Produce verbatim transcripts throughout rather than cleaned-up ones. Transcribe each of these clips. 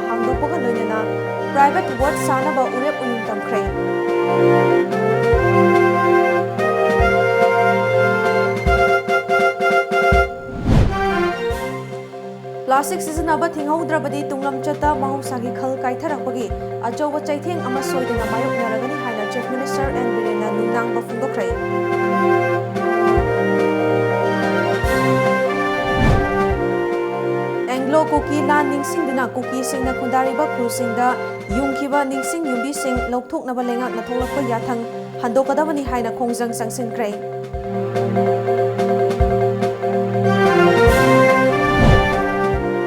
ꯍꯥꯡꯗꯣꯛꯄꯒ ꯂꯣꯏꯅꯅ private ward ꯁꯥꯅꯕ ꯎꯔꯦꯞ ꯎꯌꯨꯡ ꯇꯝꯈ꯭ꯔꯦ꯫ Plastic ꯁꯤꯖꯤꯟꯅꯕ ꯊꯤꯡꯍꯧꯗ꯭ꯔꯕꯗꯤ ꯇꯨꯡꯂꯝꯆꯠꯇ ꯃꯍꯧꯁꯥꯒꯤ ꯈꯜ ꯀꯥꯏꯊꯔꯛꯄꯒꯤ ꯑꯆꯧꯕ ꯆꯩꯊꯦꯡ ꯑꯃ ꯁꯣꯏꯗꯅ ꯃꯥꯌꯣꯛꯅꯔꯒꯅꯤ ꯍꯥꯏꯅ Chief Minister N ꯕꯤꯔꯦꯟꯅ ꯅꯨꯡꯅꯥꯡꯕ ꯐꯣꯡꯗꯣꯛꯈ꯭ꯔꯦ꯫ Anglo Kuki ꯂꯥꯟ ꯅꯤꯡꯁꯤꯡꯗꯨꯅ ꯀꯨꯀꯤꯁꯤꯡꯅ ꯈꯨꯟꯗꯥꯔꯤꯕ ꯈꯨꯜꯁꯤꯡꯗ ꯌꯨꯡꯈꯤꯕ ꯅꯤꯡꯁꯤꯡ ꯌꯨꯝꯕꯤꯁꯤꯡ ꯂꯧꯊꯣꯛꯅꯕ ꯂꯩꯉꯥꯛꯅ ꯊꯣꯛꯂꯛꯄ ꯌꯥꯊꯪ ꯍꯟꯗꯣꯛꯀꯗꯕꯅꯤ ꯍꯥꯏꯅ ꯈꯣꯡꯖꯪ ꯆꯪꯁꯤꯟꯈ꯭ꯔꯦ꯫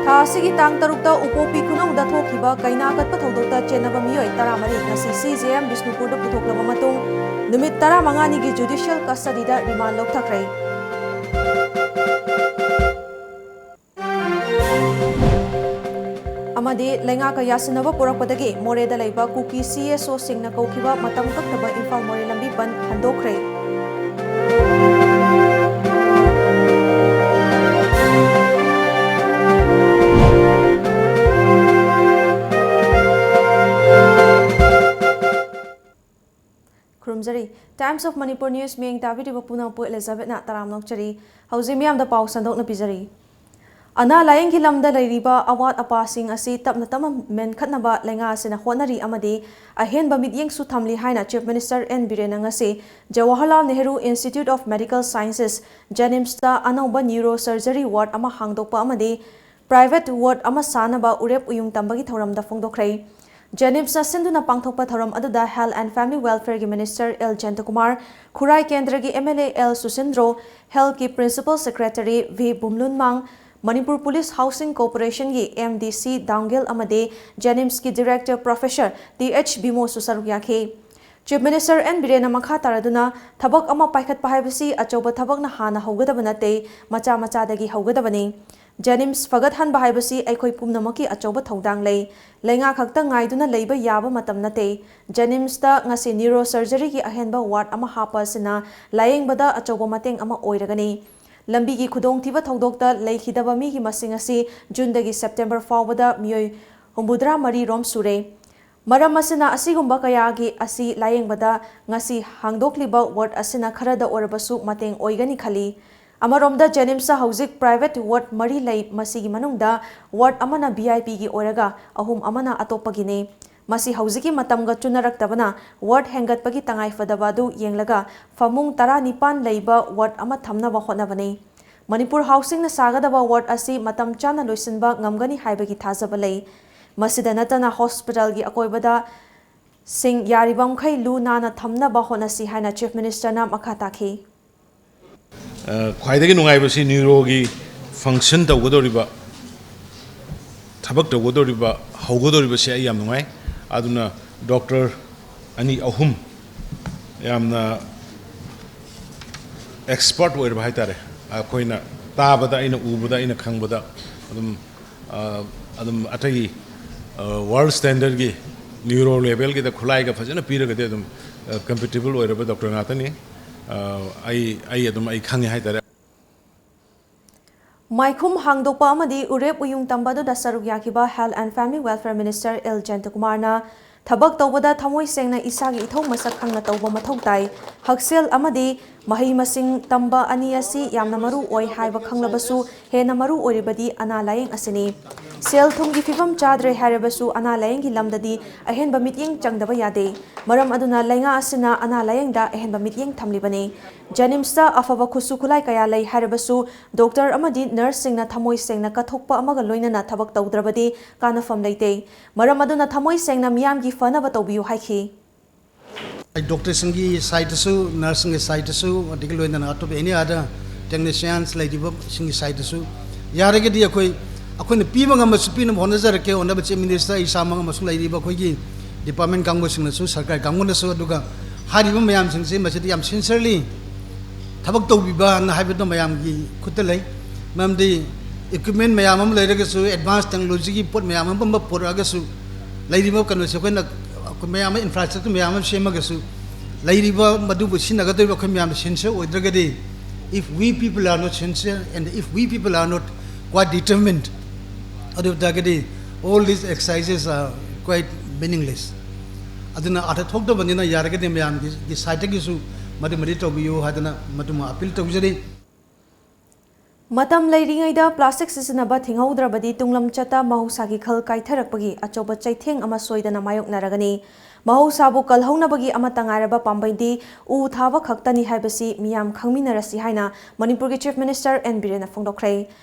ꯊꯥ ꯑꯁꯤꯒꯤ ꯇꯥꯡ ꯇꯔꯨꯛꯇ ꯎꯄꯣꯛꯄꯤ ꯈꯨꯅꯧꯗ ꯊꯣꯛꯈꯤꯕ ꯀꯩꯅꯥ ꯀꯠꯄ ꯊꯧꯗꯣꯛꯇ ꯆꯦꯟꯅꯕ ꯃꯤꯑꯣꯏ ꯇꯔꯥꯃꯔꯤ ꯉꯁꯤ C J M ꯕꯤꯁꯅꯨꯄꯨꯔꯗ ꯄꯨꯊꯣꯛꯂꯕ ꯃꯇꯨꯡ ꯅꯨꯃꯤꯠ ꯇꯔꯥꯃꯉꯥꯅꯤꯒꯤ judicial custodyꯗ remand ꯂꯧꯊꯈ꯭ꯔꯦ꯫ ꯑꯃꯗꯤ ꯂꯩꯉꯥꯛꯀ ꯌꯥꯁꯤꯟꯅꯕ ꯄꯨꯔꯛꯄꯗꯒꯤ ꯃꯣꯔꯦꯗ ꯂꯩꯕ ꯀꯨꯀꯤ C S Oꯁꯤꯡꯅ ꯀꯧꯈꯤꯕ ꯃꯇꯝ ꯀꯛꯇꯕ ꯏꯝꯐꯥꯜ ꯃꯣꯔꯦ ꯂꯝꯕꯤ ꯕꯟꯗ ꯍꯟꯗꯣꯛꯈ꯭ꯔꯦ꯫ ꯈꯨꯔꯨꯝꯖꯔꯤ꯫ Times of Manipur News ꯃꯤꯠꯌꯦꯡ ꯇꯥꯕꯤꯔꯤꯕ ꯄꯨꯝꯅꯃꯛꯄꯨ ꯑꯦꯂꯤꯖꯥꯕꯦꯠꯅ ꯇꯔꯥꯝꯅ ꯑꯣꯛꯆꯔꯤ꯫ ꯍꯧꯖꯤꯛ ꯃꯤꯌꯥꯝꯗ ꯄꯥꯎ ꯁꯟꯗꯣꯛꯅ ꯄꯤꯖꯔꯤ꯫ ꯑꯅꯥ ꯂꯥꯌꯦꯡꯒꯤ ꯂꯝꯗ ꯂꯩꯔꯤꯕ ꯑꯋꯥꯠ ꯑꯄꯥꯁꯤꯡ ꯑꯁꯤ ꯇꯞꯅ ꯇꯞꯅ ꯃꯦꯟꯈꯠꯅꯕ ꯂꯩꯉꯥꯛ ꯑꯁꯤꯅ ꯍꯣꯠꯅꯔꯤ ꯑꯃꯗꯤ ꯑꯍꯦꯟꯕ ꯃꯤꯠꯌꯦꯡꯁꯨ ꯊꯝꯂꯤ ꯍꯥꯏꯅ Chief Minister N ꯕꯤꯔꯦꯟꯅ ꯉꯁꯤ Jawaharlal Nehru Institute of Medical Sciences, JNIMSꯇ ꯑꯅꯧꯕ neurosurgery ward ꯑꯃ ꯍꯥꯡꯗꯣꯛꯄ ꯑꯃꯗꯤ private ward ꯑꯃ ꯁꯥꯅꯕ ꯎꯔꯦꯞ ꯎꯌꯨꯡ ꯇꯝꯕꯒꯤ ꯊꯧꯔꯝꯗ ꯐꯣꯡꯗꯣꯛꯈ꯭ꯔꯦ꯫ JNIMSꯅ ꯁꯤꯟꯗꯨꯅ ꯄꯥꯡꯊꯣꯛꯄ ꯊꯧꯔꯝ ꯑꯗꯨꯗ Health and Family Welfareꯒꯤ Minister L ꯖꯌꯟꯇꯀꯨꯃꯥꯔ, ꯈꯨꯔꯥꯏ ꯀꯦꯟꯗ꯭ꯔꯒꯤ M L A L ꯁꯨꯁꯤꯟꯗ꯭ꯔꯣ, Healthꯀꯤ Principal Secretary V ꯕꯨꯝꯂꯨꯟꯃꯥꯡ, Manipur Police Housing Corporationꯒꯤ M D C ꯗꯥꯡꯒꯦꯜ ꯑꯃꯗꯤ JNIMSꯀꯤ Director Professor T H ꯕꯤꯃꯣꯁꯨ ꯁꯔꯨꯛ ꯌꯥꯈꯤ꯫ Chief Minister N ꯕꯤꯔꯦꯟꯅ ꯃꯈꯥ ꯇꯥꯔꯗꯨꯅ, ꯊꯕꯛ ꯑꯃ ꯄꯥꯏꯈꯠꯄ ꯍꯥꯏꯕꯁꯤ ꯑꯆꯧꯕ ꯊꯕꯛꯅ ꯍꯥꯟꯅ ꯍꯧꯒꯗꯕ ꯅꯠꯇꯦ, ꯃꯆꯥ ꯃꯆꯥꯗꯒꯤ ꯍꯧꯒꯗꯕꯅꯤ꯫ JNIMS ꯐꯒꯠꯍꯟꯕ ꯍꯥꯏꯕꯁꯤ ꯑꯩꯈꯣꯏ ꯄꯨꯝꯅꯃꯛꯀꯤ ꯑꯆꯧꯕ ꯊꯧꯗꯥꯡ ꯂꯩ꯫ ꯂꯩꯉꯥꯛ ꯈꯛꯇ ꯉꯥꯏꯗꯨꯅ ꯂꯩꯕ ꯌꯥꯕ ꯃꯇꯝ ꯅꯠꯇꯦ꯫ JNIMSꯇ ꯉꯁꯤ neurosurgeryꯒꯤ ꯑꯍꯦꯟꯕ ward ꯑꯃ ꯍꯥꯞꯄ ꯑꯁꯤꯅ ꯂꯥꯌꯦꯡꯕꯗ ꯑꯆꯧꯕ ꯃꯇꯦꯡ ꯑꯃ ꯑꯣꯏꯔꯒꯅꯤ꯫ ꯂꯝꯕꯤꯒꯤ ꯈꯨꯗꯣꯡꯊꯤꯕ ꯊꯧꯗꯣꯛꯇ ꯂꯩꯈꯤꯗꯕ ꯃꯤꯒꯤ ꯃꯁꯤꯡ ꯑꯁꯤ Juneꯗꯒꯤ September ꯐꯥꯎꯕꯗ ꯃꯤꯑꯣꯏ ꯍꯨꯝꯐꯨꯇꯔꯥ ꯃꯔꯤ ꯔꯣꯝ ꯁꯨꯔꯦ꯫ ꯃꯔꯝ ꯑꯁꯤꯅ ꯑꯁꯤꯒꯨꯝꯕ ꯀꯌꯥꯒꯤ ꯑꯁꯤ ꯂꯥꯌꯦꯡꯕꯗ ꯉꯁꯤ ꯍꯥꯡꯗꯣꯛꯂꯤꯕ ꯋꯥꯔꯗ ꯑꯁꯤꯅ ꯈꯔꯗ ꯑꯣꯏꯔꯕꯁꯨ ꯃꯇꯦꯡ ꯑꯣꯏꯒꯅꯤ ꯈꯜꯂꯤ꯫ ꯑꯃꯔꯣꯝꯗ ꯖꯦꯅꯤꯝꯁꯇ ꯍꯧꯖꯤꯛ ꯄ꯭ꯔꯥꯏꯚꯦꯠ ꯋꯥꯔꯗ ꯃꯔꯤ ꯂꯩ꯫ ꯃꯁꯤꯒꯤ ꯃꯅꯨꯡꯗ ꯋꯥꯔꯗ ꯑꯃꯅ ꯚꯤ ꯑꯥꯏ ꯄꯤꯒꯤ ꯑꯣꯏꯔꯒ ꯑꯍꯨꯝ ꯑꯃꯅ ꯑꯇꯣꯞꯄꯒꯤꯅꯤ꯫ ꯃꯁꯤ ꯍꯧꯖꯤꯛꯀꯤ ꯃꯇꯝꯒ ꯆꯨꯅꯔꯛꯇꯕꯅ ꯋꯥꯔꯗ ꯍꯦꯟꯒꯠꯄꯒꯤ ꯇꯉꯥꯏꯐꯗꯕ ꯑꯗꯨ ꯌꯦꯡꯂꯒ ꯐꯃꯨꯡ ꯇꯔꯥꯅꯤꯄꯥꯟ ꯂꯩꯕ ꯋꯥꯔꯗ ꯑꯃ ꯊꯝꯅꯕ ꯍꯣꯠꯅꯕꯅꯤ꯫ ꯃꯅꯤꯄꯨꯔ ꯍꯥꯎꯁꯤꯡꯅ ꯁꯥꯒꯗꯕ ꯋꯥꯔꯗ ꯑꯁꯤ ꯃꯇꯝ ꯆꯥꯅ ꯂꯣꯏꯁꯤꯟꯕ ꯉꯝꯒꯅꯤ ꯍꯥꯏꯕꯒꯤ ꯊꯥꯖꯕ ꯂꯩ꯫ ꯃꯁꯤꯗ ꯅꯠꯇꯅ ꯍꯣꯁꯄꯤꯇꯥꯜꯒꯤ ꯑꯀꯣꯏꯕꯗ ꯁꯤꯡ ꯌꯥꯔꯤꯕꯃꯈꯩ ꯂꯨ ꯅꯥꯟꯅ ꯊꯝꯅꯕ ꯍꯣꯠꯅꯁꯤ ꯍꯥꯏꯅ ꯆꯤꯐ ꯃꯤꯅꯤꯁꯇꯔꯅ ꯃꯈꯥ ꯇꯥꯈꯤ꯫ ꯑ, ꯈ꯭ꯋꯥꯏꯗꯒꯤ ꯅꯨꯡꯉꯥꯏꯕꯁꯤ ꯅ꯭ꯌꯨꯔꯣꯒꯤ ꯐꯪꯁꯟ ꯇꯧꯒꯗꯧꯔꯤꯕ, ꯊꯕꯛ ꯇꯧꯒꯗꯧꯔꯤꯕ, ꯍꯧꯒꯗꯧꯔꯤꯕꯁꯦ ꯑꯩ ꯌꯥꯝ ꯅꯨꯡꯉꯥꯏ꯫ ꯑꯗꯨꯅ ꯗꯣꯛꯇꯔ ꯑꯅꯤ ꯑꯍꯨꯝ ꯌꯥꯝꯅ ꯑꯦꯛꯁꯄꯔꯠ ꯑꯣꯏꯔꯕ ꯍꯥꯏꯇꯥꯔꯦ, ꯑꯩꯈꯣꯏꯅ ꯇꯥꯕꯗ, ꯑꯩꯅ ꯎꯕꯗ, ꯑꯩꯅ ꯈꯪꯕꯗ ꯑꯗꯨꯝ ꯑ, ꯑꯗꯨꯝ ꯑꯇꯩ ꯋꯥꯔꯜ ꯁ꯭ꯇꯦꯟꯗꯔꯠꯀꯤ ꯅ꯭ꯌꯨꯔꯣ ꯂꯦꯚꯦꯜꯒꯤꯗ ꯈꯨꯠꯂꯥꯏꯒ ꯐꯖꯅ ꯄꯤꯔꯒꯗꯤ ꯑꯗꯨꯝ ꯀꯝꯄꯤꯇꯤꯕꯜ ꯑꯣꯏꯔꯕ ꯗꯣꯛꯇꯔ ꯉꯥꯛꯇꯅꯤ꯫ ꯑ, ꯑꯩ ꯑꯩ ꯑꯗꯨꯝ ꯑꯩ ꯈꯪꯉꯦ ꯍꯥꯏꯇꯥꯔꯦ꯫ ꯃꯥꯏꯈꯨꯝ ꯍꯥꯡꯗꯣꯛꯄ ꯑꯃꯗꯤ ꯎꯔꯦꯞ ꯎꯌꯨꯡ ꯇꯝꯕ ꯑꯗꯨꯗ ꯁꯔꯨꯛ ꯌꯥꯈꯤꯕ Health and Family Welfare Minister L ꯖꯌꯟꯇꯀꯨꯃꯥꯔꯅ ꯊꯕꯛ ꯇꯧꯕꯗ ꯊꯃꯣꯏ ꯁꯦꯡꯅ ꯏꯁꯥꯒꯤ ꯏꯊꯧ ꯃꯁꯛ ꯈꯪꯅ ꯇꯧꯕ ꯃꯊꯧ ꯇꯥꯏ꯫ ꯍꯛꯁꯦꯜ ꯑꯃꯗꯤ ꯃꯍꯩ ꯃꯁꯤꯡ ꯇꯝꯕ ꯑꯅꯤ ꯑꯁꯤ ꯌꯥꯝꯅ ꯃꯔꯨ ꯑꯣꯏ ꯍꯥꯏꯕ ꯈꯪꯂꯕꯁꯨ ꯍꯦꯟꯅ ꯃꯔꯨ ꯑꯣꯏꯔꯤꯕꯗꯤ ꯑꯅꯥ ꯂꯥꯌꯦꯡ ꯑꯁꯤꯅꯤ꯫ ꯁꯦꯜ ꯊꯨꯝꯒꯤ ꯐꯤꯕꯝ ꯆꯥꯗ꯭ꯔꯦ ꯍꯥꯏꯔꯕꯁꯨ ꯑꯅꯥ ꯂꯥꯌꯦꯡꯒꯤ ꯂꯝꯗꯗꯤ ꯑꯍꯦꯟꯕ ꯃꯤꯠꯌꯦꯡ ꯆꯪꯗꯕ ꯌꯥꯗꯦ꯫ ꯃꯔꯝ ꯑꯗꯨꯅ ꯂꯩꯉꯥꯛ ꯑꯁꯤꯅ ꯑꯅꯥ ꯂꯥꯌꯦꯡꯗ ꯑꯍꯦꯟꯕ ꯃꯤꯠꯌꯦꯡ ꯊꯝꯂꯤꯕꯅꯤ꯫ ꯖꯦꯅꯤꯝꯁꯇ ꯑꯐꯕ ꯈꯨꯠꯁꯨ ꯈꯨꯠꯂꯥꯏ ꯀꯌꯥ ꯂꯩ ꯍꯥꯏꯔꯕꯁꯨ ꯗꯣꯛꯇꯔ ꯑꯃꯗꯤ ꯅꯔꯁꯁꯤꯡꯅ ꯊꯃꯣꯏ ꯁꯦꯡꯅ ꯀꯠꯊꯣꯛꯄ ꯑꯃꯒ ꯂꯣꯏꯅꯅ ꯊꯕꯛ ꯇꯧꯗ꯭ꯔꯕꯗꯤ ꯀꯥꯟꯅꯐꯝ ꯂꯩꯇꯦ꯫ ꯃꯔꯝ ꯑꯗꯨꯅ ꯊꯃꯣꯏ ꯁꯦꯡꯅ ꯃꯤꯌꯥꯝꯒꯤ ꯐꯅꯕ ꯇꯧꯕꯤꯌꯨ ꯍꯥꯏꯈꯤ꯫ ꯗꯣꯛꯇꯔꯁꯤꯡꯒꯤ ꯁꯥꯏꯠꯇꯁꯨ, ꯅꯔꯁꯁꯤꯡꯒꯤ ꯁꯥꯏꯠꯇꯁꯨ, ꯑꯗꯒꯤ ꯂꯣꯏꯅꯅ ꯑꯇꯣꯞꯄ ꯑꯦꯅꯤ ꯑꯗꯔ ꯇꯦꯛꯅꯤꯁꯤꯌꯥꯟꯁ ꯂꯩꯔꯤꯕꯁꯤꯡꯒꯤ ꯁꯥꯏꯠꯇꯁꯨ ꯌꯥꯔꯒꯗꯤ ꯑꯩꯈꯣꯏ ꯑꯩꯈꯣꯏꯅ ꯄꯤꯕ ꯉꯝꯕꯁꯨ ꯄꯤꯅꯕ ꯍꯣꯠꯅꯖꯔꯛꯀꯦ꯫ ꯑꯣꯅꯔꯦꯕꯜ ꯆꯤꯐ ꯃꯤꯅꯤꯁꯇꯔ, ꯑꯩ ꯏꯁꯥꯃꯛ ꯑꯃꯁꯨꯡ ꯂꯩꯔꯤꯕ ꯑꯩꯈꯣꯏꯒꯤ ꯗꯤꯄꯥꯔꯠꯃꯦꯟ ꯀꯥꯡꯕꯨꯁꯤꯡꯅꯁꯨ, ꯁꯔꯀꯥꯔ ꯀꯥꯡꯕꯨꯅꯁꯨ, ꯑꯗꯨꯒ ꯍꯥꯏꯔꯤꯕ ꯃꯌꯥꯝꯁꯤꯡꯁꯤ ꯃꯁꯤꯗ ꯌꯥꯝ ꯁꯤꯟꯁꯤꯌꯔꯂꯤ ꯊꯕꯛ ꯇꯧꯕꯤꯕꯅ ꯍꯥꯏꯕꯗꯣ ꯃꯌꯥꯝꯒꯤ ꯈꯨꯠꯇ ꯂꯩ꯫ ꯃꯔꯝꯗꯤ ꯏꯀ꯭ꯋꯤꯞꯃꯦꯟ ꯃꯌꯥꯝ ꯑꯃ ꯂꯩꯔꯒꯁꯨ, ꯑꯦꯗꯚꯥꯟꯁ ꯇꯦꯛꯅꯣꯂꯣꯖꯤꯒꯤ ꯄꯣꯠ ꯃꯌꯥꯝ ꯑꯃ ꯄꯨꯔꯛꯑꯒꯁꯨ, ꯂꯩꯔꯤꯕ ꯀꯩꯅꯣꯁꯦ ꯑꯩꯈꯣꯏꯅ, ꯑꯩꯈꯣꯏ ꯃꯌꯥꯝ ꯑꯃ ꯏꯟꯐ꯭ꯔꯥꯁ꯭ꯇ꯭ꯔꯛꯆꯔ ꯃꯌꯥꯝ ꯑꯃ ꯁꯦꯝꯃꯒꯁꯨ, ꯂꯩꯔꯤꯕ ꯃꯗꯨꯕꯨ ꯁꯤꯖꯤꯟꯅꯒꯗꯧꯔꯤꯕ ꯑꯩꯈꯣꯏ ꯃꯌꯥꯝꯅ sincere ꯑꯣꯏꯗ꯭ꯔꯒꯗꯤ, if we people are not sincere and if we people are not quite determined, ꯑꯗꯨ ꯑꯣꯏ ꯇꯥꯔꯒꯗꯤ All these exercises are quite meaningless. ꯑꯗꯨꯅ ꯑꯥꯔꯊ ꯊꯣꯛꯇꯕꯅꯤꯅ ꯌꯥꯔꯒꯗꯤ ꯃꯌꯥꯝꯒꯤ ꯁꯥꯏꯠꯇꯒꯤꯁꯨ ꯃꯗꯨ ꯃꯗꯤ ꯇꯧꯕꯤꯌꯨ ꯍꯥꯏꯗꯅ ꯃꯗꯨꯃ ꯑꯄꯤꯜ ꯇꯧꯖꯔꯤ꯫ ꯃꯇꯝ ꯂꯩꯔꯤꯉꯩꯗ ꯄ꯭ꯂꯥꯁꯇꯤꯛ ꯁꯤꯖꯤꯟꯅꯕ ꯊꯤꯡꯍꯧꯗ꯭ꯔꯕꯗꯤ ꯇꯨꯡꯂꯝꯆꯠꯇ ꯃꯍꯧꯁꯥꯒꯤ ꯈꯜ ꯀꯥꯏꯊꯔꯛꯄꯒꯤ ꯑꯆꯧꯕ ꯆꯩꯊꯦꯡ ꯑꯃ ꯁꯣꯏꯗꯅ ꯃꯥꯌꯣꯛꯅꯔꯒꯅꯤ꯫ ꯃꯍꯧꯁꯥꯕꯨ ꯀꯜꯍꯧꯅꯕꯒꯤ ꯑꯃꯠꯇ ꯉꯥꯏꯔꯕ ꯄꯥꯝꯕꯩꯗꯤ ꯎ ꯊꯥꯕ ꯈꯛꯇꯅꯤ ꯍꯥꯏꯕꯁꯤ ꯃꯤꯌꯥꯝ ꯈꯪꯃꯤꯟꯅꯔꯁꯤ ꯍꯥꯏꯅ ꯃꯅꯤꯄꯨꯔꯒꯤ Chief Minister ꯑꯦꯟ ꯕꯤꯔꯦꯟꯅ ꯐꯣꯡꯗꯣꯛꯈ꯭ꯔꯦ꯫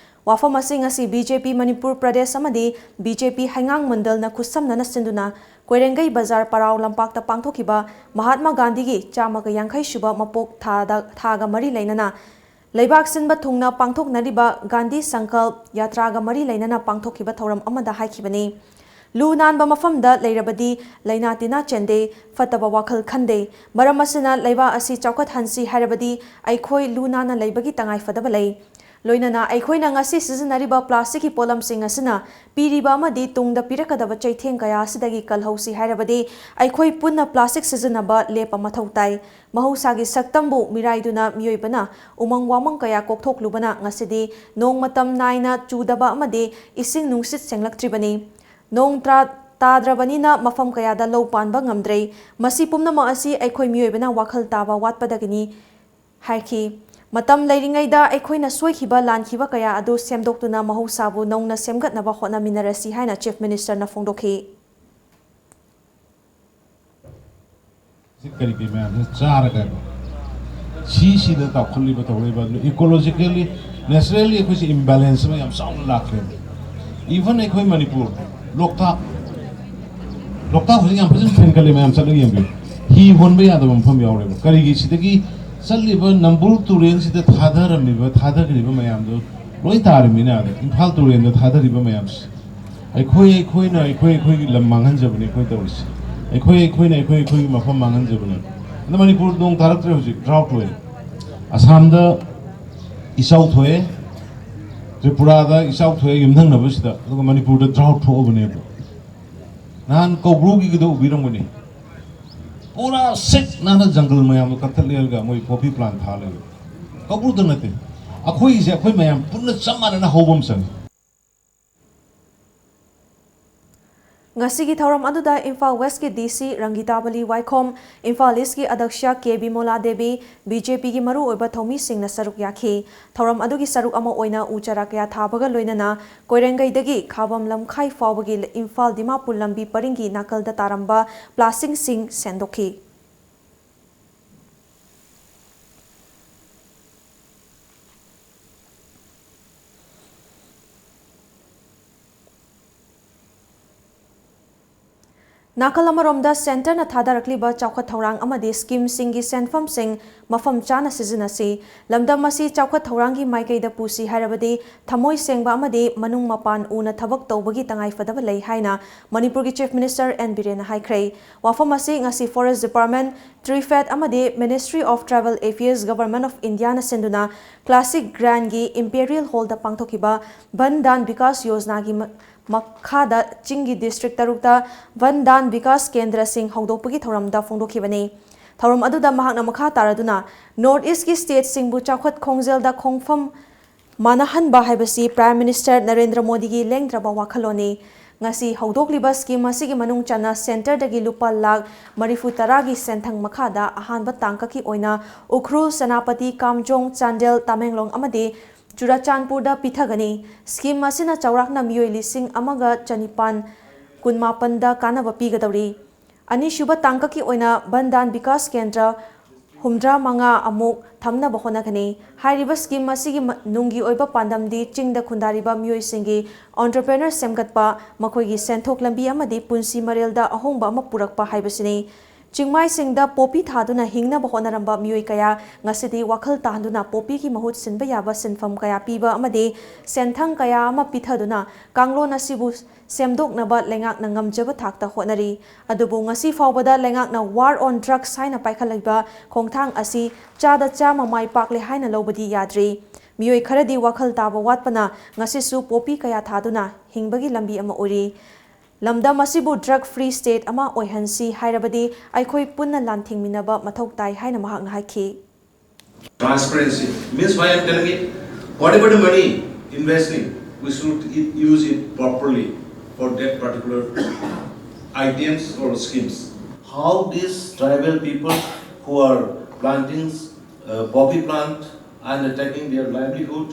ꯋꯥꯐꯝ ꯑꯁꯤ ꯉꯁꯤ ꯕꯤ ꯖꯦ ꯄꯤ ꯃꯅꯤꯄꯨꯔ ꯄ꯭ꯔꯗꯦꯁ ꯑꯃꯗꯤ ꯕꯤ ꯖꯦ ꯄꯤ ꯍꯩꯉꯥꯡ ꯃꯟꯗꯜꯅ ꯈꯨꯠꯁꯝꯅꯅ ꯁꯤꯟꯗꯨꯅ ꯀꯣꯏꯔꯦꯡꯒꯩ ꯕꯖꯥꯔ ꯄꯔꯥꯎ ꯂꯝꯄꯥꯛꯇ ꯄꯥꯡꯊꯣꯛꯈꯤꯕ ꯃꯍꯥꯠꯃꯥ ꯒꯥꯟꯙꯤꯒꯤ ꯆꯥꯝꯃꯒ ꯌꯥꯡꯈꯩ ꯁꯨꯕ ꯃꯄꯣꯛ ꯊꯥꯗ, ꯊꯥꯒ ꯃꯔꯤ ꯂꯩꯅꯅ ꯂꯩꯕꯥꯛ ꯁꯤꯟꯕ ꯊꯨꯡꯅ ꯄꯥꯡꯊꯣꯛꯅꯔꯤꯕ ꯒꯥꯟꯙꯤ ꯁꯪꯀꯜꯞ ꯌꯥꯇ꯭ꯔꯥꯒ ꯃꯔꯤ ꯂꯩꯅꯅ ꯄꯥꯡꯊꯣꯛꯈꯤꯕ ꯊꯧꯔꯝ ꯑꯃꯗ ꯍꯥꯏꯈꯤꯕꯅꯤ꯫ ꯂꯨ ꯅꯥꯟꯕ ꯃꯐꯝꯗ ꯂꯩꯔꯕꯗꯤ ꯂꯥꯏꯅꯥ ꯇꯤꯟꯅꯥ ꯆꯦꯟꯗꯦ, ꯐꯠꯇꯕ ꯋꯥꯈꯜ ꯈꯟꯗꯦ꯫ ꯃꯔꯝ ꯑꯁꯤꯅ ꯂꯩꯕꯥꯛ ꯑꯁꯤ ꯆꯥꯎꯈꯠꯍꯟꯁꯤ ꯍꯥꯏꯔꯕꯗꯤ ꯑꯩꯈꯣꯏ ꯂꯨ ꯅꯥꯟꯅ ꯂꯩꯕꯒꯤ ꯇꯉꯥꯏꯐꯗꯕ ꯂꯩ꯫ ꯂꯣꯏꯅꯅ ꯑꯩꯈꯣꯏꯅ ꯉꯁꯤ ꯁꯤꯖꯤꯟꯅꯔꯤꯕ ꯄ꯭ꯂꯥꯁꯇꯤꯛꯀꯤ ꯄꯣꯠꯂꯝꯁꯤꯡ ꯑꯁꯤꯅ ꯄꯤꯔꯤꯕ ꯑꯃꯗꯤ ꯇꯨꯡꯗ ꯄꯤꯔꯛꯀꯗꯕ ꯆꯩꯊꯦꯡ ꯀꯌꯥ ꯑꯁꯤꯗꯒꯤ ꯀꯜꯍꯧꯁꯤ ꯍꯥꯏꯔꯕꯗꯤ ꯑꯩꯈꯣꯏ ꯄꯨꯟꯅ ꯄ꯭ꯂꯥꯁꯇꯤꯛ ꯁꯤꯖꯤꯟꯅꯕ ꯂꯦꯞꯄ ꯃꯊꯧ ꯇꯥꯏ꯫ ꯃꯍꯧꯁꯥꯒꯤ ꯁꯛꯇꯝꯕꯨ ꯃꯤꯔꯥꯏꯗꯨꯅ ꯃꯤꯑꯣꯏꯕꯅ ꯎꯃꯪ ꯋꯥꯃꯪ ꯀꯌꯥ ꯀꯣꯛꯊꯣꯛꯂꯨꯕꯅ ꯉꯁꯤꯗꯤ ꯅꯣꯡ ꯃꯇꯝ ꯅꯥꯏꯅ ꯆꯨꯗꯕ ꯑꯃꯗꯤ ꯏꯁꯤꯡ ꯅꯨꯡꯁꯤꯠ ꯁꯦꯡꯂꯛꯇ꯭ꯔꯤꯕꯅꯤ꯫ ꯅꯣꯡ ꯇ꯭ꯔꯥ-, ꯇꯥꯗ꯭ꯔꯕꯅꯤꯅ ꯃꯐꯝ ꯀꯌꯥꯗ ꯂꯧ ꯄꯥꯟꯕ ꯉꯝꯗ꯭ꯔꯦ꯫ ꯃꯁꯤ ꯄꯨꯝꯅꯃꯛ ꯑꯁꯤ ꯑꯩꯈꯣꯏ ꯃꯤꯑꯣꯏꯕꯅ ꯋꯥꯈꯜ ꯇꯥꯕ ꯋꯥꯠꯄꯗꯒꯤꯅꯤ ꯍꯥꯏꯈꯤ꯫ ꯃꯇꯝ ꯂꯩꯔꯤꯉꯩꯗ ꯑꯩꯈꯣꯏꯅ ꯁꯣꯏꯈꯤꯕ ꯂꯥꯟꯈꯤꯕ ꯀꯌꯥ ꯑꯗꯨ ꯁꯦꯝꯗꯣꯛꯇꯨꯅ ꯃꯍꯧꯁꯥꯕꯨ ꯅꯧꯅ ꯁꯦꯝꯒꯠꯅꯕ ꯍꯣꯠꯅꯃꯤꯟꯅꯔꯁꯤ ꯍꯥꯏꯅ Chief Ministerꯅ ꯐꯣꯡꯗꯣꯛꯈꯤ꯫ ꯁꯤ ꯀꯔꯤ ꯀꯔꯤ ꯃꯌꯥꯝꯁꯤꯅ ꯆꯥꯔꯒ ꯁꯤꯁꯤꯗ ꯆꯥꯎꯈꯠꯂꯤꯕ ꯇꯧꯔꯛꯏꯕ ꯑꯗꯨꯅ ecologically naturally ꯑꯩꯈꯣꯏꯁꯦ imbalance ꯑꯃ ꯌꯥꯝ ꯆꯥꯎꯅ ꯂꯥꯛꯈ꯭ꯔꯦꯕ꯫ Even ꯑꯩꯈꯣꯏ ꯃꯅꯤꯄꯨꯔ ꯂꯣꯛꯇꯥꯛ ꯂꯣꯛꯇꯥꯛ ꯍꯧꯖꯤꯛ ꯌꯥꯝ ꯐꯖꯅ ꯊꯦꯡꯒꯠꯂꯦ, ꯃꯌꯥꯝ ꯆꯠꯂꯒ ꯌꯦꯡꯕꯤꯌꯨ꯫ ꯍꯤ ꯍꯣꯟꯕ ꯌꯥꯗꯕ ꯃꯐꯝ ꯌꯥꯎꯔꯦꯕ꯫ ꯀꯔꯤꯒꯤ? ꯁꯤꯗꯒꯤ ꯆꯠꯂꯤꯕ ꯅꯝꯕꯨꯜ ꯇꯨꯔꯦꯜꯁꯤꯗ ꯊꯥꯗꯔꯝꯃꯤꯕ ꯊꯥꯗꯈ꯭ꯔꯤꯕ ꯃꯌꯥꯝꯗꯣ ꯂꯣꯏ ꯇꯥꯔꯤꯃꯤꯅ ꯑꯗ ꯏꯝꯐꯥꯜ ꯇꯨꯔꯦꯜꯗ ꯊꯥꯗꯔꯤꯕ ꯃꯌꯥꯝꯁꯦ꯫ ꯑꯩꯈꯣꯏ ꯑꯩꯈꯣꯏꯅ ꯑꯩꯈꯣꯏ ꯑꯩꯈꯣꯏꯒꯤ ꯂꯝ ꯃꯥꯡꯍꯟꯖꯕꯅꯤ ꯑꯩꯈꯣꯏ ꯇꯧꯔꯤꯁꯦ꯫ ꯑꯩꯈꯣꯏ ꯑꯩꯈꯣꯏꯅ ꯑꯩꯈꯣꯏ ꯑꯩꯈꯣꯏꯒꯤ ꯃꯐꯝ ꯃꯥꯡꯍꯟꯖꯕꯅꯦ꯫ ꯑꯗ ꯃꯅꯤꯄꯨꯔ ꯅꯣꯡ ꯇꯥꯔꯛꯇ꯭ꯔꯦ ꯍꯧꯖꯤꯛ, drought ꯑꯣꯏꯔꯦ꯫ ꯑꯁꯥꯝꯗ ꯏꯆꯥꯎ ꯊꯣꯛꯑꯦ, ꯇ꯭ꯔꯤꯄꯨꯔꯥꯗ ꯏꯆꯥꯎ ꯊꯣꯛꯑꯦ ꯌꯨꯝꯊꯪꯅꯕꯁꯤꯗ, ꯑꯗꯨꯒ ꯃꯅꯤꯄꯨꯔꯗ drought ꯊꯣꯛꯑꯕꯅꯦꯕ꯫ ꯅꯍꯥꯟ ꯀꯧꯕ꯭ꯔꯨꯒꯤꯗꯣ ꯎꯕꯤꯔꯝꯒꯅꯤ, ꯄꯨꯔꯥ ꯁꯤꯠ ꯅꯥꯟꯅ ꯖꯪꯒꯜ ꯃꯌꯥꯝꯗꯣ ꯀꯛꯊꯠꯂꯦꯔꯒ ꯃꯣꯏ poppy plant ꯊꯥ ꯂꯩꯕ꯫ ꯀꯧꯕ꯭ꯔꯨꯗ ꯅꯠꯇꯦ, ꯑꯩꯈꯣꯏꯒꯤꯁꯦ ꯑꯩꯈꯣꯏ ꯃꯌꯥꯝ ꯄꯨꯟꯅ ꯆꯞ ꯃꯥꯟꯅꯅ ꯍꯧꯕ ꯑꯃ ꯆꯪꯉꯤ꯫ ꯉꯁꯤꯒꯤ ꯊꯧꯔꯝ ꯑꯗꯨꯗ ꯏꯝꯐꯥꯜ ꯋꯦꯁꯀꯤ ꯗꯤ ꯁꯤ ꯔꯪꯒꯤꯇꯥꯕꯂꯤ ꯋꯥꯏꯈꯣꯝ, ꯏꯝꯐꯥꯜ ꯏꯁꯀꯤ ꯑꯗꯛꯁ꯭ꯌ ꯀꯦ ꯕꯤꯃꯣꯂꯥ ꯗꯦꯕꯤ, ꯕꯤ ꯖꯦ ꯄꯤꯒꯤ ꯃꯔꯨꯑꯣꯏꯕ ꯊꯧꯃꯤꯁꯤꯡꯅ ꯁꯔꯨꯛ ꯌꯥꯈꯤ꯫ ꯊꯧꯔꯝ ꯑꯗꯨꯒꯤ ꯁꯔꯨꯛ ꯑꯃ ꯑꯣꯏꯅ ꯎ ꯆꯥꯔꯥ ꯀꯌꯥ ꯊꯥꯕꯒ ꯂꯣꯏꯅꯅ ꯀꯣꯏꯔꯦꯡꯒꯩꯗꯒꯤ ꯈꯥꯕꯝ ꯂꯝꯈꯥꯏ ꯐꯥꯎꯕꯒꯤ ꯏꯝꯐꯥꯜ ꯗꯤꯃꯥꯄꯨꯔ ꯂꯝꯕꯤ ꯄꯔꯤꯡꯒꯤ ꯅꯥꯀꯜꯗ ꯇꯥꯔꯝꯕ ꯄ꯭ꯂꯥꯁꯇꯤꯛꯁꯤꯡ ꯁꯦꯡꯗꯣꯛꯈꯤ꯫ ꯅꯥꯀꯜ ꯑꯃꯔꯣꯝꯗ ꯁꯦꯟꯇꯔꯅ ꯊꯥꯗꯔꯛꯂꯤꯕ ꯆꯥꯎꯈꯠ ꯊꯧꯔꯥꯡ ꯑꯃꯗꯤ ꯁ꯭ꯀꯤꯝꯁꯤꯡꯒꯤ ꯁꯦꯟꯐꯝꯁꯤꯡ ꯃꯐꯝ ꯆꯥꯅ ꯁꯤꯖꯤꯟꯅꯁꯤ, ꯂꯝꯗꯝ ꯑꯁꯤ ꯆꯥꯎꯈꯠ ꯊꯧꯔꯥꯡꯒꯤ ꯃꯥꯏꯀꯩꯗ ꯄꯨꯁꯤ ꯍꯥꯏꯔꯕꯗꯤ ꯊꯃꯣꯏ ꯁꯦꯡꯕ ꯑꯃꯗꯤ ꯃꯅꯨꯡ ꯃꯄꯥꯟ ꯎꯅ ꯊꯕꯛ ꯇꯧꯕꯒꯤ ꯇꯉꯥꯏꯐꯗꯕ ꯂꯩ ꯍꯥꯏꯅ ꯃꯅꯤꯄꯨꯔꯒꯤ Chief Minister ꯑꯦꯟ ꯕꯤꯔꯦꯟꯅ ꯍꯥꯏꯈ꯭ꯔꯦ꯫ ꯋꯥꯐꯝ ꯑꯁꯤ ꯉꯁꯤ Forest Department, TRIFED ꯑꯃꯗꯤ Ministry of Tribal Affairs, Government of Indiaꯅ ꯁꯤꯟꯗꯨꯅ Classic Grandꯒꯤ Imperial Hallꯗ ꯄꯥꯡꯊꯣꯛꯈꯤꯕ ꯚꯟ ꯙꯥꯟ ꯕꯤꯀꯥꯁ ꯌꯣꯖꯅꯥꯒꯤ ꯃ-, ꯃꯈꯥꯗ ꯆꯤꯡꯒꯤ district ꯇꯔꯨꯛꯇ ꯚꯟ ꯙꯥꯟ ꯕꯤꯀꯥꯁ ꯀꯦꯟꯗ꯭ꯔꯁꯤꯡ ꯍꯧꯗꯣꯛꯄꯒꯤ ꯊꯧꯔꯝꯗ ꯐꯣꯡꯗꯣꯛꯈꯤꯕꯅꯤ꯫ ꯊꯧꯔꯝ ꯑꯗꯨꯗ ꯃꯍꯥꯛꯅ ꯃꯈꯥ ꯇꯥꯔꯗꯨꯅ North Eastꯀꯤ stateꯁꯤꯡꯕꯨ ꯆꯥꯎꯈꯠ ꯈꯣꯡꯖꯦꯜꯗ ꯈꯣꯡꯐꯝ ꯃꯥꯟꯅꯍꯟꯕ ꯍꯥꯏꯕꯁꯤ Prime Minister ꯅꯔꯦꯟꯗ꯭ꯔ ꯃꯣꯗꯤꯒꯤ ꯂꯦꯡꯗ꯭ꯔꯕ ꯋꯥꯈꯜꯂꯣꯟꯅꯤ꯫ ꯉꯁꯤ ꯍꯧꯗꯣꯛꯂꯤꯕ ꯁ꯭ꯀꯤꯝ ꯑꯁꯤꯒꯤ ꯃꯅꯨꯡ ꯆꯟꯅ ꯁꯦꯟꯇꯔꯗꯒꯤ ꯂꯨꯄꯥ ꯂꯥꯈ ꯃꯔꯤꯐꯨ ꯇꯔꯥꯒꯤ ꯁꯦꯟꯊꯪ ꯃꯈꯥꯗ ꯑꯍꯥꯟꯕ ꯇꯥꯡꯀꯛꯀꯤ ꯑꯣꯏꯅ ꯎꯈ꯭ꯔꯨꯜ, ꯁꯦꯅꯥꯄꯇꯤ, ꯀꯥꯝꯖꯣꯡ, ꯆꯥꯟꯗꯦꯜ, ꯇꯃꯦꯡꯂꯣꯡ ꯑꯃꯗꯤ ꯆꯨꯔꯥꯆꯥꯟꯄꯨꯔꯗ ꯄꯤꯊꯒꯅꯤ꯫ ꯁ꯭ꯀꯤꯝ ꯑꯁꯤꯅ ꯆꯥꯎꯔꯥꯛꯅ ꯃꯤꯑꯣꯏ ꯂꯤꯁꯤꯡ ꯑꯃꯒ ꯆꯅꯤꯄꯥꯟ ꯀꯨꯟꯃꯥꯄꯟꯗ ꯀꯥꯟꯅꯕ ꯄꯤꯒꯗꯧꯔꯤ꯫ ꯑꯅꯤꯁꯨꯕ ꯇꯥꯡꯀꯛꯀꯤ ꯑꯣꯏꯅ ꯚꯟ ꯙꯥꯟ ꯕꯤꯀꯥꯁ ꯀꯦꯟꯗ꯭ꯔ ꯍꯨꯝꯗ꯭ꯔꯥ ꯃꯉꯥ ꯑꯃꯨꯛ ꯊꯝꯅꯕ ꯍꯣꯠꯅꯒꯅꯤ꯫ ꯍꯥꯏꯔꯤꯕ ꯁ꯭ꯀꯤꯝ ꯑꯁꯤꯒꯤ ꯃ-, ꯅꯨꯡꯒꯤ ꯑꯣꯏꯕ ꯄꯥꯟꯗꯝꯗꯤ ꯆꯤꯡꯗ ꯈꯨꯟꯗꯥꯔꯤꯕ ꯃꯤꯑꯣꯏꯁꯤꯡꯒꯤ entrepreneur ꯁꯦꯝꯒꯠꯄ, ꯃꯈꯣꯏꯒꯤ ꯁꯦꯟꯊꯣꯛ ꯂꯝꯕꯤ ꯑꯃꯗꯤ ꯄꯨꯟꯁꯤ ꯃꯔꯦꯜꯗ ꯑꯍꯣꯡꯕ ꯑꯃ ꯄꯨꯔꯛꯄ ꯍꯥꯏꯕꯁꯤꯅꯤ꯫ ꯆꯤꯡꯃꯥꯏꯁꯤꯡꯗ ꯄꯣꯄꯤ ꯊꯥꯗꯨꯅ ꯍꯤꯡꯅꯕ ꯍꯣꯠꯅꯔꯝꯕ ꯃꯤꯑꯣꯏ ꯀꯌꯥ ꯉꯁꯤꯗꯤ ꯋꯥꯈꯜ ꯇꯥꯍꯟꯗꯨꯅ ꯄꯣꯄꯤꯒꯤ ꯃꯍꯨꯠ ꯁꯤꯟꯕ ꯌꯥꯕ ꯁꯤꯟꯐꯝ ꯀꯌꯥ ꯄꯤꯕ ꯑꯃꯗꯤ ꯁꯦꯟꯊꯪ ꯀꯌꯥ ꯑꯃ ꯄꯤꯊꯗꯨꯅ ꯀꯥꯡꯂꯣꯟ ꯑꯁꯤꯕꯨ ꯁꯦꯝꯗꯣꯛꯅꯕ ꯂꯩꯉꯥꯛꯅ ꯉꯝꯖꯕ ꯊꯥꯛꯇ ꯍꯣꯠꯅꯔꯤ꯫ ꯑꯗꯨꯕꯨ ꯉꯁꯤ ꯐꯥꯎꯕꯗ ꯂꯩꯉꯥꯛꯅ War on Drugs ꯍꯥꯏꯅ ꯄꯥꯏꯈꯠꯂꯤꯕ ꯈꯣꯡꯊꯥꯡ ꯑꯁꯤ ꯆꯥꯗ ꯆꯥꯝꯃ ꯃꯥꯏ ꯄꯥꯛꯂꯦ ꯍꯥꯏꯅ ꯂꯧꯕꯗꯤ ꯌꯥꯗ꯭ꯔꯤ꯫ ꯃꯤꯑꯣꯏ ꯈꯔꯗꯤ ꯋꯥꯈꯜ ꯇꯥꯕ ꯋꯥꯠꯄꯅ ꯉꯁꯤꯁꯨ ꯄꯣꯄꯤ ꯀꯌꯥ ꯊꯥꯗꯨꯅ ꯍꯤꯡꯕꯒꯤ ꯂꯝꯕꯤ ꯑꯃ ꯑꯣꯏꯔꯤ꯫ ꯂꯝꯗꯝ ꯑꯁꯤꯕꯨ drug free state ꯑꯃ ꯑꯣꯏꯍꯟꯁꯤ ꯍꯥꯏꯔꯕꯗꯤ ꯑꯩꯈꯣꯏ ꯄꯨꯟꯅ ꯂꯥꯟꯊꯦꯡꯃꯤꯟꯅꯕ ꯃꯊꯧ ꯇꯥꯏ ꯍꯥꯏꯅ ꯃꯍꯥꯛꯅ ꯍꯥꯏꯈꯤ꯫ Transparency means why I'm telling it, whatever the money investing, we should i- use it properly for that particular items or schemes. How these tribal people who are planting uh, poppy plant and attacking their livelihood,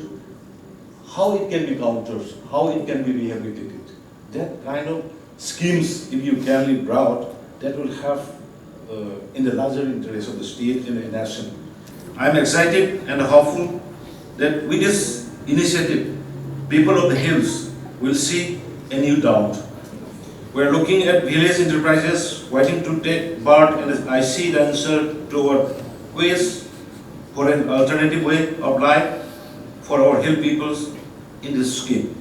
how it can be countered, how it can be rehabilitated. That kind of schemes, if you can be brought, that will have uh, in the larger interest of the state and the nation. I am excited and hopeful that with this initiative, people of the hills will see a new dawn. We are looking at village enterprises waiting to take part, and I see the answer to our quest for an alternative way of life for our hill peoples in this scheme.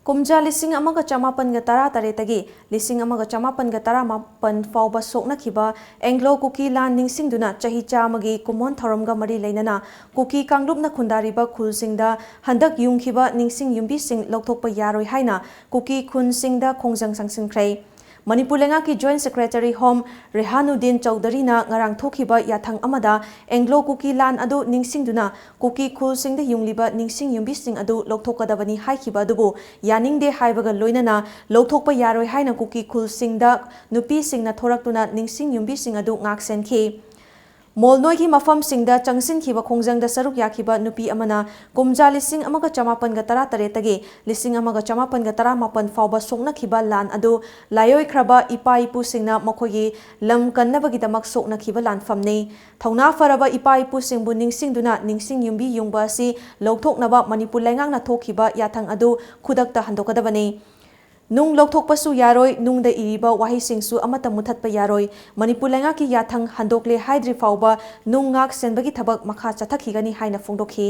ꯀꯨꯝꯖꯥ ꯂꯤꯁꯤꯡ ꯑꯃꯒ ꯆꯃꯥꯄꯟꯒ ꯇꯔꯥ ꯇꯔꯦꯠꯇꯒꯤ ꯂꯤꯁꯤꯡ ꯑꯃꯒ ꯆꯃꯥꯄꯟꯒ ꯇꯔꯥ ꯃꯥꯄꯟ ꯐꯥꯎꯕ ꯁꯣꯛꯅꯈꯤꯕ ꯑꯦꯡꯒ꯭ꯂꯣ ꯀꯨꯀꯤ ꯂꯥꯟ ꯅꯤꯡꯁꯤꯡꯗꯨꯅ ꯆꯍꯤ ꯆꯥꯝꯃꯒꯤ ꯀꯨꯝꯑꯣꯟ ꯊꯧꯔꯝꯒ ꯃꯔꯤ ꯂꯩꯅꯅ ꯀꯨꯀꯤ ꯀꯥꯡꯂꯨꯞꯅ ꯈꯨꯟꯗꯥꯔꯤꯕ ꯈꯨꯜꯁꯤꯡꯗ ꯍꯟꯗꯛ ꯌꯨꯡꯈꯤꯕ ꯅꯤꯡꯁꯤꯡ ꯌꯨꯝꯕꯤꯁꯤꯡ ꯂꯧꯊꯣꯛꯄ ꯌꯥꯔꯣꯏ ꯍꯥꯏꯅ ꯀꯨꯀꯤ ꯈꯨꯟꯁꯤꯡꯗ ꯈꯣꯡꯖꯪ ꯁꯥꯡꯁꯤꯟꯈ꯭ꯔꯦ꯫ ꯃꯅꯤꯄꯨꯔ ꯂꯩꯉꯥꯛꯀꯤ Joint Secretary Home ꯔꯦꯍꯥꯅꯨꯗꯤꯟ ꯆꯧꯙꯔꯤꯅ ꯉꯔꯥꯡ ꯊꯣꯛꯈꯤꯕ ꯌꯥꯊꯪ ꯑꯃꯗ ꯑꯦꯡꯒ꯭ꯂꯣ ꯀꯨꯀꯤ ꯂꯥꯟ ꯑꯗꯨ ꯅꯤꯡꯁꯤꯡꯗꯨꯅ ꯀꯨꯀꯤ ꯈꯨꯜꯁꯤꯡꯗ ꯌꯨꯡꯂꯤꯕ ꯅꯤꯡꯁꯤꯡ ꯌꯨꯝꯕꯤꯁꯤꯡ ꯑꯗꯨ ꯂꯧꯊꯣꯛꯀꯗꯕꯅꯤ ꯍꯥꯏꯈꯤꯕ ꯑꯗꯨꯕꯨ ꯌꯥꯅꯤꯡꯗꯦ ꯍꯥꯏꯕꯒ ꯂꯣꯏꯅꯅ ꯂꯧꯊꯣꯛꯄ ꯌꯥꯔꯣꯏ ꯍꯥꯏꯅ ꯀꯨꯀꯤ ꯈꯨꯜꯁꯤꯡꯗ ꯅꯨꯄꯤꯁꯤꯡꯅ ꯊꯣꯔꯛꯇꯨꯅ ꯅꯤꯡꯁꯤꯡ ꯌꯨꯝꯕꯤꯁꯤꯡ ꯑꯗꯨ ꯉꯥꯛꯁꯦꯟꯈꯤ꯫ ꯃꯣꯜꯅꯣꯏꯒꯤ ꯃꯐꯝꯁꯤꯡꯗ ꯆꯪꯁꯤꯟꯈꯤꯕ ꯈꯣꯡꯖꯪꯗ ꯁꯔꯨꯛ ꯌꯥꯈꯤꯕ ꯅꯨꯄꯤ ꯑꯃꯅ ꯀꯨꯝꯖꯥ ꯂꯤꯁꯤꯡ ꯑꯃꯒ ꯆꯃꯥꯄꯟꯒ ꯇꯔꯥ ꯇꯔꯦꯠꯇꯒꯤ ꯂꯤꯁꯤꯡ ꯑꯃꯒ ꯆꯃꯥꯄꯟꯒ ꯇꯔꯥ ꯃꯥꯄꯟ ꯐꯥꯎꯕ ꯁꯣꯛꯅꯈꯤꯕ ꯂꯥꯟ ꯑꯗꯨ ꯂꯥꯏꯑꯣꯏꯈ꯭ꯔꯕ ꯏꯄꯥ ꯏꯄꯨꯁꯤꯡꯅ ꯃꯈꯣꯏꯒꯤ ꯂꯝ ꯀꯟꯅꯕꯒꯤꯗꯃꯛ ꯁꯣꯛꯅꯈꯤꯕ ꯂꯥꯟꯐꯝꯅꯤ꯫ ꯊꯧꯅꯥ ꯐꯔꯕ ꯏꯄꯥ ꯏꯄꯨꯁꯤꯡꯕꯨ ꯅꯤꯡꯁꯤꯡꯗꯨꯅ ꯅꯤꯡꯁꯤꯡ ꯌꯨꯝꯕꯤ ꯌꯨꯡꯕ ꯑꯁꯤ ꯂꯧꯊꯣꯛꯅꯕ ꯃꯅꯤꯄꯨꯔ ꯂꯩꯉꯥꯛꯅ ꯊꯣꯛꯈꯤꯕ ꯌꯥꯊꯪ ꯑꯗꯨ ꯈꯨꯗꯛꯇ ꯍꯟꯗꯣꯛꯀꯗꯕꯅꯤ꯫ ꯅꯨꯡ ꯂꯧꯊꯣꯛꯄꯁꯨ ꯌꯥꯔꯣꯏ, ꯅꯨꯡꯗ ꯏꯔꯤꯕ ꯋꯥꯍꯩꯁꯤꯡꯁꯨ ꯑꯃꯠꯇ ꯃꯨꯊꯠꯄ ꯌꯥꯔꯣꯏ꯫ ꯃꯅꯤꯄꯨꯔ ꯂꯩꯉꯥꯛꯀꯤ ꯌꯥꯊꯪ ꯍꯟꯗꯣꯛꯂꯦ ꯍꯥꯏꯗ꯭ꯔꯤ ꯐꯥꯎꯕ ꯅꯨꯡ ꯉꯥꯛ ꯁꯦꯟꯕꯒꯤ ꯊꯕꯛ ꯃꯈꯥ ꯆꯠꯊꯈꯤꯒꯅꯤ ꯍꯥꯏꯅ ꯐꯣꯡꯗꯣꯛꯈꯤ꯫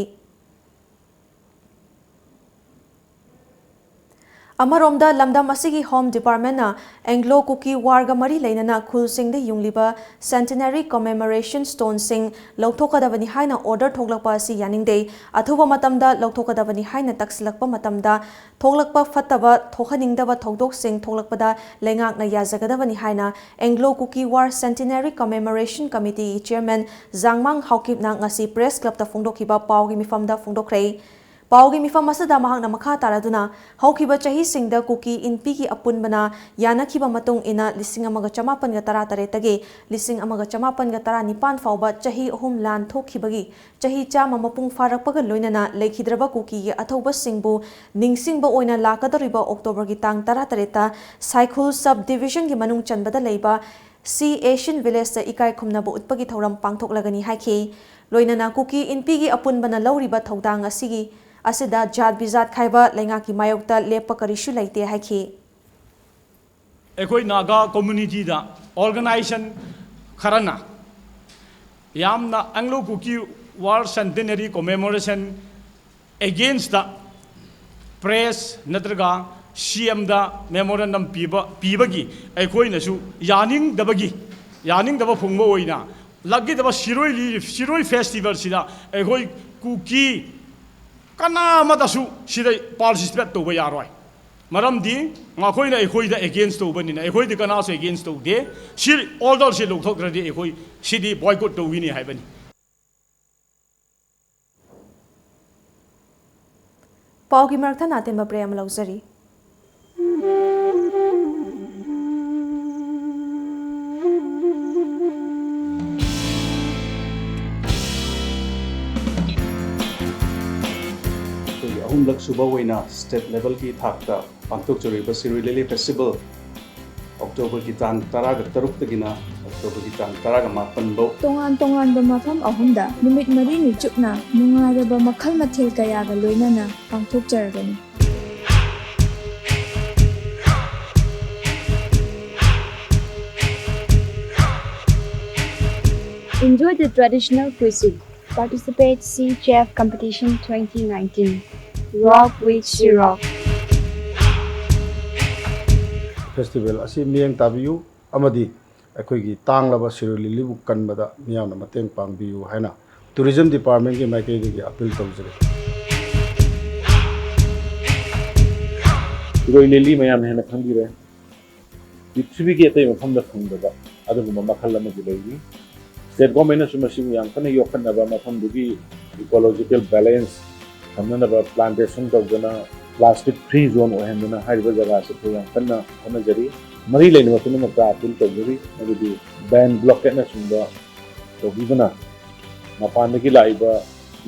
ꯑꯃꯔꯣꯝꯗ ꯂꯝꯗꯝ ꯑꯁꯤꯒꯤ Home Department ꯅ Anglo Kuki War ꯒ ꯃꯔꯤ ꯂꯩꯅꯅ ꯈꯨꯜꯁꯤꯡꯗ ꯌꯨꯡꯂꯤꯕ Centenary Commemoration Stone ꯁꯤꯡ ꯂꯧꯊꯣꯛꯀꯗꯕꯅꯤ ꯍꯥꯏꯅ order ꯊꯣꯛꯂꯛꯄ ꯑꯁꯤ ꯌꯥꯅꯤꯡꯗꯦ꯫ ꯑꯊꯨꯕ ꯃꯇꯝꯗ ꯂꯧꯊꯣꯛꯀꯗꯕꯅꯤ ꯍꯥꯏꯅ ꯇꯛꯁꯤꯜꯂꯛꯄ ꯃꯇꯝꯗ ꯊꯣꯛꯂꯛꯄ ꯐꯠꯇꯕ ꯊꯣꯛꯍꯟꯅꯤꯡꯗꯕ ꯊꯧꯗꯣꯛꯁꯤꯡ ꯊꯣꯛꯂꯛꯄꯗ ꯂꯩꯉꯥꯛꯅ ꯌꯥꯖꯒꯗꯕꯅꯤ ꯍꯥꯏꯅ Anglo Kuki War Centenary Commemoration Committee ꯒꯤ Chairman ꯖꯥꯡꯃꯥꯡ ꯍꯥꯎꯀꯤꯞꯅ ꯉꯁꯤ Press Club ꯇ ꯐꯣꯡꯗꯣꯛꯈꯤꯕ ꯄꯥꯎꯒꯤ ꯃꯤꯐꯝꯗ ꯐꯣꯡꯗꯣꯛꯈ꯭ꯔꯦ꯫ ꯄꯥꯎꯒꯤ ꯃꯤꯐꯝ ꯑꯁꯤꯗ ꯃꯍꯥꯛꯅ ꯃꯈꯥ ꯇꯥꯔꯗꯨꯅ, ꯍꯧꯈꯤꯕ ꯆꯍꯤꯁꯤꯡꯗ ꯀꯨꯀꯤ ꯏꯟꯄꯤꯒꯤ ꯑꯄꯨꯟꯕꯅ ꯌꯥꯅꯈꯤꯕ ꯃꯇꯨꯡ ꯏꯟꯅ ꯂꯤꯁꯤꯡ ꯑꯃꯒ ꯆꯃꯥꯄꯟꯒ ꯇꯔꯥꯇꯔꯦꯠꯇꯒꯤ ꯂꯤꯁꯤꯡ ꯑꯃꯒ ꯆꯃꯥꯄꯟꯒ ꯇꯔꯥꯅꯤꯄꯥꯟ ꯐꯥꯎꯕ ꯆꯍꯤ ꯑꯍꯨꯝ ꯂꯥꯟ ꯊꯣꯛꯈꯤꯕꯒꯤ ꯆꯍꯤ ꯆꯥꯝꯃ ꯃꯄꯨꯡ ꯐꯥꯔꯛꯄꯒ ꯂꯣꯏꯅꯅ ꯂꯩꯈꯤꯗ꯭ꯔꯕ ꯀꯨꯀꯤꯒꯤ ꯑꯊꯧꯕꯁꯤꯡꯕꯨ ꯅꯤꯡꯁꯤꯡꯕ ꯑꯣꯏꯅ ꯂꯥꯛꯀꯗꯧꯔꯤꯕ ꯑꯣꯛꯇꯣꯕꯔꯒꯤ ꯇꯥꯡ ꯇꯔꯥꯇꯔꯦꯠꯇ ꯁꯥꯏꯈꯨꯜ ꯁꯕ ꯗꯤꯕꯤꯖꯟꯒꯤ ꯃꯅꯨꯡ ꯆꯟꯕꯗ ꯂꯩꯕ ꯁꯤ ꯑꯦꯁꯤꯌꯟ ꯚꯤꯂꯦꯖꯇ ꯏꯀꯥꯏ ꯈꯨꯝꯅꯕ ꯎꯠꯄꯒꯤ ꯊꯧꯔꯝ ꯄꯥꯡꯊꯣꯛꯂꯒꯅꯤ ꯍꯥꯏꯈꯤ꯫ ꯂꯣꯏꯅꯅ ꯀꯨꯀꯤ ꯏꯟꯄꯤꯒꯤ ꯑꯄꯨꯟꯕꯅ ꯂꯧꯔꯤꯕ ꯊꯧꯗꯥꯡ ꯑꯁꯤꯒꯤ ꯑꯁꯤꯗ ꯖꯥꯠ ꯕꯤꯖꯥꯠ ꯈꯥꯏꯕ ꯂꯩꯉꯥꯛꯀꯤ ꯃꯥꯌꯣꯛꯇ ꯂꯦꯞꯄ ꯀꯔꯤꯁꯨ ꯂꯩꯇꯦ ꯍꯥꯏꯈꯤ꯫ ꯑꯩꯈꯣꯏ ꯅꯥꯒꯥ ꯀꯝꯃ꯭ꯌꯨꯅꯤꯇꯤꯗ ꯑꯣꯔꯒꯅꯥꯏꯖꯦꯁꯟ ꯈꯔꯅ ꯌꯥꯝꯅ ꯑꯦꯡꯂꯣ ꯀꯨꯀꯤ ꯋꯥꯔ ꯁꯦꯟꯇꯦꯅꯔꯤ ꯀꯣꯃꯦꯃꯣꯔꯦꯁꯟ ꯑꯦꯒꯦꯟꯁꯇ ꯄ꯭ꯔꯦꯁ ꯅꯠꯇ꯭ꯔꯒ ꯁꯤ ꯑꯦꯝꯗ ꯃꯦꯃꯣꯔꯦꯟꯗꯝ ꯄꯤꯕ ꯄꯤꯕꯒꯤ ꯑꯩꯈꯣꯏꯅꯁꯨ ꯌꯥꯅꯤꯡꯗꯕꯒꯤ ꯌꯥꯅꯤꯡꯗꯕ ꯐꯣꯡꯕ ꯑꯣꯏꯅ ꯂꯥꯛꯀꯗꯕ ꯁꯤꯔꯣꯏ ꯂꯤ ꯁꯤꯔꯣꯏ ꯐꯦꯁꯇꯤꯚꯦꯜꯁꯤꯗ ꯑꯩꯈꯣꯏ ꯀꯨꯀꯤ ꯀꯅꯥ ꯑꯃꯠꯇꯁꯨ ꯁꯤꯗ ꯄꯥꯔꯇꯤꯁꯤꯄꯦꯠ ꯇꯧꯕ ꯌꯥꯔꯣꯏ꯫ ꯃꯔꯝꯗꯤ ꯃꯈꯣꯏꯅ ꯑꯩꯈꯣꯏꯗ ꯑꯦꯒꯦꯟꯁ ꯇꯧꯕꯅꯤꯅ ꯑꯩꯈꯣꯏꯗꯤ ꯀꯅꯥꯁꯨ ꯑꯦꯒꯦꯟꯁ ꯇꯧꯗꯦ꯫ ꯁꯤ ꯑꯣꯔꯗꯔꯁꯤ ꯂꯧꯊꯣꯛꯇ꯭ꯔꯗꯤ ꯑꯩꯈꯣꯏ ꯁꯤꯗꯤ ꯕꯣꯏꯀꯣꯠ ꯇꯧꯒꯅꯤ ꯍꯥꯏꯕꯅꯤ꯫ ꯄꯥꯎꯒꯤ ꯃꯔꯛ ꯊꯠꯅ ꯑꯇꯦꯟꯕ ꯕ꯭ꯔꯦꯛ ꯑꯃ ꯂꯧꯖꯔꯤ꯫ ꯑꯩꯈꯣꯏꯒꯤ ꯑꯍꯨꯝꯂꯛ ꯁꯨꯕ ꯑꯣꯏꯅ ꯁ꯭ꯇꯦꯠ ꯂꯦꯚꯦꯜꯒꯤ ꯊꯥꯛꯇ ꯄꯥꯡꯊꯣꯛꯆꯔꯤꯕ ꯁꯤꯔꯣꯏ ꯂꯤꯂꯤ ꯐꯦꯁꯇꯤꯚꯦꯜ ꯑꯣꯛꯇꯣꯕꯔꯒꯤ ꯇꯥꯡ ꯇꯔꯥꯒ ꯇꯔꯨꯛꯇꯒꯤꯅ ꯑꯣꯛꯇꯣꯕꯔꯒꯤ ꯇꯥꯡ ꯇꯔꯥꯒ ꯃꯥꯄꯟ ꯐꯥꯎ ꯇꯣꯉꯥꯟ ꯇꯣꯉꯥꯟꯕ ꯃꯐꯝ ꯑꯍꯨꯝꯗ ꯅꯨꯃꯤꯠ ꯃꯔꯤꯅꯤ ꯆꯨꯞꯅ ꯅꯨꯡꯉꯥꯏꯔꯕ ꯃꯈꯜ ꯃꯊꯦꯜ ꯀꯌꯥꯒ ꯂꯣꯏꯅꯅ ꯄꯥꯡꯊꯣꯛꯆꯔꯒꯅꯤ꯫ Enjoy the traditional cuisine. Participate C Chef Competition twenty nineteen. Rock with Ciroc. Festival ꯑꯁꯤ ꯃꯤꯠꯌꯦꯡ ꯇꯥꯕꯤꯌꯨ ꯑꯃꯗꯤ ꯑꯩꯈꯣꯏꯒꯤ ꯇꯥꯡꯂꯕ ꯁꯤꯔꯣꯏ ꯂꯤꯂꯤꯕꯨ ꯀꯟꯕꯗ ꯃꯤꯌꯥꯝꯅ ꯃꯇꯦꯡ ꯄꯥꯡꯕꯤꯌꯨ ꯍꯥꯏꯅ ꯇꯨꯔꯤꯖꯝ ꯗꯤꯄꯥꯔꯠꯃꯦꯟꯒꯤ ꯃꯥꯏꯀꯩꯗꯒꯤ ꯑꯄꯤꯜ ꯇꯧꯖꯔꯤ꯫ ꯁꯤꯔꯣꯏ ꯂꯤꯂꯤ ꯃꯌꯥꯝꯅ ꯍꯦꯟꯅ ꯈꯪꯕꯤꯔꯦ꯫ ꯄ꯭ꯔꯤꯊꯤꯕꯤꯒꯤ ꯑꯇꯩ ꯃꯐꯝꯗ ꯐꯪꯗꯕ ꯑꯗꯨꯒꯨꯝꯕ ꯃꯈꯜ ꯑꯃꯗꯤ ꯂꯩꯔꯤ꯫ ꯁ꯭ꯇꯦꯠ ꯒꯣꯔꯃꯦꯟꯅꯁꯨ ꯃꯁꯤꯕꯨ ꯌꯥꯝ ꯀꯟꯅ ꯌꯣꯛꯈꯠꯅꯕ, ꯃꯐꯝꯗꯨꯒꯤ ꯏꯀꯣꯂꯣꯖꯤꯀꯦꯜ ꯕꯦꯂꯦꯟꯁ ꯊꯝꯅꯅꯕ plantation ꯇꯧꯗꯅ plastic free zone ꯑꯣꯏꯍꯟꯗꯅ ꯍꯥꯏꯔꯤꯕ ꯖꯒꯥꯁꯤ ꯑꯩꯈꯣꯏ ꯌꯥꯝ ꯀꯟꯅ ꯍꯣꯠꯅꯖꯔꯤ꯫ ꯃꯔꯤ ꯂꯩꯅꯕ ꯄꯨꯝꯅꯃꯛꯇ appeal ꯇꯧꯖꯔꯤ, ꯃꯗꯨꯗꯤ ban blockade-ꯅꯆꯤꯡꯕ ꯇꯧꯕꯤꯗꯨꯅ ꯃꯄꯥꯟꯗꯒꯤ ꯂꯥꯛꯏꯕ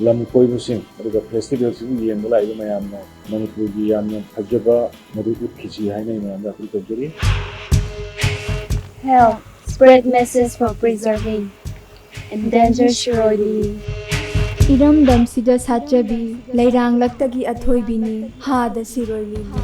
ꯂꯝ ꯀꯣꯏꯕꯁꯤꯡ ꯑꯗꯨꯒ festival-ꯁꯤꯕꯨ ꯌꯦꯡꯕ ꯂꯥꯛꯏꯕ ꯃꯌꯥꯝꯅ ꯃꯅꯤꯄꯨꯔꯒꯤ ꯌꯥꯝꯅ ꯐꯖꯕ ꯃꯗꯨ ꯎꯠꯈꯤꯁꯤ ꯍꯥꯏꯅ ꯑꯩ ꯃꯌꯥꯝꯗ appeal ꯇꯧꯖꯔꯤ꯫ Help spread message for preserving endangered Shirui Lily. ꯏꯔꯝꯗꯝꯁꯤꯗ ꯁꯥꯠꯆꯕꯤ ꯂꯩꯔꯥꯡꯂꯛꯇꯒꯤ ꯑꯊꯣꯏꯕꯤꯅꯤ ꯍꯥꯗ Shirui lily.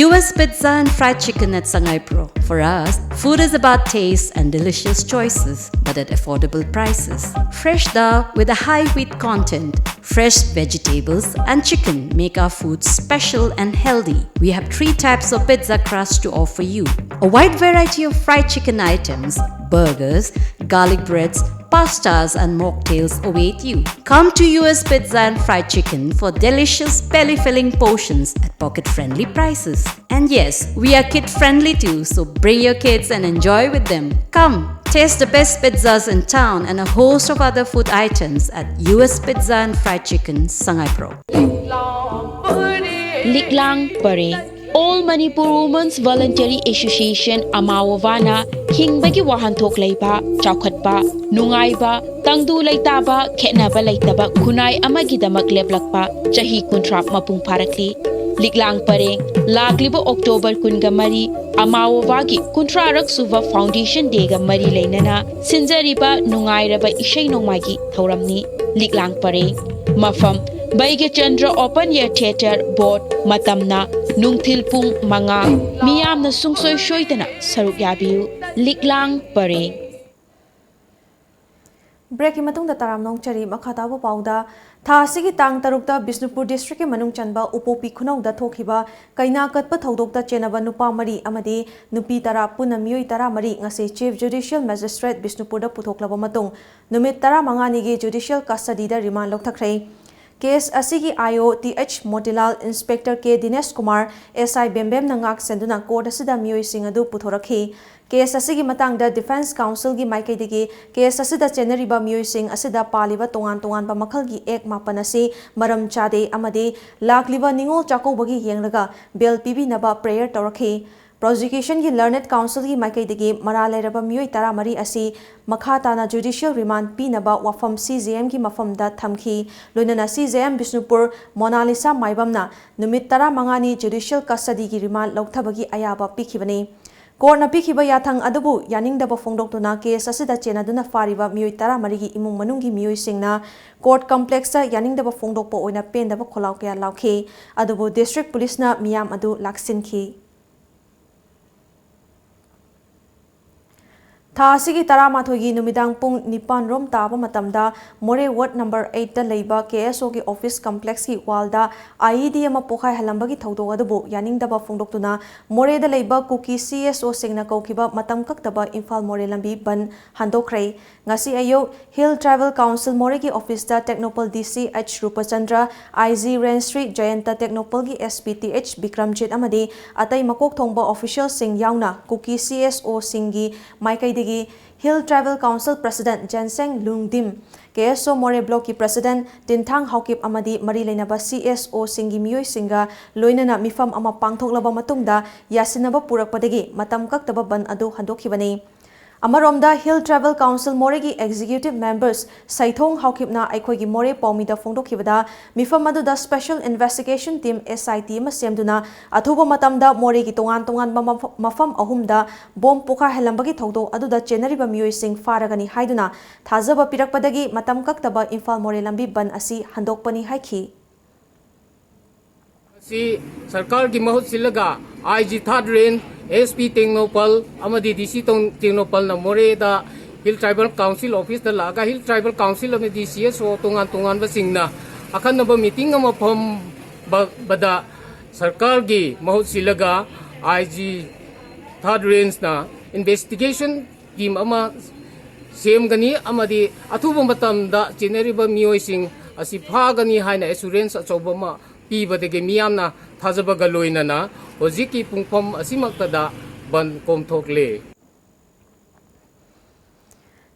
U S Pizza and Fried Chicken at Sangaipro. For us, food is about taste and delicious choices, but at affordable prices. Fresh dal with a high wheat content, fresh vegetables and chicken make our food special and healthy. We have three types of pizza crust to offer you. A wide variety of fried chicken items, burgers, garlic breads, pastas and mocktails await you. Come to U S Pizza and Fried Chicken for delicious belly-filling portions at pocket-friendly prices. And yes, we are kid-friendly too, so bring your kids and enjoy with them. Come, taste the best pizzas in town and a host of other food items at U S Pizza and Fried Chicken, Sangaipro. ꯂꯤꯛꯂꯥꯡ ꯄꯔꯦꯡ꯫ All Manipur Women's Voluntary Association ꯑꯃꯥꯋꯣꯕꯥꯅ ꯍꯤꯡꯕꯒꯤ ꯋꯥꯍꯟꯊꯣꯛ ꯂꯩꯕ, ꯆꯥꯎꯈꯠꯄ, ꯅꯨꯡꯉꯥꯏꯕ, ꯇꯪꯗꯨ ꯂꯩꯇꯥꯕ, ꯈꯦꯠꯅꯕ ꯂꯩꯇꯕ ꯈꯨꯟꯅꯥꯏ ꯑꯃꯒꯤꯗꯃꯛ ꯂꯦꯞꯂꯛꯄ ꯆꯍꯤ ꯀꯨꯟꯊ꯭ꯔꯥ ꯃꯄꯨꯡ ꯐꯥꯔꯛꯂꯤ꯫ ꯂꯤꯛꯂꯥꯡ ꯄꯔꯦꯡ ꯂꯥꯛꯂꯤꯕ ꯑꯣꯛꯇꯣꯕꯔ ꯀꯨꯟꯒ ꯃꯔꯤ ꯑꯃꯥꯋꯣꯕꯥꯒꯤ ꯀꯨꯟꯊ꯭ꯔꯥꯔꯛ ꯁꯨꯕ Foundation Day-ꯒ ꯃꯔꯤ ꯂꯩꯅꯅ ꯁꯤꯟꯖꯔꯤꯕ ꯅꯨꯡꯉꯥꯏꯔꯕ ꯏꯁꯩ ꯅꯣꯡꯃꯥꯏꯒꯤ ꯊꯧꯔꯝꯅꯤ꯫ ꯂꯤꯛꯂꯥꯡ ꯄꯔꯦꯡ꯫ ꯃꯐꯝ: ꯕꯩꯒꯆꯟꯗ꯭ꯔ Open Air Theatre ꯕꯣꯔꯗ꯫ ꯃꯇꯝꯅ ꯅꯨꯡꯊꯤꯜ ꯄꯨꯡ ꯃꯉꯥ꯫ ꯃꯤꯌꯥꯝꯅ ꯁꯨꯡꯁꯣꯏ ꯁꯣꯏꯗꯅ ꯁꯔꯨꯛ ꯌꯥꯕꯤꯌꯨ꯫ ꯂꯤꯛꯂꯥꯡ ꯄꯔꯦꯡ꯫ Break-ꯀꯤ ꯃꯇꯨꯡꯗ ꯇꯔꯥꯝꯅ ꯑꯣꯛꯆꯔꯤ꯫ ꯃꯈꯥ ꯇꯥꯕ ꯄꯥꯎꯗ, ꯊꯥ ꯑꯁꯤꯒꯤ ꯇꯥꯡ ꯇꯔꯨꯛꯇ ꯕꯤꯁꯅꯨꯄꯨꯔ district-ꯀꯤ ꯃꯅꯨꯡ ꯆꯟꯕ ꯎꯄꯣꯛꯄꯤ ꯈꯨꯅꯧꯗ ꯊꯣꯛꯈꯤꯕ ꯀꯩꯅꯥ ꯀꯠꯄ ꯊꯧꯗꯣꯛꯇ ꯆꯦꯟꯅꯕ ꯅꯨꯄꯥ ꯃꯔꯤ ꯑꯃꯗꯤ ꯅꯨꯄꯤ ꯇꯔꯥ, ꯄꯨꯟꯅ ꯃꯤꯑꯣꯏ ꯇꯔꯥꯃꯔꯤ ꯉꯁꯤ Chief Judicial Magistrate ꯕꯤꯁꯅꯨꯄꯨꯔꯗ ꯄꯨꯊꯣꯛꯂꯕ ꯃꯇꯨꯡ ꯅꯨꯃꯤꯠ ꯇꯔꯥꯃꯉꯥꯅꯤꯒꯤ judicial custody-ꯗ remand ꯂꯧꯊꯈ꯭ꯔꯦ꯫ ꯀꯦꯁ ꯑꯁꯤꯒꯤ I O T H Motilal, inspector K Dinesh Kumar, S I ꯕꯦꯝꯕꯦꯝꯅ ꯉꯥꯛ ꯁꯦꯟꯗꯨꯅ ꯀꯣꯔꯠ ꯑꯁꯤꯗ ꯃꯤꯑꯣꯏꯁꯤꯡ ꯑꯗꯨ ꯄꯨꯊꯣꯔꯛꯈꯤ꯫ ꯀꯦꯁ ꯑꯁꯤꯒꯤ ꯃꯇꯥꯡꯗ ꯗꯤꯐꯦꯟꯁ ꯀꯥꯎꯟꯁꯤꯜꯒꯤ ꯃꯥꯏꯀꯩꯗꯒꯤ ꯀꯦꯁ ꯑꯁꯤꯗ ꯆꯦꯟꯅꯔꯤꯕ ꯃꯤꯑꯣꯏꯁꯤꯡ ꯑꯁꯤꯗ ꯄꯥꯜꯂꯤꯕ ꯇꯣꯉꯥꯟ ꯇꯣꯉꯥꯟꯕ ꯃꯈꯜꯒꯤ ꯑꯦꯛ ꯃꯥꯄꯟ ꯑꯁꯤ ꯃꯔꯝ ꯆꯥꯗꯦ ꯑꯃꯗꯤ ꯂꯥꯛꯂꯤꯕ ꯅꯤꯉꯣꯜ ꯆꯥꯛꯀꯧꯕꯒꯤ ꯌꯦꯡꯂꯒ ꯕꯦꯜ ꯄꯤꯕꯤꯅꯕ ꯄ꯭ꯔꯦꯌꯔ ꯇꯧꯔꯛꯈꯤ꯫ ꯄ꯭ꯔꯣꯁꯤꯀ꯭ꯌꯨꯁꯟꯒꯤ ꯂꯔꯅꯦꯗ ꯀꯥꯎꯟꯁꯤꯜꯒꯤ ꯃꯥꯏꯀꯩꯗꯒꯤ ꯃꯔꯥꯜ ꯂꯩꯔꯕ ꯃꯤꯑꯣꯏ ꯇꯔꯥꯃꯔꯤ ꯑꯁꯤ ꯃꯈꯥ ꯇꯥꯅ ꯖꯨꯗꯤꯁꯤꯌꯦꯜ ꯔꯤꯃꯥꯟꯗ ꯄꯤꯅꯕ ꯋꯥꯐꯝ ꯁꯤ ꯖꯦ ꯑꯦꯝꯒꯤ ꯃꯐꯝꯗ ꯊꯝꯈꯤ꯫ ꯂꯣꯏꯅꯅ ꯁꯤ ꯖꯦ ꯑꯦꯝ ꯕꯤꯁꯅꯨꯄꯨꯔ ꯃꯣꯅꯥꯂꯤꯁꯥ ꯃꯥꯏꯕꯝꯅ ꯅꯨꯃꯤꯠ ꯇꯔꯥꯃꯉꯥꯅꯤ ꯖꯨꯗꯤꯁꯤꯌꯦꯜ ꯀꯁꯇꯗꯤꯒꯤ ꯔꯤꯃꯥꯟꯗ ꯂꯧꯊꯕꯒꯤ ꯑꯌꯥꯕ ꯄꯤꯈꯤꯕꯅꯤ꯫ ꯀꯣꯔꯠꯅ ꯄꯤꯈꯤꯕ ꯌꯥꯊꯪ ꯑꯗꯨꯕꯨ ꯌꯥꯅꯤꯡꯗꯕ ꯐꯣꯡꯗꯣꯛꯇꯨꯅ ꯀꯦꯁ ꯑꯁꯤꯗ ꯆꯦꯟꯅꯗꯨꯅ ꯐꯥꯔꯤꯕ ꯃꯤꯑꯣꯏ ꯇꯔꯥꯃꯔꯤꯒꯤ ꯏꯃꯨꯡ ꯃꯅꯨꯡꯒꯤ ꯃꯤꯑꯣꯏꯁꯤꯡꯅ ꯀꯣꯔꯠ ꯀꯝꯄ꯭ꯂꯦꯛꯁꯇ ꯌꯥꯅꯤꯡꯗꯕ ꯐꯣꯡꯗꯣꯛꯄ ꯑꯣꯏꯅ ꯄꯦꯟꯗꯕ ꯈꯣꯜꯂꯥꯎ ꯀꯌꯥ ꯂꯥꯎꯈꯤ꯫ ꯑꯗꯨꯕꯨ ꯗꯤꯁꯇ꯭ꯔꯤꯛ ꯄꯨꯂꯤꯁꯅ ꯃꯤꯌꯥꯝ ꯑꯗꯨ ꯂꯥꯛꯁꯤꯟꯈꯤ꯫ ꯊꯥ ꯑꯁꯤꯒꯤ ꯇꯔꯥꯃꯥꯊꯣꯏꯒꯤ ꯅꯨꯃꯤꯗꯥꯡ ꯄꯨꯡ ꯅꯤꯄꯥꯟ ꯔꯣꯝ ꯇꯥꯕ ꯃꯇꯝꯗ ꯃꯣꯔꯦ ꯋꯥꯔꯗ ꯅꯝꯕꯔ ꯑꯩꯠꯇ ꯂꯩꯕ ꯀꯦ ꯑꯦꯁ ꯑꯣꯒꯤ ꯑꯣꯐꯤꯁ ꯀꯝꯄ꯭ꯂꯦꯛꯁꯀꯤ ꯋꯥꯜꯗ ꯑꯥꯏ ꯏ ꯗꯤ ꯑꯃ ꯄꯣꯈꯥꯏꯍꯜꯂꯝꯕꯒꯤ ꯊꯧꯗꯣꯛ ꯑꯗꯨꯕꯨ ꯌꯥꯅꯤꯡꯗꯕ ꯐꯣꯡꯗꯣꯛꯇꯨꯅ ꯃꯣꯔꯦꯗ ꯂꯩꯕ ꯀꯨꯀꯤ ꯁꯤ ꯑꯦꯁ ꯑꯣꯁꯤꯡꯅ ꯀꯧꯈꯤꯕ ꯃꯇꯝ ꯀꯛꯇꯕ ꯏꯝꯐꯥꯜ ꯃꯣꯔꯦ ꯂꯝꯕꯤ ꯕꯟꯗ ꯍꯟꯗꯣꯛꯈ꯭ꯔꯦ꯫ ꯉꯁꯤ ꯑꯌꯨꯛ ꯍꯤꯜ ꯇ꯭ꯔꯥꯏꯕꯦꯜ ꯀꯥꯎꯟꯁꯤꯜ ꯃꯣꯔꯦꯒꯤ ꯑꯣꯐꯤꯁꯇ Tengnoupal D C H Rupchandra, I G range three Jayanta, ꯇꯦꯛꯅꯧꯄꯜꯒꯤ S P T H Bikramjit ꯑꯃꯗꯤ ꯑꯇꯩ ꯃꯀꯣꯛ ꯊꯣꯡꯕ ꯑꯣꯐꯤꯁꯤꯌꯦꯜꯁꯤꯡ ꯌꯥꯎꯅ ꯀꯨꯀꯤ ꯁꯤ ꯑꯦꯁ ꯑꯣꯁꯤꯡꯒꯤ ꯃꯥꯏꯀꯩꯗꯒꯤ ꯍꯤꯜ ꯇ꯭ꯔꯥꯏꯕꯦꯜ ꯀꯥꯎꯟꯁꯤꯜ ꯄ꯭ꯔꯁꯤꯗꯦꯟꯠ ꯖꯦꯟꯁꯦꯡ ꯂꯨꯡꯗꯤꯝ, ꯀꯦ ꯑꯦꯁ ꯑꯣ ꯃꯣꯔꯦ ꯕ꯭ꯂꯣꯛꯀꯤ ꯄ꯭ꯔꯁꯤꯗꯦꯟꯠ ꯇꯤꯟꯊꯥꯡ ꯍꯥꯎꯀꯤꯞ ꯑꯃꯗꯤ ꯃꯔꯤ ꯂꯩꯅꯕ ꯁꯤ ꯑꯦꯁ ꯑꯣꯁꯤꯡꯒꯤ ꯃꯤꯑꯣꯏꯁꯤꯡꯒ ꯂꯣꯏꯅꯅ ꯃꯤꯐꯝ ꯑꯃ ꯄꯥꯡꯊꯣꯛꯂꯕ ꯃꯇꯨꯡꯗ ꯌꯥꯁꯤꯟꯅꯕ ꯄꯨꯔꯛꯄꯗꯒꯤ ꯃꯇꯝ ꯀꯛꯇꯕ ꯕꯟꯗ ꯑꯗꯨ ꯍꯟꯗꯣꯛꯈꯤꯕꯅꯤ꯫ ꯑꯃꯔꯣꯝꯗ, ꯍꯤꯜ ꯇ꯭ꯔꯥꯏꯕꯦꯜ ꯀꯥꯎꯟꯁꯤꯜ ꯃꯣꯔꯦꯒꯤ ꯑꯦꯛꯖꯤꯀ꯭ꯌꯨꯇꯤꯚ ꯃꯦꯝꯕꯔꯁ ꯁꯩꯊꯣꯡ ꯍꯥꯎꯀꯤꯞꯅ ꯑꯩꯈꯣꯏꯒꯤ ꯃꯣꯔꯦ ꯄꯥꯎꯃꯤꯗ ꯐꯣꯡꯗꯣꯛꯈꯤꯕꯗ, ꯃꯤꯐꯝ ꯑꯗꯨꯗ ꯁ꯭ꯄꯦꯁꯦꯜ ꯏꯟꯚꯦꯁꯇꯤꯒꯦꯁꯟ ꯇꯤꯝ, ꯑꯦꯁ ꯑꯥꯏ ꯇꯤ, ꯑꯃ ꯁꯦꯝꯗꯨꯅ ꯑꯊꯨꯕ ꯃꯇꯝꯗ ꯃꯣꯔꯦꯒꯤ ꯇꯣꯉꯥꯟ ꯇꯣꯉꯥꯟꯕ ꯃꯐ-, ꯃꯐꯝ ꯑꯍꯨꯝꯗ ꯕꯣꯝ ꯄꯣꯈꯥꯏꯍꯜꯂꯝꯕꯒꯤ ꯊꯧꯗꯣꯛ ꯑꯗꯨꯗ ꯆꯦꯟꯅꯔꯤꯕ ꯃꯤꯑꯣꯏꯁꯤꯡ ꯐꯥꯔꯒꯅꯤ ꯍꯥꯏꯗꯨꯅ ꯊꯥꯖꯕ ꯄꯤꯔꯛꯄꯗꯒꯤ ꯃꯇꯝ ꯀꯛꯇꯕ ꯏꯝꯐꯥꯜ ꯃꯣꯔꯦ ꯂꯝꯕꯤ ꯕꯟꯗ ꯑꯁꯤ ꯍꯟꯗꯣꯛꯄꯅꯤ ꯍꯥꯏꯈꯤ꯫ ꯑꯁꯤ ꯁꯔꯀꯥꯔꯒꯤ ꯃꯍꯨꯠ ꯁꯤꯜꯂꯒ I G third range, S P Tengnoupal ꯑꯃꯗꯤ ꯗꯤ ꯁꯤ ꯇꯣꯡ-, ꯇꯦꯡꯅꯧꯄꯜꯅ ꯃꯣꯔꯦꯗ ꯍꯤꯜ ꯇ꯭ꯔꯥꯏꯕꯦꯜ ꯀꯥꯎꯟꯁꯤꯜ ꯑꯣꯐꯤꯁꯇ ꯂꯥꯛꯑꯒ ꯍꯤꯜ ꯇ꯭ꯔꯥꯏꯕꯦꯜ ꯀꯥꯎꯟꯁꯤꯜ ꯑꯃꯗꯤ ꯁꯤ ꯑꯦꯁ ꯑꯣ ꯇꯣꯉꯥꯟ ꯇꯣꯉꯥꯟꯕꯁꯤꯡꯅ ꯑꯈꯟꯅꯕ ꯃꯤꯇꯤꯡ ꯑꯃ ꯐꯝꯕꯗ ꯁꯔꯀꯥꯔꯒꯤ ꯃꯍꯨꯠ ꯁꯤꯜꯂꯒ I G third ꯔꯦꯟꯖꯅ investigation team ꯑꯃ ꯁꯦꯝꯒꯅꯤ ꯑꯃꯗꯤ ꯑꯊꯨꯕ ꯃꯇꯝꯗ ꯆꯦꯟꯅꯔꯤꯕ ꯃꯤꯑꯣꯏꯁꯤꯡ ꯑꯁꯤ ꯐꯥꯒꯅꯤ ꯍꯥꯏꯅ ꯑꯦꯁꯨꯔꯦꯟꯁ ꯑꯆꯧꯕ ꯑꯃ ꯄꯤꯕꯗꯒꯤ ꯃꯤꯌꯥꯝꯅ ꯊꯥꯖꯕꯒ ꯂꯣꯏꯅꯅ ꯍꯧꯖꯤꯛꯀꯤ ꯄꯨꯡꯐꯝ ꯑꯁꯤꯃꯛꯇꯗ ꯕꯟ ꯀꯣꯝꯊꯣꯛꯂꯦ꯫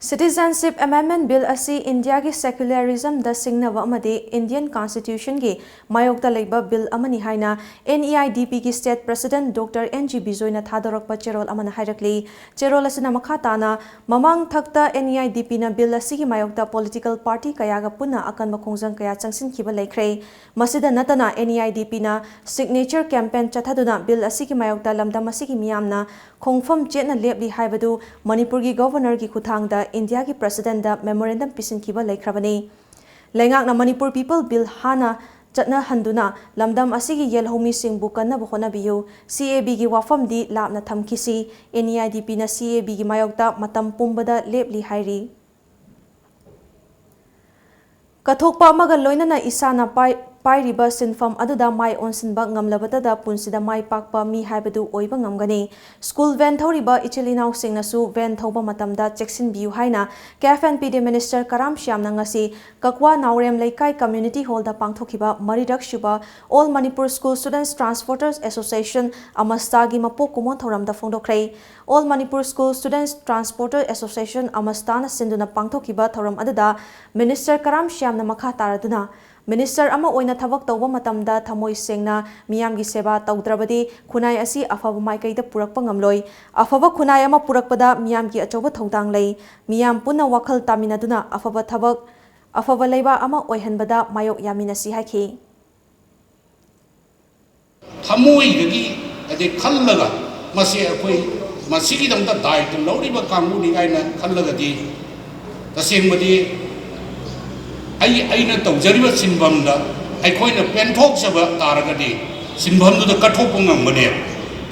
Citizenship Amendment Bill ꯑꯁꯤ ꯏꯟꯗꯤꯌꯥꯒꯤ ꯁꯦꯀꯨꯂꯔꯤꯖꯝꯗ ꯁꯤꯡꯅꯕ ꯑꯃꯗꯤ ꯏꯟꯗꯤꯌꯟ ꯀꯟꯁꯇꯤꯇ꯭ꯌꯨꯁꯟꯒꯤ ꯃꯥꯌꯣꯛꯇ ꯂꯩꯕ ꯕꯤꯜ ꯑꯃꯅꯤ ꯍꯥꯏꯅ NEIDPꯒꯤ state president Doctor N G ꯕꯤꯖꯣꯏꯅ ꯊꯥꯗꯣꯔꯛꯄ ꯆꯦꯔꯣꯜ ꯑꯃꯅ ꯍꯥꯏꯔꯛꯂꯤ꯫ ꯆꯦꯔꯣꯜ ꯑꯁꯤꯅ ꯃꯈꯥ ꯇꯥꯅ, ꯃꯃꯥꯡ ꯊꯛꯇ NEIDPꯅ ꯕꯤꯜ ꯑꯁꯤꯒꯤ ꯃꯥꯌꯣꯛꯇ ꯄꯣꯂꯤꯇꯤꯀꯦꯜ ꯄꯥꯔꯇꯤ ꯀꯌꯥꯒ ꯄꯨꯟꯅ ꯑꯀꯟꯕ ꯈꯣꯡꯖꯪ ꯀꯌꯥ ꯆꯪꯁꯤꯟꯈꯤꯕ ꯂꯩꯈ꯭ꯔꯦ꯫ ꯃꯁꯤꯗ ꯅꯠꯇꯅ, NEIDPꯅ signature campaign ꯆꯠꯊꯗꯨꯅ ꯕꯤꯜ ꯑꯁꯤꯒꯤ ꯃꯥꯌꯣꯛꯇ ꯂꯝꯗꯝ ꯑꯁꯤꯒꯤ ꯃꯤꯌꯥꯝꯅ ꯈꯣꯡꯐꯝ ꯆꯦꯠꯅ ꯂꯦꯞꯂꯤ ꯍꯥꯏꯕꯗꯨ ꯃꯅꯤꯄꯨꯔꯒꯤ ꯒꯣꯚꯔꯅꯔꯒꯤ ꯈꯨꯠꯊꯥꯡꯗ ꯏꯟꯗꯤꯌꯥꯒꯤ ꯄ꯭ꯔꯁꯤꯗꯦꯟꯗ ꯃꯦꯃꯣꯔꯦꯟꯗꯝ ꯄꯤꯁꯤꯟꯈꯤꯕ ꯂꯩꯈ꯭ꯔꯕꯅꯤ꯫ ꯂꯩꯉꯥꯛꯅ ꯃꯅꯤꯄꯨꯔ ꯄꯤꯄꯜ ꯕꯤꯜ ꯍꯥꯟꯅ ꯆꯠꯅꯍꯟꯗꯨꯅ ꯂꯝꯗꯝ ꯑꯁꯤꯒꯤ ꯌꯦꯜꯍꯧꯃꯤꯁꯤꯡꯕꯨ ꯀꯟꯅꯕ ꯍꯣꯠꯅꯕꯤꯌꯨ꯫ CABꯒꯤ ꯋꯥꯐꯝꯗꯤ ꯂꯥꯞꯅ ꯊꯝꯈꯤꯁꯤ꯫ NEIDPꯅ CABꯒꯤ ꯃꯥꯌꯣꯛꯇ ꯃꯇꯝ ꯄꯨꯝꯕꯗ ꯂꯦꯞꯂꯤ ꯍꯥꯏꯔꯤ꯫ ꯀꯠꯊꯣꯛꯄ ꯑꯃꯒ ꯂꯣꯏꯅꯅ ꯏꯁꯥꯅ ꯄꯥꯏ-, ꯄꯥꯏꯔꯤꯕ ꯁꯤꯟꯐꯝ ꯑꯗꯨꯗ ꯃꯥꯏ ꯑꯣꯟꯁꯤꯟꯕ ꯉꯝꯂꯕꯇꯗ ꯄꯨꯟꯁꯤꯗ ꯃꯥꯏ ꯄꯥꯛꯄ ꯃꯤ ꯍꯥꯏꯕꯗꯨ ꯑꯣꯏꯕ ꯉꯝꯒꯅꯤ꯫ ꯁ꯭ꯀꯨꯜ ꯚꯦꯟ ꯊꯧꯔꯤꯕ ꯏꯆꯤꯜ ꯏꯅꯥꯎꯁꯤꯡꯅꯁꯨ ꯚꯦꯟ ꯊꯧꯕ ꯃꯇꯝꯗ ꯆꯦꯛꯁꯤꯟꯕꯤꯌꯨ ꯍꯥꯏꯅ CAF and PD minister ꯀꯔꯥꯝ ꯁ꯭ꯌꯥꯝꯅ ꯉꯁꯤ ꯀꯛꯋꯥ ꯅꯥꯎꯔꯦꯝ ꯂꯩꯀꯥꯏ community hallꯗ ꯄꯥꯡꯊꯣꯛꯈꯤꯕ ꯃꯔꯤꯔꯛ ꯁꯨꯕ All Manipur School Students Transporters Association, AMASTAꯒꯤ ꯃꯄꯣꯛ ꯀꯨꯝꯑꯣꯟ ꯊꯧꯔꯝꯗ ꯐꯣꯡꯗꯣꯛꯈ꯭ꯔꯦ꯫ All Manipur School Students Transporter Association, AMASTAꯅ ꯁꯤꯟꯗꯨꯅ ꯄꯥꯡꯊꯣꯛꯈꯤꯕ ꯊꯧꯔꯝ ꯑꯗꯨꯗ minister ꯀꯔꯥꯝ ꯁ꯭ꯌꯥꯝꯅ ꯃꯈꯥ ꯇꯥꯔꯗꯨꯅ, minister ꯑꯃ ꯑꯣꯏꯅ ꯊꯕꯛ ꯇꯧꯕ ꯃꯇꯝꯗ ꯊꯃꯣꯏ ꯁꯦꯡꯅ ꯃꯤꯌꯥꯝꯒꯤ ꯁꯦꯕꯥ ꯇꯧꯗ꯭ꯔꯕꯗꯤ ꯈꯨꯟꯅꯥꯏ ꯑꯁꯤ ꯑꯐꯕ ꯃꯥꯏꯀꯩꯗ ꯄꯨꯔꯛꯄ ꯉꯝꯂꯣꯏ꯫ ꯑꯐꯕ ꯈꯨꯟꯅꯥꯏ ꯑꯃ ꯄꯨꯔꯛꯄꯗ ꯃꯤꯌꯥꯝꯒꯤ ꯑꯆꯧꯕ ꯊꯧꯗꯥꯡ ꯂꯩ꯫ ꯃꯤꯌꯥꯝ ꯄꯨꯟꯅ ꯋꯥꯈꯜ ꯇꯥꯃꯤꯟꯅꯗꯨꯅ ꯑꯐꯕ ꯊꯕꯛ, ꯑꯐꯕ ꯂꯩꯕꯥꯛ ꯑꯃ ꯑꯣꯏꯍꯟꯕꯗ ꯃꯥꯌꯣꯛ ꯌꯥꯃꯤꯟꯅꯁꯤ ꯍꯥꯏꯈꯤ꯫ ꯊꯃꯣꯏꯗꯒꯤ, ꯍꯥꯏꯗꯤ, ꯈꯜꯂꯒ ꯃꯁꯤ ꯑꯩꯈꯣꯏ ꯃꯁꯤꯒꯤꯗꯃꯛꯇ ꯗꯥꯏꯇ ꯂꯧꯔꯤꯕ ꯀꯥꯡꯕꯨꯅꯤ ꯀꯥꯏꯅ ꯈꯜꯂꯒꯗꯤ, ꯇꯁꯦꯡꯕꯗꯤ ꯑꯩ, ꯑꯩꯅ ꯇꯧꯖꯔꯤꯕ ꯁꯤꯟꯐꯝꯗ ꯑꯩꯈꯣꯏꯅ ꯄꯦꯟꯊꯣꯛꯆꯕ ꯇꯥꯔꯒꯗꯤ, ꯁꯤꯟꯐꯝꯗꯨꯗ ꯀꯠꯊꯣꯛꯄ ꯉꯝꯒꯅꯦꯕ,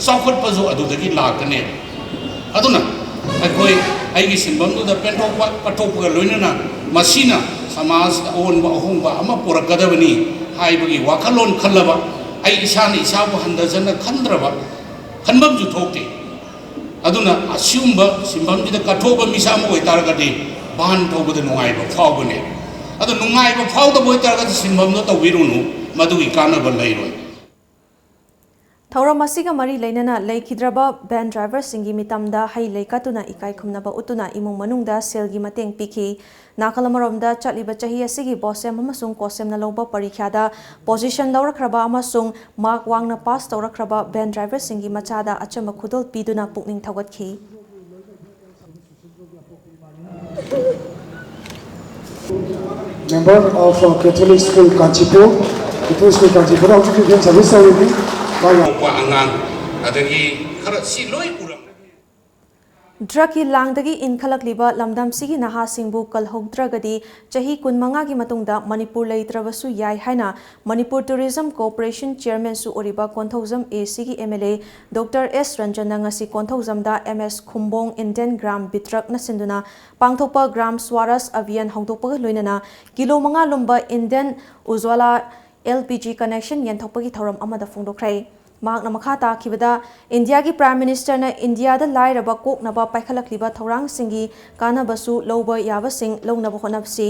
ꯆꯥꯎꯈꯠꯄꯁꯨ ꯑꯗꯨꯗꯒꯤ ꯂꯥꯛꯀꯅꯦꯕ꯫ ꯑꯗꯨꯅ ꯑꯩꯈꯣꯏ ꯑꯩꯒꯤ ꯁꯤꯟꯐꯝꯗꯨꯗ ꯄꯦꯟꯊꯣꯛꯄ, ꯀꯠꯊꯣꯛꯄꯒ ꯂꯣꯏꯅꯅ ꯃꯁꯤꯅ ꯁꯃꯥꯖꯗ ꯑꯑꯣꯟꯕ ꯑꯍꯣꯡꯕ ꯑꯃ ꯄꯨꯔꯛꯀꯗꯕꯅꯤ ꯍꯥꯏꯕꯒꯤ ꯋꯥꯈꯜꯂꯣꯟ ꯈꯜꯂꯕ, ꯑꯩ ꯏꯁꯥꯅ ꯏꯁꯥꯕꯨ ꯍꯟꯊꯖꯅ ꯈꯟꯗ꯭ꯔꯕ, ꯈꯟꯐꯝꯁꯨ ꯊꯣꯛꯇꯦ꯫ ꯑꯗꯨꯅ ꯑꯁꯤꯒꯨꯝꯕ ꯁꯤꯟꯐꯝꯁꯤꯗ ꯀꯠꯊꯣꯛꯄ ꯃꯤꯁꯛ ꯑꯃ ꯑꯣꯏꯇꯥꯔꯒꯗꯤ ꯚꯥꯟ ꯊꯧꯕꯗ ꯅꯨꯡꯉꯥꯏꯕ ꯐꯥꯎꯕꯅꯦ꯫ ꯑꯗꯣ ꯅꯨꯡꯉꯥꯏꯕ ꯐꯥꯎꯗꯕ ꯑꯣꯏꯇꯥꯔꯒꯗꯤ ꯁꯤꯟꯐꯝꯗꯣ ꯇꯧꯕꯤꯔꯨꯅꯨ, ꯃꯗꯨꯒꯤ ꯀꯥꯟꯅꯕ ꯂꯩꯔꯣꯏ꯫ ꯊꯧꯔꯝ ꯑꯁꯤꯒ ꯃꯔꯤ ꯂꯩꯅꯅ ꯂꯩꯈꯤꯗ꯭ꯔꯕ ꯚꯦꯟ ꯗ꯭ꯔꯥꯏꯚꯔꯁꯤꯡꯒꯤ ꯃꯤꯇꯝꯗ ꯍꯩ ꯂꯩ ꯀꯠꯇꯨꯅ ꯏꯀꯥꯏ ꯈꯨꯝꯅꯕ ꯎꯠꯇꯨꯅ ꯏꯃꯨꯡ ꯃꯅꯨꯡꯗ ꯁꯦꯜꯒꯤ ꯃꯇꯦꯡ ꯄꯤꯈꯤ꯫ ꯅꯥꯀꯜ ꯑꯃꯔꯣꯝꯗ ꯆꯠꯂꯤꯕ ꯆꯍꯤ ꯑꯁꯤꯒꯤ ꯕꯣꯁꯦꯝ ꯑꯃꯁꯨꯡ ꯀꯣꯁꯦꯝꯅ ꯂꯧꯕ ꯄꯔꯤꯈ꯭ꯌꯥꯗ ꯄꯣꯖꯤꯁꯟ ꯂꯧꯔꯛꯈ꯭ꯔꯕ ꯑꯃꯁꯨꯡ ꯃꯥꯔꯛ ꯋꯥꯡꯅ ꯄꯥꯁ ꯇꯧꯔꯛꯈ꯭ꯔꯕ ꯚꯦꯟ ꯗ꯭ꯔꯥꯏꯚꯔꯁꯤꯡꯒꯤ ꯃꯆꯥꯗ ꯑꯆꯝꯕ ꯈꯨꯗꯣꯜ ꯄꯤꯗꯨꯅ ꯄꯨꯛꯅꯤꯡ ꯊꯧꯒꯠꯈꯤ꯫ Member of uh, Catholic School Kanchipur, Catholic School Kanchipur ꯍꯧꯖꯤꯛ ꯏꯚꯦꯟ ꯁꯥꯔꯚꯤꯁ ꯇꯧꯔꯤꯕꯅꯤ꯫ ꯃꯥꯒꯤ ꯑꯉꯥꯡ ꯑꯗꯒꯤ ꯈꯔ ꯁꯤ ꯂꯣꯏ ꯎꯔꯝꯒꯅꯤ꯫ ꯗ꯭ꯔꯒꯀꯤ ꯂꯥꯡꯗꯒꯤ ꯏꯟꯈꯠꯂꯛꯂꯤꯕ ꯂꯝꯗꯝꯁꯤꯒꯤ ꯅꯍꯥꯁꯤꯡꯕꯨ ꯀꯜꯍꯧꯗ꯭ꯔꯒꯗꯤ ꯆꯍꯤ ꯀꯨꯟꯃꯉꯥꯒꯤ ꯃꯇꯨꯡꯗ ꯃꯅꯤꯄꯨꯔ ꯂꯩꯇ꯭ꯔꯕꯁꯨ ꯌꯥꯏ ꯍꯥꯏꯅ ꯃꯅꯤꯄꯨꯔ ꯇꯨꯔꯤꯖꯝ ꯀꯣꯔꯄꯣꯔꯦꯁꯟ ꯆꯤꯌꯔꯃꯦꯟꯁꯨ ꯑꯣꯏꯔꯤꯕ ꯀꯣꯟꯊꯧꯖꯝ ꯑꯦ ꯁꯤꯒꯤ ꯑꯦꯝ ꯑꯦꯜ ꯑꯦ ꯗꯣꯛꯇꯔ ꯑꯦꯁ ꯔꯟꯖꯟꯅ ꯉꯁꯤ ꯀꯣꯟꯊꯧꯖꯝꯗ ꯑꯦꯝ ꯑꯦꯁ ꯈꯨꯝꯕꯣꯡ ꯏꯟꯗꯤꯌꯟ ꯒ꯭ꯔꯥꯝ ꯕꯤꯇ꯭ꯔꯛꯅ ꯁꯤꯟꯗꯨꯅ ꯄꯥꯡꯊꯣꯛꯄ ꯒ꯭ꯔꯥꯝ ꯁ꯭ꯋꯥꯔꯥꯖ ꯑꯚꯤꯌꯥꯟ ꯍꯧꯗꯣꯛꯄꯒ ꯂꯣꯏꯅꯅ ꯀꯤꯂꯣ ꯃꯉꯥ ꯂꯨꯝꯕ Indian Ujjwala L P G connection ꯌꯦꯟꯊꯣꯛꯄꯒꯤ ꯊꯧꯔꯝ ꯑꯃꯗ ꯐꯣꯡꯗꯣꯛꯈ꯭ꯔꯦ꯫ ꯃꯍꯥꯛꯅ ꯃꯈꯥ ꯇꯥꯈꯤꯕꯗ, ꯏꯟꯗꯤꯌꯥꯒꯤ ꯄ꯭ꯔꯥꯏꯝ ꯃꯤꯅꯤꯁꯇꯔꯅ ꯏꯟꯗꯤꯌꯥꯗ ꯂꯥꯏꯔꯕ ꯀꯣꯛꯅꯕ ꯄꯥꯏꯈꯠꯂꯛꯂꯤꯕ ꯊꯧꯔꯥꯡꯁꯤꯡꯒꯤ ꯀꯥꯟꯅꯕꯁꯨ ꯂꯧꯕ ꯌꯥꯕꯁꯤꯡ ꯂꯧꯅꯕ ꯍꯣꯠꯅꯁꯤ,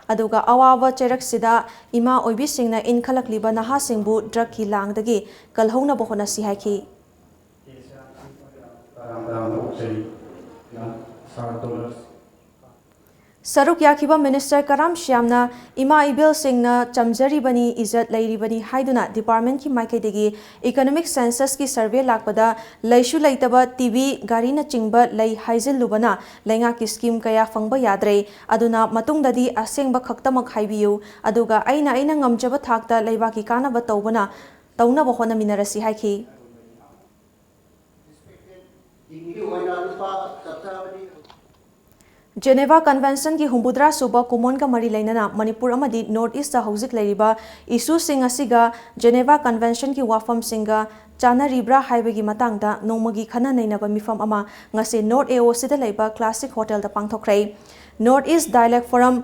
ꯑꯗꯨꯒ ꯑꯋꯥꯕ ꯆꯩꯔꯛꯁꯤꯗ ꯏꯃꯥ ꯑꯣꯏꯕꯤꯁꯤꯡꯅ ꯏꯟꯈꯠꯂꯛꯂꯤꯕ ꯅꯍꯥꯁꯤꯡꯕꯨ ꯗ꯭ꯔꯒꯀꯤ ꯂꯥꯡꯗꯒꯤ ꯀꯜꯍꯧꯅꯕ ꯍꯣꯠꯅꯁꯤ ꯍꯥꯏꯈꯤ꯫ ꯁꯔꯨꯛ ꯌꯥꯈꯤꯕ ꯃꯤꯅꯤꯁꯇꯔ ꯀꯔꯥꯝ ꯁ꯭ꯌꯥꯝꯅ ꯏꯃꯥ ꯏꯕꯦꯜꯁꯤꯡꯅ ꯆꯝꯖꯔꯤꯕꯅꯤ, ꯏꯖꯠ ꯂꯩꯔꯤꯕꯅꯤ ꯍꯥꯏꯗꯨꯅ ꯗꯤꯄꯥꯔꯠꯃꯦꯟꯠꯀꯤ ꯃꯥꯏꯀꯩꯗꯒꯤ ꯏꯀꯣꯅꯣꯃꯤꯛ ꯁꯦꯟꯁꯁꯀꯤ ꯁꯔꯚꯦ ꯂꯥꯛꯄꯗ ꯂꯩꯁꯨ ꯂꯩꯇꯕ, ꯇꯤ ꯚꯤ, ꯒꯥꯔꯤꯅꯆꯤꯡꯕ ꯂꯩ ꯍꯥꯏꯖꯤꯜꯂꯨꯕꯅ ꯂꯩꯉꯥꯛꯀꯤ ꯁ꯭ꯀꯤꯝ ꯀꯌꯥ ꯐꯪꯕ ꯌꯥꯗ꯭ꯔꯦ꯫ ꯑꯗꯨꯅ ꯃꯇꯨꯡꯗꯗꯤ ꯑꯁꯦꯡꯕ ꯈꯛꯇꯃꯛ ꯍꯥꯏꯕꯤꯌꯨ, ꯑꯗꯨꯒ ꯑꯩꯅ ꯑꯩꯅ ꯉꯝꯖꯕ ꯊꯥꯛꯇ ꯂꯩꯕꯥꯛꯀꯤ ꯀꯥꯟꯅꯕ ꯇꯧꯕꯅ, ꯇꯧꯅꯕ ꯍꯣꯠꯅꯃꯤꯟꯅꯔꯁꯤ ꯍꯥꯏꯈꯤ꯫ ꯖꯦꯅꯦꯚꯥ ꯀꯟꯚꯦꯟꯁꯟꯒꯤ ꯍꯨꯝꯐꯨꯇꯔꯥ ꯁꯨꯕ ꯀꯨꯃꯣꯟꯒ ꯃꯔꯤ ꯂꯩꯅꯅ ꯃꯅꯤꯄꯨꯔ ꯑꯃꯗꯤ ꯅꯣꯔꯠ ꯏꯁꯇ ꯍꯧꯖꯤꯛ ꯂꯩꯔꯤꯕ ꯏꯁꯨꯁꯤꯡ ꯑꯁꯤꯒ ꯖꯦꯅꯦꯚꯥ ꯀꯟꯚꯦꯟꯁꯟꯒꯤ ꯋꯥꯐꯝꯁꯤꯡꯒ ꯆꯥꯟꯅꯔꯤꯕ꯭ꯔꯥ ꯍꯥꯏꯕꯒꯤ ꯃꯇꯥꯡꯗ ꯅꯣꯡꯃꯒꯤ ꯈꯟꯅ ꯅꯩꯅꯕ ꯃꯤꯐꯝ ꯑꯃ ꯉꯁꯤ ꯅꯣꯔꯠ ꯑꯦ ꯑꯣ ꯁꯤꯗ ꯂꯩꯕ ꯀ꯭ꯂꯥꯁꯤꯛ ꯍꯣꯇꯦꯜꯗ ꯄꯥꯡꯊꯣꯛꯈ꯭ꯔꯦ꯫ North east dialogue forum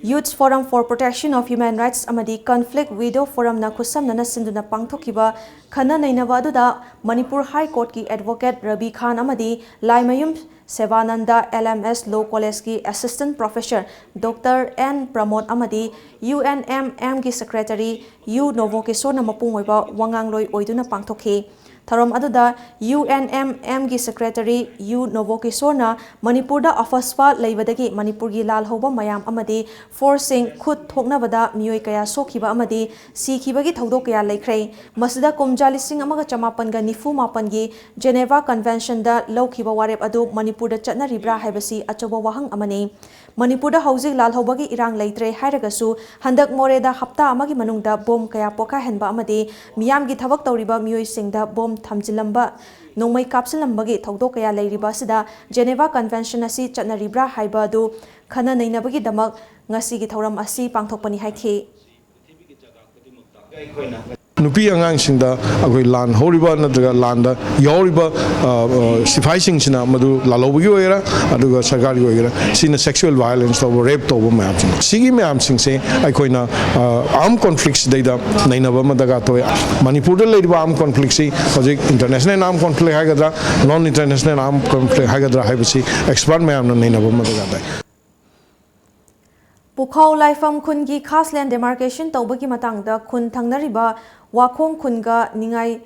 Youth Forum for Protection of Human Rights ꯑꯃꯗꯤ Conflict Widow Forumꯅ ꯈꯨꯠꯁꯝꯅꯅ ꯁꯤꯟꯗꯨꯅ ꯄꯥꯡꯊꯣꯛꯈꯤꯕ ꯈꯟꯅ ꯅꯩꯅꯕ ꯑꯗꯨꯗ ꯃꯅꯤꯄꯨꯔ High Courtꯀꯤ advocate ꯔꯕꯤ ꯈꯥꯟ ꯑꯃꯗꯤ Laimayum ꯁꯦꯕꯥꯅꯟꯗ L M S Law Collegeꯀꯤ Assistant Professor Doctor N ꯄ꯭ꯔꯃꯣꯗ ꯑꯃꯗꯤ U N M Mꯒꯤ Secretary U ꯅꯣꯕꯣꯀꯤꯁꯣꯔꯅ ꯃꯄꯨꯡ ꯑꯣꯏꯕ ꯋꯥꯉꯥꯡꯂꯣꯏ ꯑꯣꯏꯗꯨꯅ ꯄꯥꯡꯊꯣꯛꯈꯤ꯫ ꯊꯧꯔꯝ ꯑꯗꯨꯗ U N M Mꯒꯤ Secretary U ꯅꯣꯕꯣꯀꯤꯁꯣꯔꯅ ꯃꯅꯤꯄꯨꯔꯗ ꯑꯐꯁ꯭ꯄꯥ ꯂꯩꯕꯗꯒꯤ ꯃꯅꯤꯄꯨꯔꯒꯤ ꯂꯥꯜꯍꯧꯕ ꯃꯌꯥꯝ ꯑꯃꯗꯤ forceꯁꯤꯡ ꯈꯨꯠ ꯊꯣꯛꯅꯕꯗ ꯃꯤꯑꯣꯏ ꯀꯌꯥ ꯁꯣꯛꯈꯤꯕ ꯑꯃꯗꯤ ꯁꯤꯈꯤꯕꯒꯤ ꯊꯧꯗꯣꯛ ꯀꯌꯥ ꯂꯩꯈ꯭ꯔꯦ꯫ ꯃꯁꯤꯗ ꯀꯨꯝꯖꯥ ꯂꯤꯁꯤꯡ ꯑꯃꯒ ꯆꯃꯥꯄꯟꯒ ꯅꯤꯐꯨ ꯃꯥꯄꯟꯒꯤ Geneva Conventionꯗ ꯂꯧꯈꯤꯕ ꯋꯥꯔꯦꯞ ꯑꯗꯨ ꯃꯅꯤꯄꯨꯔꯗ ꯆꯠꯅꯔꯤꯕ꯭ꯔꯥ ꯍꯥꯏꯕꯁꯤ ꯑꯆꯧꯕ ꯋꯥꯍꯪ ꯑꯃꯅꯤ꯫ ꯃꯅꯤꯄꯨꯔꯗ ꯍꯧꯖꯤꯛ ꯂꯥꯜꯍꯧꯕꯒꯤ ꯏꯔꯥꯡ ꯂꯩꯇ꯭ꯔꯦ ꯍꯥꯏꯔꯒꯁꯨ, ꯍꯟꯗꯛ ꯃꯣꯔꯦꯗ ꯍꯞꯇꯥ ꯑꯃꯒꯤ ꯃꯅꯨꯡꯗ ꯕꯣꯝ ꯀꯌꯥ ꯄꯣꯈꯥꯏꯍꯟꯕ ꯑꯃꯗꯤ ꯃꯤꯌꯥꯝꯒꯤ ꯊꯕꯛ ꯇꯧꯔꯤꯕ ꯃꯤꯑꯣꯏꯁꯤꯡꯗ ꯕꯣꯝ ꯊꯝꯖꯤꯜꯂꯝꯕ, ꯅꯣꯡꯃꯩ ꯀꯥꯞꯁꯤꯜꯂꯝꯕꯒꯤ ꯊꯧꯗꯣꯛ ꯀꯌꯥ ꯂꯩꯔꯤꯕ ꯑꯁꯤꯗ Geneva Convention ꯑꯁꯤ ꯆꯠꯅꯔꯤꯕ꯭ꯔꯥ ꯍꯥꯏꯕ ꯑꯗꯨ ꯈꯟꯅ ꯅꯩꯅꯕꯒꯤꯗꯃꯛ ꯉꯁꯤꯒꯤ ꯊꯧꯔꯝ ꯑꯁꯤ ꯄꯥꯡꯊꯣꯛꯄꯅꯤ ꯍꯥꯏꯈꯤ꯫ ꯅꯨꯄꯤ ꯑꯉꯥꯡꯁꯤꯡꯗ ꯑꯩꯈꯣꯏ ꯂꯥꯟ ꯍꯧꯔꯤꯕ ꯅꯠꯇ꯭ꯔꯒ ꯂꯥꯟꯗ ꯌꯥꯎꯔꯤꯕ, ꯑ, ꯑ, ꯁꯤꯐꯥꯏꯁꯤꯡꯁꯤꯅ, ꯃꯗꯨ ꯂꯥꯜꯍꯧꯕꯒꯤ ꯑꯣꯏꯒꯦꯔꯥ ꯑꯗꯨꯒ ꯁꯔꯀꯥꯔꯒꯤ ꯑꯣꯏꯒꯦꯔꯥ, ꯁꯤꯅ sexual violence ꯇꯧꯕ, rape ꯇꯧꯕ ꯃꯌꯥꯝꯁꯤꯡ, ꯁꯤꯒꯤ ꯃꯌꯥꯝꯁꯤꯡꯁꯦ ꯑꯩꯈꯣꯏꯅ, ꯑ, armed conflictꯁꯤꯗꯩꯗ ꯅꯩꯅꯕ ꯑꯃ ꯗꯔꯀꯥꯔ ꯇꯧꯏ꯫ ꯃꯅꯤꯄꯨꯔꯗ ꯂꯩꯔꯤꯕ armed conflictꯁꯤ ꯍꯧꯖꯤꯛ international armed conflict ꯍꯥꯏꯒꯗ꯭ꯔꯥ, non international armed conflict ꯍꯥꯏꯒꯗ꯭ꯔꯥ ꯍꯥꯏꯕꯁꯤ expert ꯃꯌꯥꯝꯅ ꯅꯩꯅꯕ ꯑꯃ ꯗꯔꯀꯥꯔ ꯇꯥꯏ꯫ ꯄꯨꯈꯥꯎ ꯂꯥꯏꯐꯝ ꯈꯨꯟꯒꯤ ꯈꯥꯁ land demarcation ꯇꯧꯕꯒꯤ ꯃꯇꯥꯡꯗ ꯈꯨꯟ ꯊꯪꯅꯔꯤꯕ ꯋꯥꯈꯣꯡ ꯈꯨꯟꯒ ꯅꯤꯡꯉꯥꯏ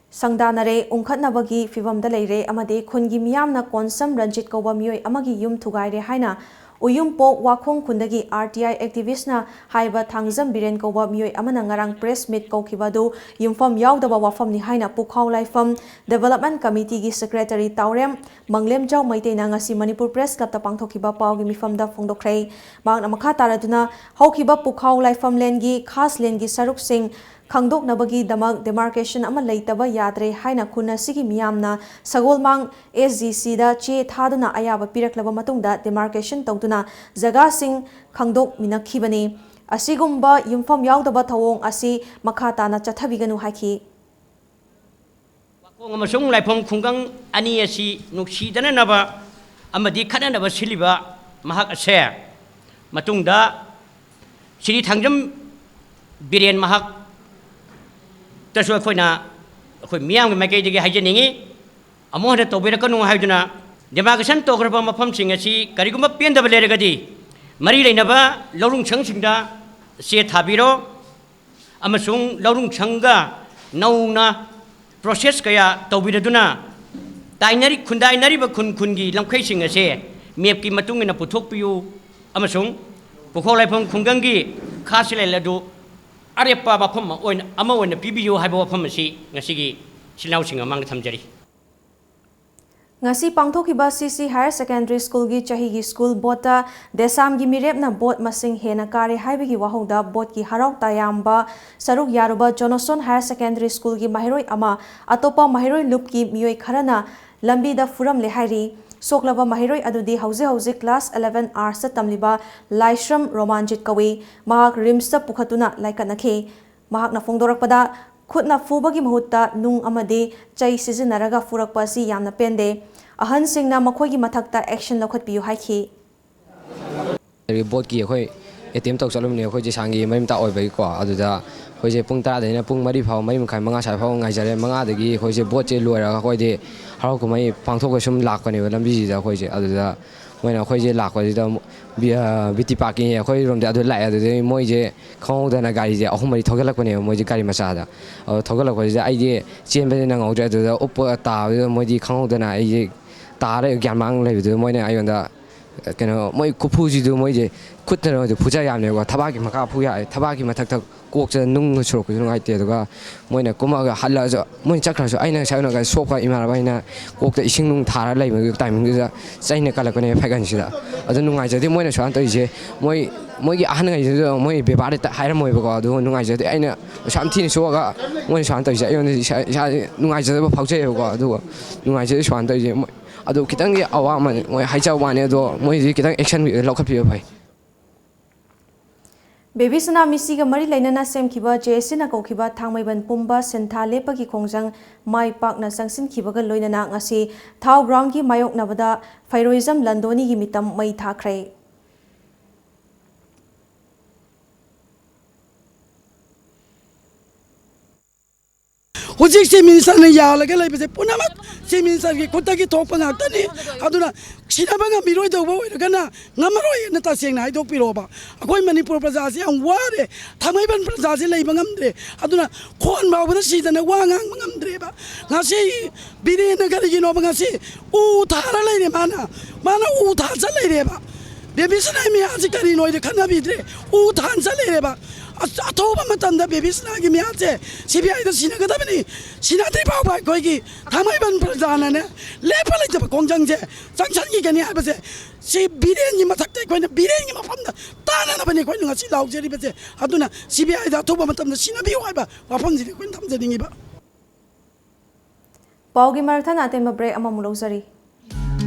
ꯁꯪꯗꯥꯅꯔꯦ, ꯎꯪꯈꯠꯅꯕꯒꯤ ꯐꯤꯚꯝꯗ ꯂꯩꯔꯦ ꯑꯃꯗꯤ ꯈꯨꯟꯒꯤ ꯃꯤꯌꯥꯝꯅ ꯀꯣꯟꯁꯝ ꯔꯟꯖꯤꯠ ꯀꯧꯕ ꯃꯤꯑꯣꯏ ꯑꯃꯒꯤ ꯌꯨꯝ ꯊꯨꯒꯥꯏꯔꯦ ꯍꯥꯏꯅ ꯎꯌꯨꯝꯄꯣꯛ ꯋꯥꯈꯣꯡ ꯈꯨꯟꯗꯒꯤ R T I activistꯅ ꯍꯥꯏꯕ ꯊꯥꯡꯖꯝ ꯕꯤꯔꯦꯟ ꯀꯧꯕ ꯃꯤꯑꯣꯏ ꯑꯃꯅ ꯉꯔꯥꯡ press meet ꯀꯧꯈꯤꯕ ꯑꯗꯨ ꯌꯨꯝꯐꯝ ꯌꯥꯎꯗꯕ ꯋꯥꯐꯝꯅꯤ ꯍꯥꯏꯅ ꯄꯨꯈꯥꯎ ꯂꯥꯏꯐꯝ Development Committeeꯒꯤ Secretary ꯇꯥꯎꯔꯦꯝ ꯃꯪꯂꯦꯝꯖꯥꯎ ꯃꯩꯇꯩꯅ ꯉꯁꯤ ꯃꯅꯤꯄꯨꯔ Press Clubꯇ ꯄꯥꯡꯊꯣꯛꯈꯤꯕ ꯄꯥꯎꯒꯤ ꯃꯤꯐꯝꯗ ꯐꯣꯡꯗꯣꯛꯈ꯭ꯔꯦ꯫ ꯃꯍꯥꯛꯅ ꯃꯈꯥ ꯇꯥꯔꯗꯨꯅ ꯍꯧꯈꯤꯕ ꯄꯨꯈꯥꯎ ꯂꯥꯏꯐꯝ landꯒꯤ ꯈꯥꯁ landꯒꯤ ꯁꯔꯨꯛꯁꯤꯡ ꯈꯪꯗꯣꯛꯅꯕꯒꯤꯗꯃꯛ demarcation ꯑꯃ ꯂꯩꯇꯕ ꯌꯥꯗ꯭ꯔꯦ ꯍꯥꯏꯅ ꯈꯨꯟ ꯑꯁꯤꯒꯤ ꯃꯤꯌꯥꯝꯅ ꯁꯒꯣꯜꯃꯥꯡ S G Cꯗ ꯆꯦ ꯊꯥꯗꯨꯅ ꯑꯌꯥꯕ ꯄꯤꯔꯛꯂꯕ ꯃꯇꯨꯡꯗ demarcation ꯇꯧꯗꯨꯅ ꯖꯒꯥꯁꯤꯡ ꯈꯪꯗꯣꯛꯃꯤꯟꯅꯈꯤꯕꯅꯤ꯫ ꯑꯁꯤꯒꯨꯝꯕ ꯌꯨꯝꯐꯝ ꯌꯥꯎꯗꯕ ꯊꯧꯑꯣꯡ ꯑꯁꯤ ꯃꯈꯥ ꯇꯥꯅ ꯆꯠꯊꯕꯤꯒꯅꯨ ꯍꯥꯏꯈꯤ꯫ ꯋꯥꯈꯣꯡ ꯑꯃꯁꯨꯡ ꯂꯥꯏꯐꯝ ꯈꯨꯡꯒꯪ ꯑꯅꯤ ꯑꯁꯤ ꯅꯨꯡꯁꯤꯗꯅꯅꯕ ꯑꯃꯗꯤ ꯈꯠꯅꯅꯕ ꯁꯤꯜꯂꯤꯕ ꯃꯍꯥꯛ ꯑꯁꯦ ꯃꯇꯨꯡꯗ ꯁ꯭ꯔꯤ ꯊꯥꯡꯖꯝ ꯕꯤꯔꯦꯟ ꯃꯍꯥꯛꯇꯁꯨ ꯑꯩꯈꯣꯏꯅ, ꯑꯩꯈꯣꯏ ꯃꯤꯌꯥꯝꯒꯤ ꯃꯥꯏꯀꯩꯗꯒꯤ ꯍꯥꯏꯖꯅꯤꯡꯏ, ꯑꯃꯨꯛ ꯍꯟꯅ ꯇꯧꯕꯤꯔꯛꯀꯅꯨ ꯍꯥꯏꯗꯨꯅ, demarcation ꯇꯧꯈ꯭ꯔꯕ ꯃꯐꯝꯁꯤꯡ ꯑꯁꯤ ꯀꯔꯤꯒꯨꯝꯕ ꯄꯦꯟꯗꯕ ꯂꯩꯔꯒꯗꯤ ꯃꯔꯤ ꯂꯩꯅꯕ ꯂꯧꯔꯨꯡ ꯁꯪꯁꯤꯡꯗ ꯆꯦ ꯊꯥꯕꯤꯔꯣ꯫ ꯑꯃꯁꯨꯡ ꯂꯧꯔꯨꯡ ꯁꯪꯒ ꯅꯧꯅ process ꯀꯌꯥ ꯇꯧꯕꯤꯔꯗꯨꯅ ꯇꯥꯏꯅꯔꯤ-, ꯈꯨꯟꯗꯥꯏꯅꯔꯤꯕ ꯈꯨꯟ ꯈꯨꯟꯒꯤ ꯂꯝꯈꯩꯁꯤꯡ ꯑꯁꯦ map ꯀꯤ ꯃꯇꯨꯡ ꯏꯟꯅ ꯄꯨꯊꯣꯛꯄꯤꯌꯨ ꯑꯃꯁꯨꯡ ꯄꯨꯈꯣꯛ ꯂꯥꯏꯐꯝ ꯈꯨꯡꯒꯪꯒꯤ ꯈꯥ ꯁꯤꯂꯦꯜ ꯑꯗꯨ ꯑꯔꯦꯞꯄ ꯃꯐꯝ ꯑꯃ ꯑꯣꯏꯅ, ꯑꯃ ꯑꯣꯏꯅ ꯄꯤꯕꯤꯌꯨ ꯍꯥꯏꯕ ꯋꯥꯐꯝ ꯑꯁꯤ ꯉꯁꯤꯒꯤ ꯏꯆꯤꯜ ꯏꯅꯥꯎꯁꯤꯡ ꯃꯃꯥꯡꯗ ꯊꯝꯖꯔꯤ꯫ ꯉꯁꯤ ꯄꯥꯡꯊꯣꯛꯈꯤꯕ C C Higher Secondary School ꯒꯤ ꯆꯍꯤꯒꯤ school board ꯇ ꯗꯦꯁꯥꯝꯒꯤ ꯃꯤꯔꯦꯞꯅ vote ꯃꯁꯤꯡ ꯍꯦꯟꯅ ꯀꯥꯔꯦ ꯍꯥꯏꯕꯒꯤ ꯋꯥꯍꯧꯗ board ꯀꯤ ꯍꯔꯥꯎ ꯇꯌꯥꯝꯕ ꯁꯔꯨꯛ ꯌꯥꯔꯨꯕ Johnson Higher Secondary School ꯒꯤ ꯃꯍꯩꯔꯣꯏ ꯑꯃ ꯑꯇꯣꯞꯄ ꯃꯍꯩꯔꯣꯏ ꯂꯨꯞꯀꯤ ꯃꯤꯑꯣꯏ ꯈꯔꯅ ꯂꯝꯕꯤꯗ ꯐꯨꯔꯝꯂꯦ ꯍꯥꯏꯔꯤ꯫ ꯁꯣꯛꯂꯕ ꯃꯍꯩꯔꯣꯏ ꯑꯗꯨꯗꯤ ꯍꯧꯖꯤꯛ ꯍꯧꯖꯤꯛ class eleven arts ꯇ ꯇꯝꯂꯤꯕ ꯂꯥꯏꯁ꯭ꯔꯝ ꯔꯣꯃꯥꯟꯖꯤꯠ ꯀꯧꯏ꯫ ꯃꯍꯥꯛ RIMS ꯇ ꯄꯨꯈꯠꯇꯨꯅ ꯂꯥꯏꯀꯠꯅꯈꯤ꯫ ꯃꯍꯥꯛꯅ ꯐꯣꯡꯗꯣꯔꯛꯄꯗ, ꯈꯨꯠꯅ ꯐꯨꯕꯒꯤ ꯃꯍꯨꯠꯇ ꯅꯨꯡ ꯑꯃꯗꯤ ꯆꯩ ꯁꯤꯖꯤꯟꯅꯔꯒ ꯐꯨꯔꯛꯄ ꯑꯁꯤ ꯌꯥꯝꯅ ꯄꯦꯟꯗꯦ꯫ ꯑꯍꯟꯁꯤꯡꯅ ꯃꯈꯣꯏꯒꯤ ꯃꯊꯛꯇ action ꯂꯧꯈꯠꯄꯤꯌꯨ ꯍꯥꯏꯈꯤ꯫ Board ꯀꯤ ꯑꯩꯈꯣꯏ attempt ꯇꯧ ꯆꯠꯂꯨꯕꯅꯦ, ꯑꯩꯈꯣꯏ ꯖꯤꯁꯥꯡꯒꯤ ꯃꯔꯤ ꯃꯇꯥ ꯑꯣꯏꯕꯒꯤꯀꯣ꯫ ꯑꯗꯨꯗ ꯑꯩꯈꯣꯏꯁꯦ ꯄꯨꯡ ꯇꯔꯥꯗꯩꯅ ꯄꯨꯡ ꯃꯔꯤ ꯐꯥꯎ, ꯃꯔꯤ ꯃꯈꯥꯏ, ꯃꯉꯥ ꯁ꯭ꯋꯥꯏ ꯐꯥꯎ ꯉꯥꯏꯖꯔꯦ꯫ ꯃꯉꯥꯗꯒꯤ ꯑꯩꯈꯣꯏꯁꯦ board ꯁꯦ ꯂꯣꯏꯔꯒ ꯑꯩꯈꯣꯏꯗꯤ ꯍꯔꯥꯎ ꯀꯨꯝꯍꯩ ꯄꯥꯡꯊꯣꯛꯄ ꯁꯨꯝ ꯂꯥꯛꯄꯅꯦꯕ ꯂꯝꯕꯤꯁꯤꯗ ꯑꯩꯈꯣꯏꯁꯦ꯫ ꯑꯗꯨꯗ ꯃꯣꯏꯅ ꯑꯩꯈꯣꯏꯁꯦ ꯂꯥꯛꯄꯁꯤꯗ ꯑꯃꯨꯛ ꯕꯤ-, ꯑ, BT park ꯀꯤ ꯑꯩꯈꯣꯏꯔꯣꯝꯗ ꯑꯗꯨ ꯂꯥꯛꯑꯦ꯫ ꯑꯗꯨꯗꯒꯤ ꯃꯣꯏꯁꯦ ꯈꯪꯍꯧꯗꯅ ꯒꯥꯔꯤꯁꯦ ꯑꯍꯨꯝ ꯃꯔꯤ ꯊꯧꯒꯠꯂꯛꯄꯅꯦꯕ, ꯃꯣꯏꯁꯦ ꯒꯥꯔꯤ ꯃꯆꯥꯗ꯫ ꯑꯗꯣ ꯊꯧꯒꯠꯂꯛꯄꯁꯤꯗ ꯑꯩꯗꯤ ꯆꯦꯟꯕꯗꯤ ꯅꯪꯍꯧꯗ꯭ꯔꯦ꯫ ꯑꯗꯨꯗ ꯎꯞꯄ ꯇꯥꯕꯗꯨꯗ ꯃꯣꯏꯗꯤ ꯈꯪꯍꯧꯗꯅ ꯑꯩꯁꯦ ꯇꯥꯔ ꯒ꯭ꯌꯥꯟ ꯃꯥꯡ ꯂꯩꯕꯗꯨꯗ ꯃꯣꯏꯅ ꯑꯩꯉꯣꯟꯗ ꯀꯩꯅꯣ, ꯃꯣꯏ ꯈꯨꯐꯨꯁꯤꯗꯨ ꯃꯣꯏꯁꯦ ꯈꯨꯠꯇꯅ ꯃꯣꯏꯗꯤ ꯐꯨꯖ ꯌꯥꯕꯅꯦꯕꯀꯣ꯫ ꯊꯕꯥꯛꯀꯤ ꯃꯈꯥ ꯐꯨ ꯌꯥꯏ, ꯊꯕꯥꯛꯀꯤ ꯃꯊꯛꯇ ꯀꯣꯛꯇ ꯅꯨꯡ ꯁꯨꯔꯛꯄꯁꯨ ꯅꯨꯡꯉꯥꯏꯇꯦ꯫ ꯑꯗꯨꯒ ꯃꯣꯏꯅ ꯀꯨꯝꯃꯛꯑꯒ ꯍꯜꯂꯛꯑꯁꯨ, ꯃꯣꯏꯅ ꯆꯠꯈ꯭ꯔꯁꯨ, ꯑꯩꯅ ꯉꯁꯥꯏ ꯎꯅꯒ ꯁꯣꯛꯄ ꯏꯃꯥꯟꯅꯕ ꯑꯩꯅ ꯀꯣꯛꯇ ꯏꯁꯤꯡ ꯅꯨꯡ ꯊꯥꯔ ꯂꯩꯕꯒꯤ timing ꯗꯨꯗ ꯆꯩꯅ ꯀꯜꯂꯛꯄꯅꯦ ꯐꯥꯏꯒꯟꯁꯤꯗ꯫ ꯑꯗꯨ ꯅꯨꯡꯉꯥꯏꯖꯗꯦ ꯃꯣꯏꯅ ꯁꯨꯃꯥꯏꯅ ꯇꯧꯔꯤꯁꯦ꯫ ꯃꯣꯏ, ꯃꯣꯏꯒꯤ ꯑꯍꯟꯈꯩꯁꯤꯗ ꯃꯣꯏ ꯕꯦꯕꯥꯔꯗꯤ ꯇ-, ꯍꯥꯏꯔꯝꯃꯣꯏꯕꯀꯣ꯫ ꯑꯗꯨꯒ ꯅꯨꯡꯉꯥꯏꯖꯗꯦ, ꯑꯩꯅ ꯑꯁꯨꯛ ꯌꯥꯝ ꯊꯤꯅ ꯁꯣꯛꯑꯒ ꯃꯣꯏꯅ ꯁꯨꯃꯥꯏꯅ ꯇꯧꯔꯤꯁꯦ ꯑꯩꯉꯣꯟꯗ ꯏꯁꯥ, ꯏꯁꯥꯁꯦ ꯅꯨꯡꯉꯥꯏꯖꯗꯕ ꯐꯥꯎꯖꯩꯌꯦꯕꯀꯣ꯫ ꯑꯗꯨꯒ ꯅꯨꯡꯉꯥꯏꯖꯗꯦ ꯁꯨꯃꯥꯏꯅ ꯇꯧꯔꯤꯁꯦ꯫ ꯃꯣꯏ, ꯑꯗꯨ ꯈꯤꯇꯪꯗꯤ ꯑꯋꯥꯃꯟ ꯃꯣꯏ ꯍꯥꯏꯖꯕ ꯋꯥꯅꯤ, ꯑꯗꯣ ꯃꯣꯏꯁꯤ ꯈꯤꯇꯪ action ꯂꯧꯈꯠꯄꯤꯕ ꯐꯩ꯫ ꯕꯦꯕꯤ ꯁꯅꯥ ꯃꯤꯁꯤꯒ ꯃꯔꯤ ꯂꯩꯅꯅ ꯁꯦꯝꯈꯤꯕ JAC ꯅ ꯀꯧꯈꯤꯕ ꯊꯥꯡꯃꯩꯕꯟ ꯄꯨꯝꯕ ꯁꯤꯟꯊꯥ ꯂꯦꯞꯄꯒꯤ ꯈꯣꯡꯖꯪ ꯃꯥꯏ ꯄꯥꯛꯅ ꯆꯪꯁꯤꯟꯈꯤꯕꯒ ꯂꯣꯏꯅꯅ ꯉꯁꯤ ꯊꯥꯎ ground ꯀꯤ ꯃꯥꯌꯣꯛꯅꯕꯗ ꯐꯩꯔꯣꯏꯖꯝ ꯂꯟꯗꯣꯅꯤꯒꯤ ꯃꯤꯇꯝ ꯃꯩ ꯊꯥꯈ꯭ꯔꯦ꯫ ꯍꯧꯖꯤꯛ ꯆꯤꯐ ꯃꯤꯅꯤꯁꯇꯔꯅ ꯌꯥꯜꯂꯒ ꯂꯩꯕꯁꯦ ꯄꯨꯝꯅꯃꯛ ꯆꯤꯐ ꯃꯤꯅꯤꯁꯇꯔꯒꯤ ꯈꯨꯠꯇꯒꯤ ꯊꯣꯛꯄ ꯉꯥꯛꯇꯅꯤ꯫ ꯑꯗꯨꯅ ꯁꯤꯟꯅꯕ ꯉꯝꯕꯤꯔꯣꯏꯗꯧꯕ ꯑꯣꯏꯔꯒꯅ ꯉꯝꯃꯔꯣꯏꯅ ꯇꯁꯦꯡꯅ ꯍꯥꯏꯗꯣꯛꯄꯤꯔꯛꯑꯣꯕ꯫ ꯑꯩꯈꯣꯏ ꯃꯅꯤꯄꯨꯔ ꯄ꯭ꯔꯖꯥꯁꯤ ꯌꯥꯝ ꯋꯥꯔꯦ, ꯊꯥꯡꯃꯩꯕꯟ ꯄ꯭ꯔꯖꯥꯁꯤ ꯂꯩꯕ ꯉꯝꯗ꯭ꯔꯦ꯫ ꯑꯗꯨꯅ ꯈꯣꯟ ꯐꯥꯎꯕꯗ ꯁꯤꯗꯅ ꯋꯥ ꯉꯥꯡꯕ ꯉꯝꯗ꯭ꯔꯦꯕ꯫ ꯉꯁꯤ ꯕꯤꯔꯦꯟꯅ ꯀꯔꯤꯒꯤꯅꯣꯕ ꯉꯁꯤ ꯎ ꯊꯥꯔ ꯂꯩꯔꯦ ꯃꯥꯅ? ꯃꯥꯅ ꯎ ꯊꯥ ꯆꯠ ꯂꯩꯔꯦꯕ꯫ ꯕꯦꯕꯤꯁꯅꯥꯒꯤ ꯃꯤꯍꯥꯠꯁꯤ ꯀꯔꯤꯅꯣ ꯍꯥꯏꯗꯤ ꯈꯟꯅꯕꯤꯗ꯭ꯔꯦ꯫ ꯎ ꯊꯥ ꯆꯠ ꯂꯩꯔꯦꯕ꯫ ꯑꯁ, ꯑꯊꯨꯕ ꯃꯇꯝꯗ ꯕꯦꯕꯤꯁꯅꯥꯒꯤ ꯃꯤꯍꯥꯠꯁꯦ ꯁꯤ ꯕꯤ ꯑꯥꯏꯗ ꯁꯤꯟꯅꯒꯗꯕꯅꯤ꯫ ꯁꯤꯟꯅꯗ꯭ꯔꯤ ꯐꯥꯎꯕ ꯑꯩꯈꯣꯏꯒꯤ ꯊꯥꯡꯃꯩꯕꯟ ꯄ꯭ꯔꯖꯥꯅꯅꯦ ꯂꯦꯞꯄ ꯂꯩꯇꯕ ꯈꯣꯡꯖꯪꯁꯦ ꯆꯪꯁꯤꯟꯈꯤꯒꯅꯤ ꯍꯥꯏꯕꯁꯦ ꯁꯤ ꯕꯤꯔꯦꯟꯒꯤ ꯃꯊꯛꯇ ꯑꯩꯈꯣꯏꯅ ꯕꯤꯔꯦꯟꯒꯤ ꯃꯐꯝꯗ ꯇꯥꯅꯅꯕꯅꯤ ꯑꯩꯈꯣꯏꯅ ꯉꯁꯤ ꯂꯥꯎꯖꯔꯤꯕꯁꯦ꯫ ꯑꯗꯨꯅ ꯁꯤ ꯕꯤ ꯑꯥꯏꯗ ꯑꯊꯨꯕ ꯃꯇꯝꯗ ꯁꯤꯟꯅꯕꯤꯌꯨ ꯍꯥꯏꯕ ꯋꯥꯐꯝꯁꯤꯗꯤ ꯑꯩꯈꯣꯏꯅ ꯊꯝꯖꯅꯤꯡꯉꯤꯕ꯫ ꯄꯥꯎꯒꯤ ꯃꯔꯛ ꯊꯠꯅ ꯑꯇꯦꯟꯕ ꯕ꯭ꯔꯦꯛ ꯑꯃꯃꯨꯛ ꯂꯧꯖꯔꯤ꯫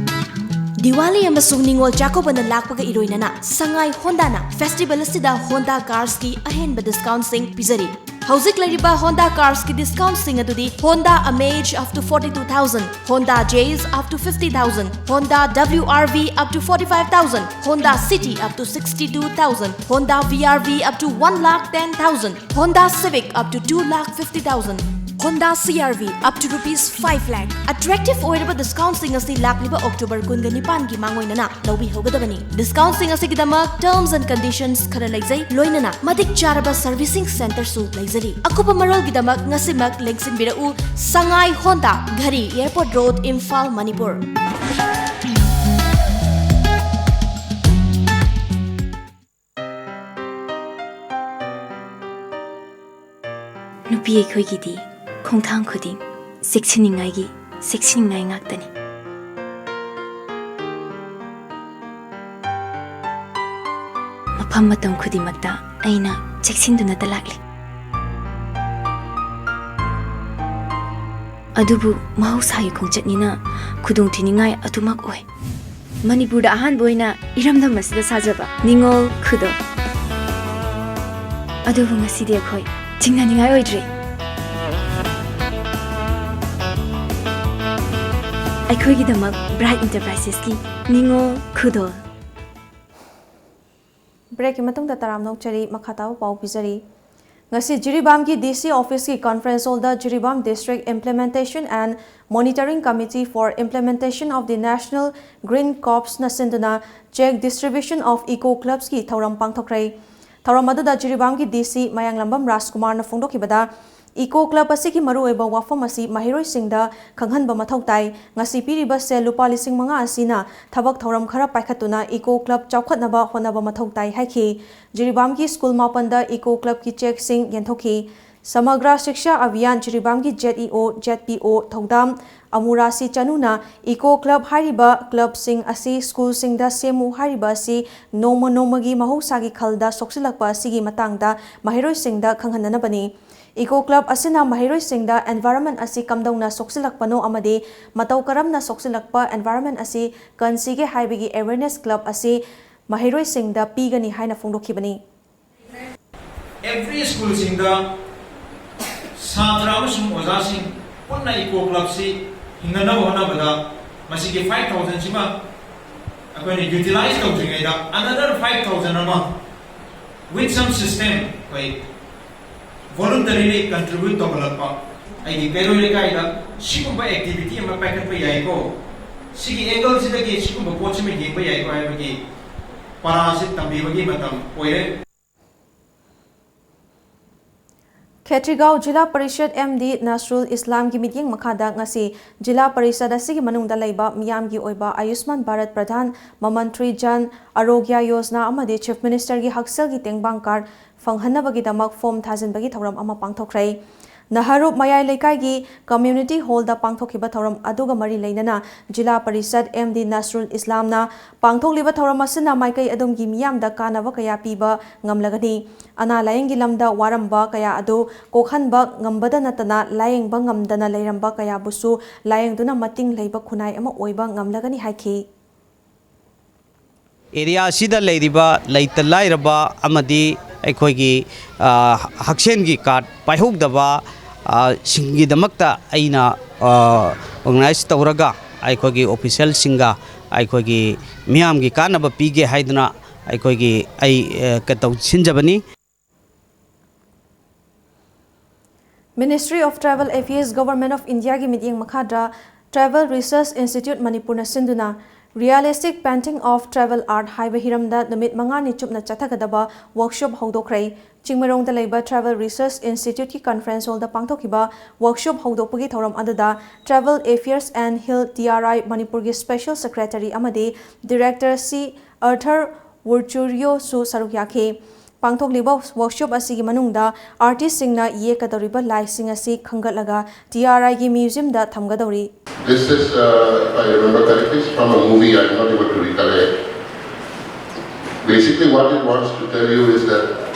ꯗꯤꯋꯥꯂꯤ ꯑꯃꯁꯨꯡ ꯅꯤꯉꯣꯜ ꯆꯥꯛꯀꯧꯕꯅ ꯂꯥꯛꯄꯒ ꯏꯔꯣꯏꯅꯅ ꯁꯉꯥꯏ ꯍꯣꯟꯗꯥꯅ ꯐꯦꯁꯇꯤꯚꯦꯜ ꯑꯁꯤꯗ ꯍꯣꯟꯗꯥ ꯀꯥꯔꯁꯀꯤ ꯑꯍꯦꯟꯕ ꯗꯤꯁꯀꯥꯎꯟꯠꯁꯤꯡ ꯄꯤꯖꯔꯤ꯫ ꯍꯧꯖꯤꯛ ꯂꯩꯔꯤꯕ ꯍꯣꯟꯗꯥ ꯀꯥꯔꯁꯀꯤ ꯗꯤꯁꯀꯥꯎꯟꯠꯁꯤꯡ ꯑꯗꯨꯗꯤ Honda Amaze up to forty two thousand, Honda Jazz up to fifty thousand, Honda W R V up to forty five thousand, Honda City up to sixty two thousand, Honda V R V up to one lakh ten thousand, Honda Civic up to two lakh fifty thousand, Honda C R V up to rupees five lakh꯫ Attractive ꯑꯣꯏꯔꯕ ꯗꯤꯁꯀꯥꯎꯟꯠꯁꯤꯡ ꯑꯁꯤ ꯂꯥꯛꯂꯤꯕ October ꯀꯨꯟꯒ ꯅꯤꯄꯥꯟꯒꯤ ꯃꯥꯡꯑꯣꯏꯅꯅ ꯂꯧꯕꯤꯍꯧꯒꯗꯕꯅꯤ꯫ ꯗꯤꯁꯀꯥꯎꯟꯠꯁꯤꯡ ꯑꯁꯤꯒꯤꯗꯃꯛ terms and conditions ꯈꯔ ꯂꯩꯖꯩ, ꯂꯣꯏꯅꯅ ꯃꯇꯤꯛ ꯆꯥꯔꯕ ꯁꯔꯚꯤꯁꯤꯡ ꯁꯦꯟꯇꯔꯁꯨ ꯂꯩꯖꯔꯤ꯫ ꯑꯀꯨꯞꯄ ꯃꯔꯣꯜꯒꯤꯗꯃꯛ ꯉꯁꯤꯃꯛ ꯂꯦꯡꯁꯤꯟꯕꯤꯔꯛꯎ꯫ ꯁꯉꯥꯏ ꯍꯣꯟꯗꯥ, ꯘꯔꯤ ꯑꯦꯌꯔꯄꯣꯔꯠ ꯔꯣꯗ, ꯏꯝꯐꯥꯜ, ꯃꯅꯤꯄꯨꯔ꯫ ꯅꯨꯄꯤ ꯑꯩꯈꯣꯏꯒꯤꯗꯤ ꯈꯣꯡꯊꯥꯡ ꯈꯨꯗꯤꯡ ꯆꯦꯛꯁꯤꯟꯅꯤꯡꯉꯥꯏꯒꯤ ꯆꯦꯛꯁꯤꯟꯅꯤꯡꯉꯥꯏ ꯉꯥꯛꯇꯅꯤ꯫ ꯃꯐꯝ ꯃꯇꯝ ꯈꯨꯗꯤꯡꯃꯛꯇ ꯑꯩꯅ ꯆꯦꯛꯁꯤꯟꯗꯨꯅꯇ ꯂꯥꯛꯂꯤ꯫ ꯑꯗꯨꯕꯨ ꯃꯍꯧꯁꯥꯒꯤ ꯈꯣꯡꯆꯠꯅꯤꯅ ꯈꯨꯗꯣꯡꯊꯤꯅꯤꯡꯉꯥꯏ ꯑꯗꯨꯃꯛ ꯑꯣꯏ꯫ ꯃꯅꯤꯄꯨꯔꯗ ꯑꯍꯥꯟꯕ ꯑꯣꯏꯅ ꯏꯔꯝꯗꯝ ꯑꯁꯤꯗ ꯁꯥꯖꯕ ꯅꯤꯉꯣꯜ ꯈꯨꯗꯣꯜ꯫ ꯑꯗꯨꯕꯨ ꯉꯁꯤꯗꯤ ꯑꯩꯈꯣꯏ ꯆꯤꯡꯅꯅꯤꯡꯉꯥꯏ ꯑꯣꯏꯗ꯭ꯔꯦ꯫ ꯑꯩꯈꯣꯏꯒꯤꯗꯃꯛ ꯕ꯭ꯔꯥꯏꯠ ꯏꯟꯇꯔꯄ꯭ꯔꯥꯏꯁꯦꯁꯀꯤ ꯅꯤꯉꯣꯜ ꯈꯨꯗꯣꯜ꯫ ꯕ꯭ꯔꯦꯛꯀꯤ ꯃꯇꯨꯡꯗ ꯇꯔꯥꯝꯅ ꯑꯣꯛꯆꯔꯤ꯫ ꯃꯈꯥ ꯇꯥꯕ ꯄꯥꯎ ꯄꯤꯖꯔꯤ꯫ ꯉꯁꯤ ꯖꯤꯔꯤꯕꯥꯝꯒꯤ ꯗꯤ ꯁꯤ ꯑꯣꯐꯤꯁꯀꯤ ꯀꯟꯐꯔꯦꯟꯁ ꯍꯣꯜꯗ Jiribam District Implementation and Monitoring Committee for Implementation of the National Green Corpsꯅ ꯁꯤꯟꯗꯨꯅ Cheque Distribution of Eco Clubsꯀꯤ ꯊꯧꯔꯝ ꯄꯥꯡꯊꯣꯛꯈ꯭ꯔꯦ꯫ ꯊꯧꯔꯝ ꯑꯗꯨꯗ ꯖꯤꯔꯤꯕꯥꯝꯒꯤ ꯗꯤ ꯁꯤ ꯃꯌꯥꯡꯂꯝꯕꯝ ꯔꯥꯖꯀꯨꯃꯥꯔꯅ ꯐꯣꯡꯗꯣꯛꯈꯤꯕꯗ, ꯏꯀꯣ ꯀ꯭ꯂꯕ ꯑꯁꯤꯒꯤ ꯃꯔꯨꯑꯣꯏꯕ ꯋꯥꯐꯝ ꯑꯁꯤ ꯃꯍꯩꯔꯣꯏꯁꯤꯡꯗ ꯈꯪꯍꯟꯕ ꯃꯊꯧ ꯇꯥꯏ꯫ ꯉꯁꯤ ꯄꯤꯔꯤꯕ ꯁꯦꯜ ꯂꯨꯄꯥ ꯂꯤꯁꯤꯡ ꯃꯉꯥ ꯑꯁꯤꯅ ꯊꯕꯛ ꯊꯧꯔꯝ ꯈꯔ ꯄꯥꯏꯈꯠꯇꯨꯅ ꯏꯀꯣ ꯀ꯭ꯂꯕ ꯆꯥꯎꯈꯠꯅꯕ ꯍꯣꯠꯅꯕ ꯃꯊꯧ ꯇꯥꯏ ꯍꯥꯏꯈꯤ꯫ ꯖꯤꯔꯤꯕꯥꯝꯒꯤ ꯁ꯭ꯀꯨꯜ ꯃꯥꯄꯟꯗ ꯏꯀꯣ ꯀ꯭ꯂꯕꯀꯤ ꯆꯦꯛꯁꯤꯡ ꯌꯦꯟꯊꯣꯛꯈꯤ꯫ ꯁꯃꯒ꯭ꯔꯥ ꯁꯤꯛꯁꯥ ꯑꯚꯤꯌꯥꯟ ꯖꯤꯔꯤꯕꯥꯝꯒꯤ ꯖꯦꯠ ꯏ ꯑꯣ, ꯖꯦꯠ ꯄꯤ ꯑꯣ ꯊꯧꯗꯥꯝ ꯑꯃꯨꯔꯥꯁꯤ ꯆꯅꯨꯅ ꯏꯀꯣ ꯀ꯭ꯂꯕ ꯍꯥꯏꯔꯤꯕ ꯀ꯭ꯂꯕꯁꯤꯡ ꯑꯁꯤ ꯁ꯭ꯀꯨꯜꯁꯤꯡꯗ ꯁꯦꯝꯃꯨ ꯍꯥꯏꯔꯤꯕ ꯑꯁꯤ ꯅꯣꯡꯃ ꯅꯣꯡꯃꯒꯤ ꯃꯍꯧꯁꯥꯒꯤ ꯈꯜꯗ ꯁꯣꯛꯆꯤꯜꯂꯛꯄ ꯑꯁꯤꯒꯤ ꯃꯇꯥꯡꯗ ꯃꯍꯩꯔꯣꯏꯁꯤꯡꯗ ꯈꯪꯍꯟꯅꯅꯕꯅꯤ꯫ ꯏꯀꯣ ꯀ꯭ꯂꯕ ꯑꯁꯤꯅ ꯃꯍꯩꯔꯣꯏꯁꯤꯡꯗ environment ꯑꯁꯤ ꯀꯝꯗꯧꯅ ꯁꯣꯛꯆꯤꯜꯂꯛꯄꯅꯣ ꯑꯃꯗꯤ ꯃꯇꯧ ꯀꯔꯝꯅ ꯁꯣꯛꯆꯤꯜꯂꯛꯄ environment ꯑꯁꯤ ꯀꯟꯁꯤꯒꯦ ꯍꯥꯏꯕꯒꯤ awareness club ꯑꯁꯤ ꯃꯍꯩꯔꯣꯏꯁꯤꯡꯗ ꯄꯤꯒꯅꯤ ꯍꯥꯏꯅ ꯐꯣꯡꯗꯣꯛꯈꯤꯕꯅꯤ꯫ Every ꯁ꯭ꯀꯨꯜꯁꯤꯡꯗ ꯁꯥꯇ꯭ꯔ ꯑꯃꯁꯨꯡ ꯑꯣꯖꯥꯁꯤꯡ ꯄꯨꯟꯅ ꯏꯀꯣ ꯀ꯭ꯂꯕꯁꯤ ꯍꯤꯡꯅꯅꯕ ꯍꯣꯠꯅꯕꯗ ꯃꯁꯤꯒꯤ five thousand ꯁꯤꯃ ꯑꯩꯈꯣꯏꯅ utilize ꯇꯧꯗ꯭ꯔꯤꯉꯩꯗ another five thousand ꯑꯃ with some system ꯑꯩꯈꯣꯏ voluntarily contribute ꯇꯧꯍꯜꯂꯛꯄ, ꯑꯩꯒꯤ ꯀꯩꯔꯣꯏ ꯂꯩꯀꯥꯏꯗ ꯁꯤꯒꯨꯝꯕ activity ꯑꯃ ꯄꯥꯏꯈꯠꯄ ꯌꯥꯏꯀꯣ, ꯁꯤꯒꯤ angle ꯁꯤꯗꯒꯤ ꯁꯤꯒꯨꯝꯕ ꯄꯣꯠꯁꯤꯃ ꯌꯦꯡꯕ ꯌꯥꯏꯀꯣ ꯍꯥꯏꯕꯒꯤ ꯄꯔꯥꯁꯤ ꯇꯝꯕꯤꯕꯒꯤ ꯃꯇꯝ ꯑꯣꯏꯔꯦ꯫ ꯈꯦꯇ꯭ꯔꯤꯒꯥꯎ ꯖꯤꯂꯥ ꯄꯔꯤꯁꯗ ꯑꯦꯝ ꯗꯤ ꯅꯁꯔꯨꯜ ꯏꯁꯂꯥꯝꯒꯤ ꯃꯤꯠꯌꯦꯡ ꯃꯈꯥꯗ ꯉꯁꯤ ꯖꯤꯂꯥ ꯄꯔꯤꯁꯗ ꯑꯁꯤꯒꯤ ꯃꯅꯨꯡꯗ ꯂꯩꯕ ꯃꯤꯌꯥꯝꯒꯤ ꯑꯣꯏꯕ ꯑꯌꯨꯁꯃꯥꯟ ꯚꯥꯔꯠ ꯄ꯭ꯔꯙꯥꯟ ꯃꯃꯟꯇ꯭ꯔꯤ ꯖꯟ ꯑꯔꯣꯒ꯭ꯌ ꯌꯣꯖꯅꯥ ꯑꯃꯗꯤ ꯆꯤꯐ ꯃꯤꯅꯤꯁꯇꯔꯒꯤ ꯍꯛꯁꯦꯜꯒꯤ ꯇꯦꯡꯕꯥꯡ ꯀꯥꯔꯗ ꯐꯪꯍꯟꯅꯕꯒꯤꯗꯃꯛ ꯐꯣꯔꯝ ꯊꯥꯖꯤꯟꯕꯒꯤ ꯊꯧꯔꯝ ꯑꯃ ꯄꯥꯡꯊꯣꯛꯈ꯭ꯔꯦ꯫ ꯅꯍꯔꯨꯞ ꯃꯌꯥꯏ ꯂꯩꯀꯥꯏꯒꯤ ꯀꯝꯃ꯭ꯌꯨꯅꯤꯇꯤ ꯍꯣꯜꯗ ꯄꯥꯡꯊꯣꯛꯈꯤꯕ ꯊꯧꯔꯝ ꯑꯗꯨꯒ ꯃꯔꯤ ꯂꯩꯅꯅ ꯖꯤꯂꯥ ꯄꯔꯤꯁꯗ ꯑꯦꯝ ꯗꯤ ꯅꯁꯔꯨꯜ ꯏꯁꯂꯥꯝꯅ ꯄꯥꯡꯊꯣꯛꯂꯤꯕ ꯊꯧꯔꯝ ꯑꯁꯤꯅ ꯃꯥꯏꯀꯩ ꯑꯗꯨꯝꯒꯤ ꯃꯤꯌꯥꯝꯗ ꯀꯥꯟꯅꯕ ꯀꯌꯥ ꯄꯤꯕ ꯉꯝꯂꯒꯅꯤ꯫ ꯑꯅꯥ ꯂꯥꯌꯦꯡꯒꯤ ꯂꯝꯗ ꯋꯥꯔꯝꯕ ꯀꯌꯥ ꯑꯗꯨ ꯀꯣꯛꯍꯟꯕ ꯉꯝꯕꯗ ꯅꯠꯇꯅ ꯂꯥꯌꯦꯡꯕ ꯉꯝꯗꯅ ꯂꯩꯔꯝꯕ ꯀꯌꯥꯕꯨꯁꯨ ꯂꯥꯌꯦꯡꯗꯨꯅ ꯃꯇꯤꯡ ꯂꯩꯕ ꯈꯨꯟꯅꯥꯏ ꯑꯃ ꯑꯣꯏꯕ ꯉꯝꯂꯒꯅꯤ ꯍꯥꯏꯈꯤ꯫ ꯑꯦꯔꯤꯌꯥ ꯑꯁꯤꯗ ꯂꯩꯔꯤꯕ ꯂꯩꯇ ꯂꯥꯏꯔꯕ ꯑꯃꯗꯤ ꯑꯩꯈꯣꯏꯒꯤ ꯍꯛꯁꯦꯜꯒꯤ ꯀꯥꯔꯗ ꯄꯥꯏꯍꯧꯗꯕ ꯁꯤꯡꯒꯤꯗꯃꯛꯇ ꯑꯩꯅ ꯑꯣꯔꯒꯅꯥꯏꯖ ꯇꯧꯔꯒ ꯑꯩꯈꯣꯏꯒꯤ ꯑꯣꯐꯤꯁꯦꯜꯁꯤꯡꯒ ꯑꯩꯈꯣꯏꯒꯤ ꯃꯤꯌꯥꯝꯒꯤ ꯀꯥꯟꯅꯕ ꯄꯤꯒꯦ ꯍꯥꯏꯗꯨꯅ ꯑꯩꯈꯣꯏꯒꯤ ꯑꯩ ꯀꯩꯇꯧ ꯁꯤꯟꯖꯕꯅꯤ꯫ Ministry of Tribal Affairs, Government of Indiaꯒꯤ ꯃꯤꯠꯌꯦꯡ ꯃꯈꯥꯗ Tribal Research Institute ꯃꯅꯤꯄꯨꯔꯅ ꯁꯤꯟꯗꯨꯅ Realistic Painting of Tribal Art ꯍꯥꯏꯕ ꯍꯤꯔꯝꯗ ꯅꯨꯃꯤꯠ ꯃꯉꯥꯅꯤ ꯆꯨꯞꯅ ꯆꯠꯊꯒꯗꯕ workshop ꯍꯧꯗꯣꯛꯈ꯭ꯔꯦ꯫ ꯆꯤꯡꯃꯩꯔꯣꯡꯗ ꯂꯩꯕ Tribal Research Instituteꯀꯤ conference hallꯗ ꯄꯥꯡꯊꯣꯛꯈꯤꯕ workshop ꯍꯧꯗꯣꯛꯄꯒꯤ ꯊꯧꯔꯝ ꯑꯗꯨꯗ Tribal Affairs and Hill T R I ꯃꯅꯤꯄꯨꯔꯒꯤ special secretary ꯑꯃꯗꯤ director C Arthur Wurchurio ꯁꯨ ꯁꯔꯨꯛ ꯌꯥꯈꯤ꯫ ꯄꯥꯡꯊꯣꯛꯂꯤꯕ workshop ꯑꯁꯤꯒꯤ ꯃꯅꯨꯡꯗ artistꯁꯤꯡꯅ ꯌꯦꯛꯀꯗꯧꯔꯤꯕ ꯂꯥꯏꯁꯤꯡ ꯑꯁꯤ ꯈꯟꯒꯠꯂꯒ T R Iꯒꯤ museumꯗ ꯊꯝꯒꯗꯧꯔꯤ꯫ This is, uh, if I remember correctly, it's from a movie, I'm not able to recollect. Basically, what it wants to tell you is that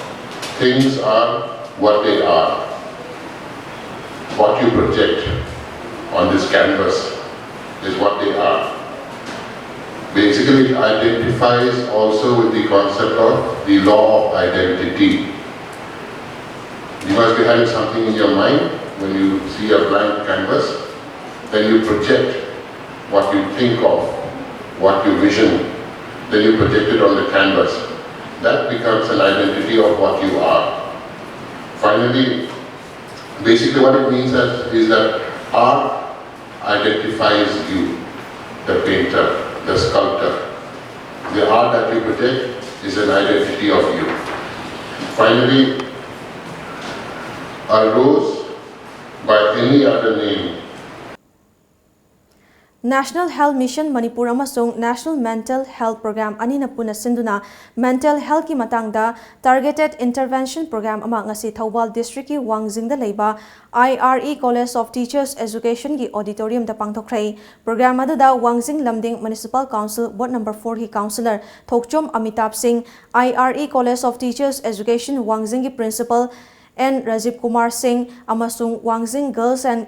things are what they are. What you project on this canvas is what they are. Basically, it identifies also with the concept of the law of identity. You must be having something in your mind when you see a blank canvas, then you project what you think of, what you vision, then you project it on the canvas. That becomes an identity of what you are. Finally, basically what it means is, is that art identifies you, the painter, the sculptor. The art that you project is an identity of you. Finally, a rose by any other name. National Health Mission Manipur ꯑꯃꯁꯨꯡ National Mental Health Program ꯑꯅꯤꯅ ꯄꯨꯟꯅ ꯁꯤꯟꯗꯨꯅ mental healthꯀꯤ ꯃꯇꯥꯡꯗ targeted intervention program ꯑꯃ ꯉꯁꯤ ꯊꯧꯕꯥꯜ districtꯀꯤ ꯋꯥꯡꯖꯤꯡꯗ ꯂꯩꯕ I R E College of Teachers Educationꯒꯤ auditoriumꯗ ꯄꯥꯡꯊꯣꯛꯈ꯭ꯔꯦ꯫ Program ꯑꯗꯨꯗ ꯋꯥꯡꯖꯤꯡ ꯂꯝꯗꯤꯡ Municipal Council Ward number fourꯒꯤ councillor ꯊꯣꯛꯆꯣꯝ ꯑꯃꯤꯇꯥꯕ ꯁꯤꯡ, I R E College of Teachers Education ꯋꯥꯡꯖꯤꯡꯒꯤ principal N Rajiv Kumar ꯁꯤꯡ ꯑꯃꯁꯨꯡ ꯋꯥꯡꯖꯤꯡ Girls and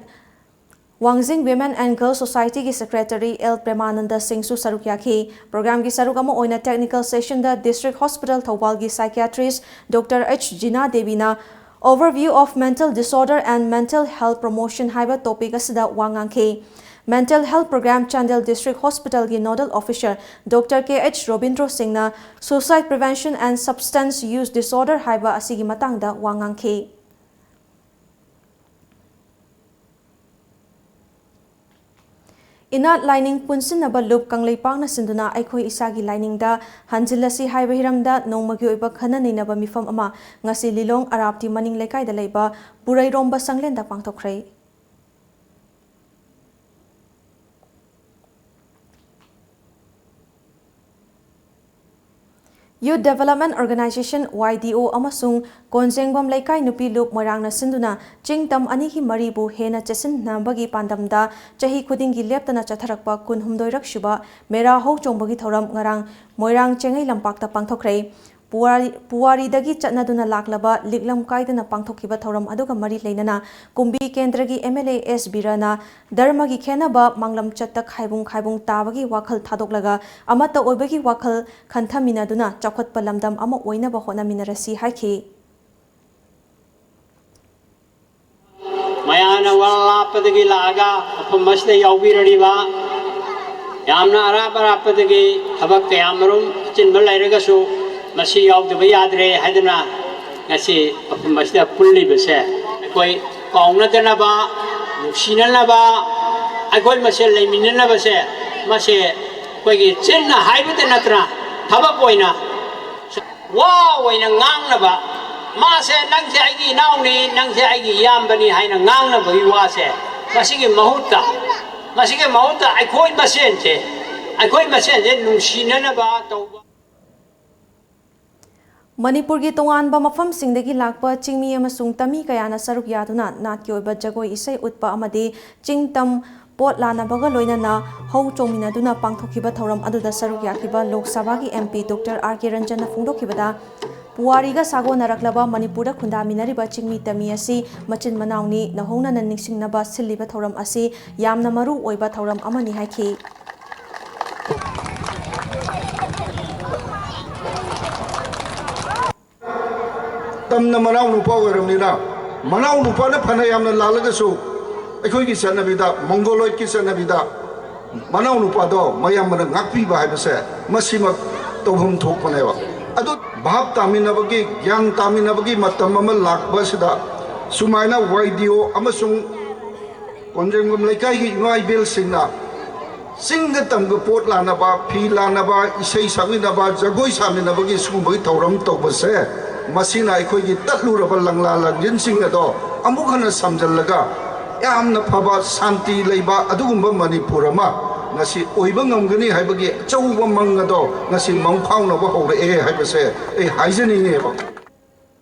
ꯋꯥꯡꯖꯤꯡ Women and Girls Societyꯒꯤ secretary L ꯄ꯭ꯔꯦꯃꯥꯅꯟꯗ ꯁꯤꯡꯁꯨ ꯁꯔꯨꯛ ꯌꯥꯈꯤ꯫ Programꯒꯤ ꯁꯔꯨꯛ ꯑꯃ ꯑꯣꯏꯅ technical sessionꯗ District Hospital ꯊꯧꯕꯥꯜꯒꯤ psychiatrist Doctor H Jina ꯗꯦꯕꯤꯅ Overview of Mental Disorder and Mental Health Promotion ꯍꯥꯏꯕ topic ꯑꯁꯤꯗ ꯋꯥ ꯉꯥꯡꯈꯤ꯫ Mental Health Program Chandel District Hospitalꯒꯤ nodal officer Doctor K H Robindro ꯁꯤꯡꯅ Suicide Prevention and Substance Use Disorder ꯍꯥꯏꯕ ꯑꯁꯤꯒꯤ ꯃꯇꯥꯡꯗ ꯋꯥ ꯉꯥꯡꯈꯤ꯫ ꯏꯅꯥꯠ ꯂꯥꯏꯅꯤꯡ ꯄꯨꯟꯁꯤꯟꯅꯕ ꯂꯨꯞ ꯀꯪꯂꯩꯄꯥꯛꯅ ꯁꯤꯟꯗꯨꯅ ꯑꯩꯈꯣꯏ ꯏꯁꯥꯒꯤ ꯂꯥꯏꯅꯤꯡꯗ ꯍꯟꯖꯤꯜꯂꯁꯤ ꯍꯥꯏꯕ ꯍꯤꯔꯝꯗ ꯅꯣꯡꯃꯒꯤ ꯑꯣꯏꯕ ꯈꯟꯅ ꯅꯩꯅꯕ ꯃꯤꯐꯝ ꯑꯃ ꯉꯁꯤ ꯂꯤꯂꯣꯡ ꯑꯔꯥꯞꯇꯤ ꯃꯅꯤꯡ ꯂꯩꯀꯥꯏꯗ ꯂꯩꯕ ꯄꯨꯔꯩꯔꯣꯝꯕ ꯁꯪꯂꯦꯟꯗ ꯄꯥꯡꯊꯣꯛꯈ꯭ꯔꯦ꯫ Youth Development Organization, Y D O, ꯑꯃꯁꯨꯡ ꯀꯣꯟꯖꯦꯡꯕꯝ ꯂꯩꯀꯥꯏ ꯅꯨꯄꯤ ꯂꯨꯞ ꯃꯣꯏꯔꯥꯡꯅ ꯁꯤꯟꯗꯨꯅ ꯆꯤꯡ ꯇꯝ ꯑꯅꯤꯒꯤ ꯃꯔꯤꯕꯨ ꯍꯦꯟꯅ ꯆꯦꯠꯁꯤꯟꯅꯕꯒꯤ ꯄꯥꯟꯗꯝꯗ ꯆꯍꯤ ꯈꯨꯗꯤꯡꯒꯤ ꯂꯦꯞꯇꯅ ꯆꯠꯊꯔꯛꯄ ꯀꯨꯟꯍꯨꯝꯗꯣꯏꯔꯛ ꯁꯨꯕ ꯃꯦꯔꯥ ꯍꯧ ꯆꯣꯡꯕꯒꯤ ꯊꯧꯔꯝ ꯉꯔꯥꯡ ꯃꯣꯏꯔꯥꯡ ꯆꯦꯡꯉꯩ ꯂꯝꯄꯥꯛꯇ ꯄꯥꯡꯊꯣꯛꯈ꯭ꯔꯦ꯫ ꯄꯨꯋꯥꯔꯤ-, ꯄꯨꯋꯥꯔꯤꯗꯒꯤ ꯆꯠꯅꯗꯨꯅ ꯂꯥꯛꯂꯕ ꯂꯤꯛꯂꯝ ꯀꯥꯏꯗꯅ ꯄꯥꯡꯊꯣꯛꯈꯤꯕ ꯊꯧꯔꯝ ꯑꯗꯨꯒ ꯃꯔꯤ ꯂꯩꯅꯅ ꯀꯨꯝꯕꯤ ꯀꯦꯟꯗ꯭ꯔꯒꯤ M L A S ꯕꯤꯔꯅ ꯙꯔꯃꯒꯤ ꯈꯦꯟꯅꯕ ꯃꯥꯡꯂꯝꯆꯠꯇ ꯈꯥꯏꯕꯨꯡ ꯈꯥꯏꯕꯨꯡ ꯇꯥꯕꯒꯤ ꯋꯥꯈꯜ ꯊꯥꯗꯣꯛꯂꯒ ꯑꯃꯠꯇ ꯑꯣꯏꯕꯒꯤ ꯋꯥꯈꯜ ꯈꯟꯊꯃꯤꯟꯅꯗꯨꯅ ꯆꯥꯎꯈꯠꯄ ꯂꯝꯗꯝ ꯑꯃ ꯑꯣꯏꯅꯕ ꯍꯣꯠꯅꯃꯤꯟꯅꯔꯁꯤ ꯍꯥꯏꯈꯤ꯫ ꯃꯌꯥꯝꯅ ꯋꯥ ꯂꯥꯞꯄꯗꯒꯤ ꯂꯥꯛꯑꯒ ꯃꯐꯝ ꯑꯁꯤꯗ ꯌꯥꯎꯕꯤꯔꯔꯤꯕ, ꯌꯥꯝꯅ ꯑꯔꯥꯞ ꯑꯔꯥꯞꯄꯗꯒꯤ ꯊꯕꯛ ꯀꯌꯥ ꯃꯔꯨꯝ ꯑꯆꯤꯟꯕ ꯂꯩꯔꯒꯁꯨ ꯃꯁꯤ ꯌꯥꯎꯗꯕ ꯌꯥꯗ꯭ꯔꯦ ꯍꯥꯏꯗꯨꯅ ꯉꯁꯤ ꯃꯐꯝ ꯑꯁꯤꯗ ꯄꯨꯜꯂꯤꯕꯁꯦ ꯑꯩꯈꯣꯏ ꯀꯥꯎꯅꯗꯅꯕ, ꯅꯨꯡꯁꯤꯅꯅꯕ, ꯑꯩꯈꯣꯏ ꯃꯁꯦꯜ ꯂꯩꯃꯤꯟꯅꯅꯕꯁꯦ, ꯃꯁꯦ ꯑꯩꯈꯣꯏꯒꯤ ꯆꯤꯟꯅ ꯍꯥꯏꯕꯇ ꯅꯠꯇꯅ ꯊꯕꯛ ꯑꯣꯏꯅ ꯋꯥ ꯑꯣꯏꯅ ꯉꯥꯡꯅꯕ, ꯃꯥꯁꯦ "ꯅꯪꯁꯦ ꯑꯩꯒꯤ ꯏꯅꯥꯎꯅꯤ, ꯅꯪꯁꯦ ꯑꯩꯒꯤ ꯏꯌꯥꯝꯕꯅꯤ" ꯍꯥꯏꯅ ꯉꯥꯡꯅꯕꯒꯤ ꯋꯥꯁꯦ, ꯃꯁꯤꯒꯤ ꯃꯍꯨꯠꯇ, ꯃꯁꯤꯒꯤ ꯃꯍꯨꯠꯇ ꯑꯩꯈꯣꯏ ꯃꯁꯦꯟꯁꯦ, ꯑꯩꯈꯣꯏ ꯃꯁꯦꯟꯁꯦ ꯅꯨꯡꯁꯤꯅꯅꯕ ꯇꯧꯕ꯫ ꯃꯅꯤꯄꯨꯔꯒꯤ ꯇꯣꯉꯥꯟꯕ ꯃꯐꯝꯁꯤꯡꯗꯒꯤ ꯂꯥꯛꯄ ꯆꯤꯡꯃꯤ ꯑꯃꯁꯨꯡ ꯇꯝꯃꯤ ꯀꯌꯥꯅ ꯁꯔꯨꯛ ꯌꯥꯗꯨꯅ ꯅꯥꯠꯀꯤ ꯑꯣꯏꯕ ꯖꯒꯣꯏ ꯏꯁꯩ ꯎꯠꯄ ꯑꯃꯗꯤ ꯆꯤꯡ ꯇꯝ ꯄꯣꯠ ꯂꯥꯟꯅꯕꯒ ꯂꯣꯏꯅꯅ ꯍꯧ ꯆꯣꯡꯃꯤꯟꯅꯗꯨꯅ ꯄꯥꯡꯊꯣꯛꯈꯤꯕ ꯊꯧꯔꯝ ꯑꯗꯨꯗ ꯁꯔꯨꯛ ꯌꯥꯈꯤꯕ ꯂꯣꯛ ꯁꯚꯥꯒꯤ M P Doctor R K ꯔꯟꯖꯟꯅ ꯐꯣꯡꯗꯣꯛꯈꯤꯕꯗ, ꯄꯨꯋꯥꯔꯤꯒ ꯁꯥꯒꯣꯟꯅꯔꯛꯂꯕ ꯃꯅꯤꯄꯨꯔꯗ ꯈꯨꯟꯗꯥꯃꯤꯟꯅꯔꯤꯕ ꯆꯤꯡꯃꯤ ꯇꯝꯃꯤ ꯑꯁꯤ ꯃꯆꯤꯟ ꯃꯅꯥꯎꯅꯤ, ꯅꯧꯍꯧꯅꯅ ꯅꯤꯡꯁꯤꯡꯅꯕ ꯁꯤꯜꯂꯤꯕ ꯊꯧꯔꯝ ꯑꯁꯤ ꯌꯥꯝꯅ ꯃꯔꯨ ꯑꯣꯏꯕ ꯊꯧꯔꯝ ꯑꯃꯅꯤ ꯍꯥꯏꯈꯤ꯫ ꯇꯝꯅ ꯃꯅꯥꯎ ꯅꯨꯄꯥ ꯑꯣꯏꯔꯕꯅꯤꯅ, ꯃꯅꯥꯎ ꯅꯨꯄꯥꯅ ꯐꯅ ꯌꯥꯝꯅ ꯂꯥꯜꯂꯒꯁꯨ, ꯑꯩꯈꯣꯏꯒꯤ ꯆꯠꯅꯕꯤꯗ, ꯃꯣꯡꯒꯣꯂꯣꯏꯗꯀꯤ ꯆꯠꯅꯕꯤꯗ, ꯃꯅꯥꯎ ꯅꯨꯄꯥꯗꯣ ꯃꯌꯥꯝꯕꯅ ꯉꯥꯛꯄꯤꯕ ꯍꯥꯏꯕꯁꯦ ꯃꯁꯤꯃꯛ ꯇꯧꯐꯝ ꯊꯣꯛꯄꯅꯦꯕ꯫ ꯑꯗꯨ ꯚꯥꯞ ꯇꯥꯃꯤꯟꯅꯕꯒꯤ, ꯒ꯭ꯌꯥꯟ ꯇꯥꯃꯤꯟꯅꯕꯒꯤ ꯃꯇꯝ ꯑꯃ ꯂꯥꯛꯄ ꯑꯁꯤꯗ, ꯁꯨꯃꯥꯏꯅ Y D O ꯑꯃꯁꯨꯡ ꯀꯣꯟꯖꯦꯡꯕꯝ ꯂꯩꯀꯥꯏꯒꯤ ꯏꯃꯥ ꯏꯕꯦꯜꯁꯤꯡꯅ ꯆꯤꯡꯒ ꯇꯝꯒ ꯄꯣꯠ ꯂꯥꯟꯅꯕ, ꯐꯤ ꯂꯥꯟꯅꯕ, ꯏꯁꯩ ꯁꯛꯃꯤꯟꯅꯕ, ꯖꯒꯣꯏ ꯁꯥꯃꯤꯟꯅꯕꯒꯤ ꯁꯤꯒꯨꯝꯕꯒꯤ ꯊꯧꯔꯝ ꯇꯧꯕꯁꯦ, ꯃꯁꯤꯅ ꯑꯩꯈꯣꯏꯒꯤ ꯇꯠꯂꯨꯔꯕ ꯂꯪꯂꯥ ꯂꯪꯖꯤꯟꯁꯤꯡ ꯑꯗꯣ ꯑꯃꯨꯛ ꯍꯟꯅ ꯁꯝꯖꯜꯂꯒ ꯌꯥꯝꯅ ꯐꯕ ꯁꯥꯟꯇꯤ ꯂꯩꯕ ꯑꯗꯨꯒꯨꯝꯕ ꯃꯅꯤꯄꯨꯔ ꯑꯃ ꯉꯁꯤ ꯑꯣꯏꯕ ꯉꯝꯒꯅꯤ ꯍꯥꯏꯕꯒꯤ ꯑꯆꯧꯕ ꯃꯪ ꯑꯗꯣ ꯉꯁꯤ ꯃꯪꯐꯥꯎꯅꯕ ꯍꯧꯔꯛꯑꯦ ꯍꯥꯏꯕꯁꯦ ꯑꯩ ꯍꯥꯏꯖꯅꯤꯡꯉꯦꯕ꯫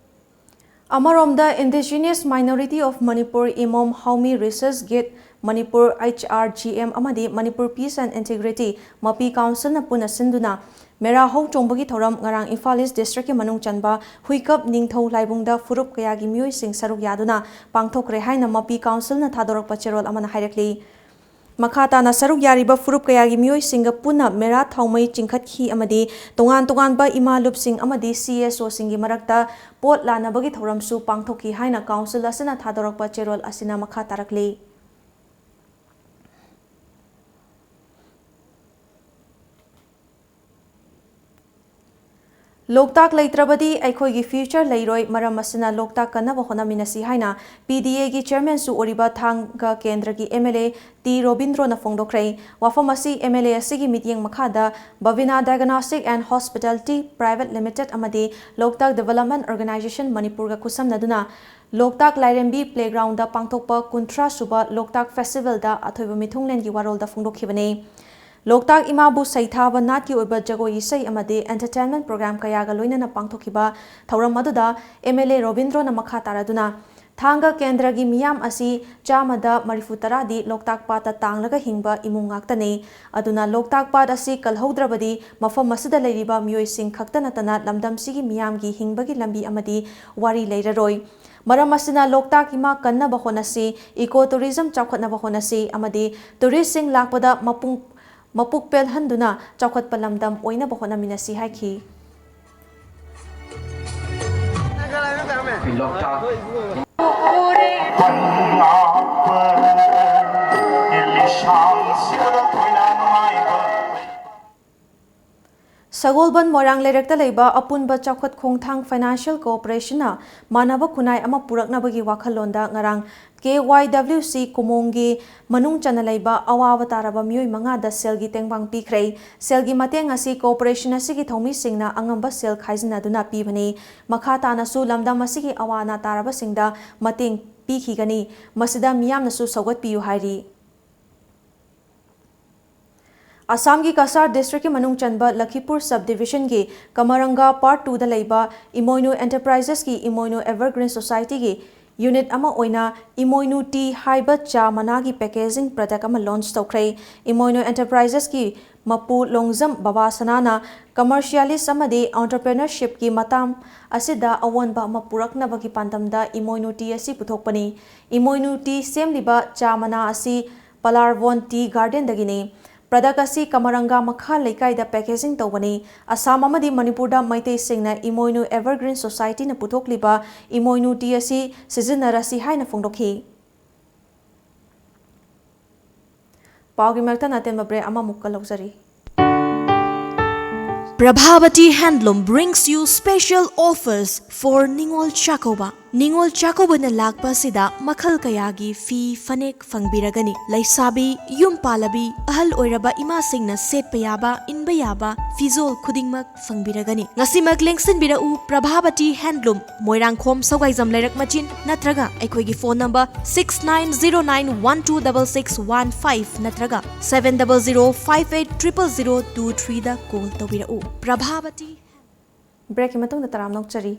ꯑꯃꯔꯣꯝꯗ, Indigenous Minority of Manipur, ꯏꯃꯣꯝ ꯍꯥꯎꯃꯤ Research Gate, Manipur, H R G M, ꯑꯃꯗꯤ ꯃꯅꯤꯄꯨꯔ Peace and Integrity, ꯃꯄꯤ Council ꯅ ꯄꯨꯟꯅ ꯁꯤꯟꯗꯨꯅ ꯃꯦꯔꯥ ꯍꯧ ꯆꯣꯡꯕꯒꯤ ꯊꯧꯔꯝ ꯉꯔꯥꯡ ꯏꯝꯐꯥꯜ ꯏꯁ ꯗꯤꯁꯇ꯭ꯔꯤꯛꯀꯤ ꯃꯅꯨꯡ ꯆꯟꯕ ꯍꯨꯏꯀꯞ ꯅꯤꯡꯊꯧ ꯂꯥꯏꯕꯨꯡꯗ ꯐꯨꯔꯨꯞ ꯀꯌꯥꯒꯤ ꯃꯤꯑꯣꯏꯁꯤꯡ ꯁꯔꯨꯛ ꯌꯥꯗꯨꯅ ꯄꯥꯡꯊꯣꯛꯈ꯭ꯔꯦ ꯍꯥꯏꯅ ꯃꯄꯤ Council ꯅ ꯊꯥꯗꯣꯔꯛꯄ ꯆꯦꯔꯣꯜ ꯑꯃꯅ ꯍꯥꯏꯔꯛꯂꯤ꯫ ꯃꯈꯥ ꯇꯥꯅ ꯁꯔꯨꯛ ꯌꯥꯔꯤꯕ ꯐꯨꯔꯨꯞ ꯀꯌꯥꯒꯤ ꯃꯤꯑꯣꯏꯁꯤꯡꯒ ꯄꯨꯟꯅ ꯃꯦꯔꯥ ꯊꯥꯎꯃꯩ ꯆꯤꯡꯈꯠꯈꯤ ꯑꯃꯗꯤ ꯇꯣꯉꯥꯟ ꯇꯣꯉꯥꯟꯕ ꯏꯃꯥ ꯂꯨꯞꯁꯤꯡ ꯑꯃꯗꯤ C S O ꯁꯤꯡꯒꯤ ꯃꯔꯛꯇ ꯄꯣꯠ ꯂꯥꯟꯅꯕꯒꯤ ꯊꯧꯔꯝꯁꯨ ꯄꯥꯡꯊꯣꯛꯈꯤ ꯍꯥꯏꯅ Council ꯑꯁꯤꯅ ꯊꯥꯗꯣꯔꯛꯄ ꯆꯦꯔꯣꯜ ꯑꯁꯤꯅ ꯃꯈꯥ ꯇꯥꯔꯛꯂꯤ꯫ ꯂꯣꯛꯇꯥꯛ ꯂꯩꯇ꯭ꯔꯕꯗꯤ ꯑꯩꯈꯣꯏꯒꯤ future ꯂꯩꯔꯣꯏ, ꯃꯔꯝ ꯑꯁꯤꯅ ꯂꯣꯛꯇꯥꯛ ꯀꯟꯅꯕ ꯍꯣꯠꯅꯃꯤꯟꯅꯁꯤ ꯍꯥꯏꯅ P D A ꯒꯤ chairman ꯁꯨ ꯑꯣꯏꯔꯤꯕ ꯊꯥꯡꯒ ꯀꯦꯟꯗ꯭ꯔꯒꯤ M L A ꯇꯤ ꯔꯣꯕꯤꯟꯗ꯭ꯔꯣꯅ ꯐꯣꯡꯗꯣꯛꯈ꯭ꯔꯦ꯫ ꯋꯥꯐꯝ ꯑꯁꯤ M L A ꯑꯁꯤꯒꯤ ꯃꯤꯠꯌꯦꯡ ꯃꯈꯥꯗ Bhavina Diagnostic and Hospitality Private Limited ꯑꯃꯗꯤ ꯂꯣꯛꯇꯥꯛ Development Organisation ꯃꯅꯤꯄꯨꯔꯒ ꯈꯨꯠꯁꯝꯅꯗꯨꯅ ꯂꯣꯛꯇꯥꯛ ꯂꯥꯏꯔꯦꯝꯕꯤ playground ꯗ ꯄꯥꯡꯊꯣꯛꯄ ꯀꯨꯟꯊ꯭ꯔꯥ ꯁꯨꯕ ꯂꯣꯛꯇꯥꯛ festival ꯗ ꯑꯊꯣꯏꯕ ꯃꯤꯊꯨꯡꯂꯦꯟꯒꯤ ꯋꯥꯔꯣꯜꯗ ꯐꯣꯡꯗꯣꯛꯈꯤꯕꯅꯤ꯫ ꯂꯣꯛꯇꯥꯛ ꯏꯃꯥꯕꯨ ꯁꯩꯊꯥꯕ ꯅꯥꯠꯀꯤ ꯑꯣꯏꯕ ꯖꯒꯣꯏ ꯏꯁꯩ ꯑꯃꯗꯤ entertainment program ꯀꯌꯥꯒ ꯂꯣꯏꯅꯅ ꯄꯥꯡꯊꯣꯛꯈꯤꯕ ꯊꯧꯔꯝ ꯑꯗꯨꯗ M L A ꯔꯣꯕꯤꯟꯗ꯭ꯔꯣꯅ ꯃꯈꯥ ꯇꯥꯔꯗꯨꯅ, ꯊꯥꯡꯒ ꯀꯦꯟꯗ꯭ꯔꯒꯤ ꯃꯤꯌꯥꯝ ꯑꯁꯤ ꯆꯥꯝꯃꯗ ꯃꯔꯤꯐꯨ ꯇꯔꯥꯗꯤ ꯂꯣꯛꯇꯥꯛ ꯄꯥꯠꯇ ꯇꯥꯡꯂꯒ ꯍꯤꯡꯕ ꯏꯃꯨꯡ ꯉꯥꯛꯇꯅꯤ꯫ ꯑꯗꯨꯅ ꯂꯣꯛꯇꯥꯛ ꯄꯥꯠ ꯑꯁꯤ ꯀꯜꯍꯧꯗ꯭ꯔꯕꯗꯤ ꯃꯐꯝ ꯑꯁꯤꯗ ꯂꯩꯔꯤꯕ ꯃꯤꯑꯣꯏꯁꯤꯡ ꯈꯛꯇ ꯅꯠꯇꯅ ꯂꯝꯗꯝꯁꯤꯒꯤ ꯃꯤꯌꯥꯝꯒꯤ ꯍꯤꯡꯕꯒꯤ ꯂꯝꯕꯤ ꯑꯃꯗꯤ ꯋꯥꯔꯤ ꯂꯩꯔꯔꯣꯏ꯫ ꯃꯔꯝ ꯑꯁꯤꯅ ꯂꯣꯛꯇꯥꯛ ꯏꯃꯥ ꯀꯟꯅꯕ ꯍꯣꯠꯅꯁꯤ, eco tourism ꯆꯥꯎꯈꯠꯅꯕ ꯍꯣꯠꯅꯁꯤ ꯑꯃꯗꯤ tourist ꯁꯤꯡ ꯂꯥꯛꯄꯗ ꯃꯄꯨꯡ ꯃꯄꯨꯛ ꯄꯦꯜꯍꯟꯗꯨꯅ ꯆꯥꯎꯈꯠꯄ ꯂꯝꯗꯝ ꯑꯣꯏꯅꯕ ꯍꯣꯠꯅꯃꯤꯟꯅꯁꯤ ꯍꯥꯏꯈꯤ꯫ ꯁꯒꯣꯜꯕꯟ ꯃꯣꯏꯔꯥꯡ ꯂꯩꯔꯛꯇ ꯂꯩꯕ ꯑꯄꯨꯟꯕ ꯆꯥꯎꯈꯠ ꯈꯣꯡꯊꯥꯡ Financial Corporation ꯅ ꯃꯥꯟꯅꯕ ꯈꯨꯟꯅꯥꯏ ꯑꯃ ꯄꯨꯔꯛꯅꯕꯒꯤ ꯋꯥꯈꯜꯂꯣꯟꯗ ꯉꯔꯥꯡ ꯀꯦ ꯋꯥꯏ ꯗꯕ꯭ꯂꯤꯎ ꯁꯤ ꯀꯨꯃꯣꯡꯒꯤ ꯃꯅꯨꯡ ꯆꯟꯅ ꯂꯩꯕ ꯑꯋꯥꯕ ꯇꯥꯔꯕ ꯃꯤꯑꯣꯏ ꯃꯉꯥꯗ ꯁꯦꯜꯒꯤ ꯇꯦꯡꯕꯥꯡ ꯄꯤꯈ꯭ꯔꯦ꯫ ꯁꯦꯜꯒꯤ ꯃꯇꯦꯡ ꯑꯁꯤ corporation ꯑꯁꯤꯒꯤ ꯊꯧꯃꯤꯁꯤꯡꯅ ꯑꯉꯝꯕ ꯁꯦꯜ ꯈꯥꯏꯖꯤꯟꯅꯗꯨꯅ ꯄꯤꯕꯅꯤ꯫ ꯃꯈꯥ ꯇꯥꯅꯁꯨ ꯂꯝꯗꯝ ꯑꯁꯤꯒꯤ ꯑꯋꯥ ꯑꯅꯥ ꯇꯥꯔꯕꯁꯤꯡꯗ ꯃꯇꯦꯡ ꯄꯤꯈꯤꯒꯅꯤ꯫ ꯃꯁꯤꯗ ꯃꯤꯌꯥꯝꯅꯁꯨ ꯁꯧꯒꯠꯄꯤꯌꯨ ꯍꯥꯏꯔꯤ꯫ ꯑꯁꯥꯝꯒꯤ ꯀꯁꯥꯔ district ꯀꯤ ꯃꯅꯨꯡ ꯆꯟꯕ ꯂꯈꯤꯄꯨꯔ sub division ꯒꯤ ꯀꯃꯔꯪꯒꯥ part two ꯗ ꯂꯩꯕ ꯏꯃꯣꯏꯅꯨ Enterprises ꯀꯤ ꯏꯃꯣꯏꯅꯨ Evergreen Society ꯒꯤ unit ꯑꯃ ꯑꯣꯏꯅ ꯏꯃꯣꯏꯅꯨ tea ꯍꯥꯏꯕ ꯆꯥ ꯃꯅꯥꯒꯤ packaging product ꯑꯃ launch ꯇꯧꯈ꯭ꯔꯦ꯫ ꯏꯃꯣꯏꯅꯨ Enterprises ꯀꯤ ꯃꯄꯨ ꯂꯣꯡꯖꯝ ꯕꯕꯥꯁꯅꯥꯅ commercialist ꯑꯃꯗꯤ entrepreneurship ꯀꯤ ꯃꯇꯥꯡ ꯑꯁꯤꯗ ꯑꯑꯣꯟꯕ ꯑꯃ ꯄꯨꯔꯛꯅꯕꯒꯤ ꯄꯥꯟꯗꯝꯗ ꯏꯃꯣꯏꯅꯨ tea ꯑꯁꯤ ꯄꯨꯊꯣꯛꯄꯅꯤ꯫ ꯏꯃꯣꯏꯅꯨ tea ꯁꯦꯝꯂꯤꯕ ꯆꯥ ꯃꯅꯥ ꯑꯁꯤ Palarvon Tea Garden ꯗꯒꯤꯅꯤ꯫ Product ꯑꯁꯤ ꯀꯃꯔꯪꯒꯥ ꯃꯈꯥ ꯂꯩꯀꯥꯏꯗ packaging ꯇꯧꯕꯅꯤ꯫ ꯑꯁꯥꯝ ꯑꯃꯗꯤ ꯃꯅꯤꯄꯨꯔꯗ ꯃꯩꯇꯩꯁꯤꯡꯅ ꯏꯃꯣꯏꯅꯨ Evergreen Society ꯅ ꯄꯨꯊꯣꯛꯂꯤꯕ ꯏꯃꯣꯏꯅꯨ tea ꯑꯁꯤ ꯁꯤꯖꯤꯟꯅꯔꯁꯤ ꯍꯥꯏꯅ ꯐꯣꯡꯗꯣꯛꯈꯤ꯫ ꯄꯥꯎꯒꯤ ꯃꯔꯛꯇ ꯑꯇꯦꯟꯕ break ꯑꯃꯃꯨꯛꯀ ꯂꯧꯖꯔꯤ꯫ Prabhavati Handloom brings you special offers for Ningol Chakkouba. ꯅꯤꯉꯣꯜ ꯆꯥꯛꯀꯧꯕꯅ ꯂꯥꯛꯄ ꯑꯁꯤꯗ ꯃꯈꯜ ꯀꯌꯥꯒꯤ ꯐꯤ, ꯐꯅꯦꯛ ꯐꯪꯕꯤꯔꯒꯅꯤ꯫ ꯂꯩꯁꯥꯕꯤ, ꯌꯨꯝ ꯄꯥꯜꯂꯕꯤ, ꯑꯍꯜ ꯑꯣꯏꯔꯕ ꯏꯃꯥꯁꯤꯡꯅ ꯁꯦꯠꯄ ꯌꯥꯕ, ꯏꯟꯕ ꯌꯥꯕ ꯐꯤꯖꯣꯜ ꯈꯨꯗꯤꯡꯃꯛ ꯐꯪꯕꯤꯔꯒꯅꯤ꯫ ꯉꯁꯤꯃꯛ ꯂꯦꯡꯁꯤꯟꯕꯤꯔꯛꯎ ꯄ꯭ꯔꯚꯥꯕꯇꯤ Handloom, ꯃꯣꯏꯔꯥꯡꯈꯣꯝ ꯁꯧꯒꯥꯏꯖꯝ ꯂꯩꯔꯛ ꯃꯆꯤꯟ, ꯅꯠꯇ꯭ꯔꯒ ꯑꯩꯈꯣꯏꯒꯤ phone number six nine zero nine one two double six one five ꯅꯠꯇ꯭ꯔꯒ seven double zero five eight triple zero two three ꯗ call ꯇꯧꯕꯤꯔꯛꯎ꯫ ꯄ꯭ꯔꯚꯥꯕꯇꯤ꯫ Break ꯀꯤ ꯃꯇꯨꯡꯗ ꯇꯔꯥꯝꯅ ꯑꯣꯛꯆꯔꯤ꯫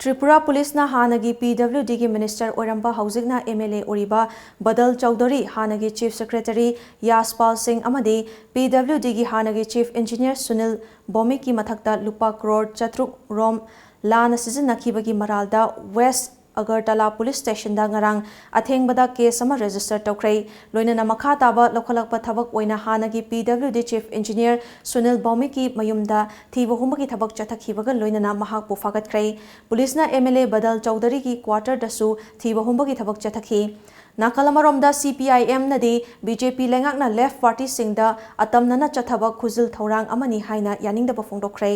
ꯇ꯭ꯔꯤꯄꯨꯔꯥ ꯄꯨꯂꯤꯁꯅ ꯍꯥꯟꯅꯒꯤ P W D ꯒꯤ minister ꯑꯣꯏꯔꯝꯕ ꯍꯧꯖꯤꯛꯅ M L A ꯑꯣꯏꯔꯤꯕ ꯕꯗꯜ ꯆꯧꯙꯔꯤ, ꯍꯥꯟꯅꯒꯤ chief secretary ꯌꯥꯁꯄꯥꯜ ꯁꯤꯡ ꯑꯃꯗꯤ P W D ꯒꯤ ꯍꯥꯟꯅꯒꯤ chief engineer ꯁꯨꯅꯤꯜ ꯚꯧꯃꯤꯛꯀꯤ ꯃꯊꯛꯇ ꯂꯨꯄꯥ ꯀ꯭ꯔꯣꯔ ꯆꯥꯇ꯭ꯔꯨꯛ ꯔꯣꯝ ꯂꯥꯟꯅ ꯁꯤꯖꯤꯟꯅꯈꯤꯕꯒꯤ ꯃꯔꯥꯜꯗ West ꯑꯒꯔꯇꯂꯥ police station ꯗ ꯉꯔꯥꯡ ꯑꯊꯦꯡꯕꯗ case ꯑꯃ register ꯇꯧꯈ꯭ꯔꯦ꯫ ꯂꯣꯏꯅꯅ ꯃꯈꯥ ꯇꯥꯕ ꯂꯧꯈꯠꯂꯛꯄ ꯊꯕꯛ ꯑꯣꯏꯅ ꯍꯥꯟꯅꯒꯤ P W D chief engineer Sunil ꯚꯧꯃꯤꯛꯀꯤ ꯃꯌꯨꯝꯗ ꯊꯤꯕ ꯍꯨꯝꯕꯒꯤ ꯊꯕꯛ ꯆꯠꯊꯈꯤꯕꯒ ꯂꯣꯏꯅꯅ ꯃꯍꯥꯛꯄꯨ ꯐꯥꯒꯠꯈ꯭ꯔꯦ꯫ ꯄꯨꯂꯤꯁꯅ M L A ꯕꯗꯜ ꯆꯧꯙꯔꯤꯒꯤ quarter ꯗꯁꯨ ꯊꯤꯕ ꯍꯨꯝꯕꯒꯤ ꯊꯕꯛ ꯆꯠꯊꯈꯤ꯫ ꯅꯥꯀꯜ ꯑꯃꯔꯣꯝꯗ, C P I M ꯅꯗꯤ B J P ꯂꯩꯉꯥꯛꯅ left party ꯁꯤꯡꯗ ꯑꯇꯝꯅꯅ ꯆꯠꯊꯕ ꯈꯨꯖꯤꯜ ꯊꯧꯔꯥꯡ ꯑꯃꯅꯤ ꯍꯥꯏꯅ ꯌꯥꯅꯤꯡꯗꯕ ꯐꯣꯡꯗꯣꯛꯈ꯭ꯔꯦ꯫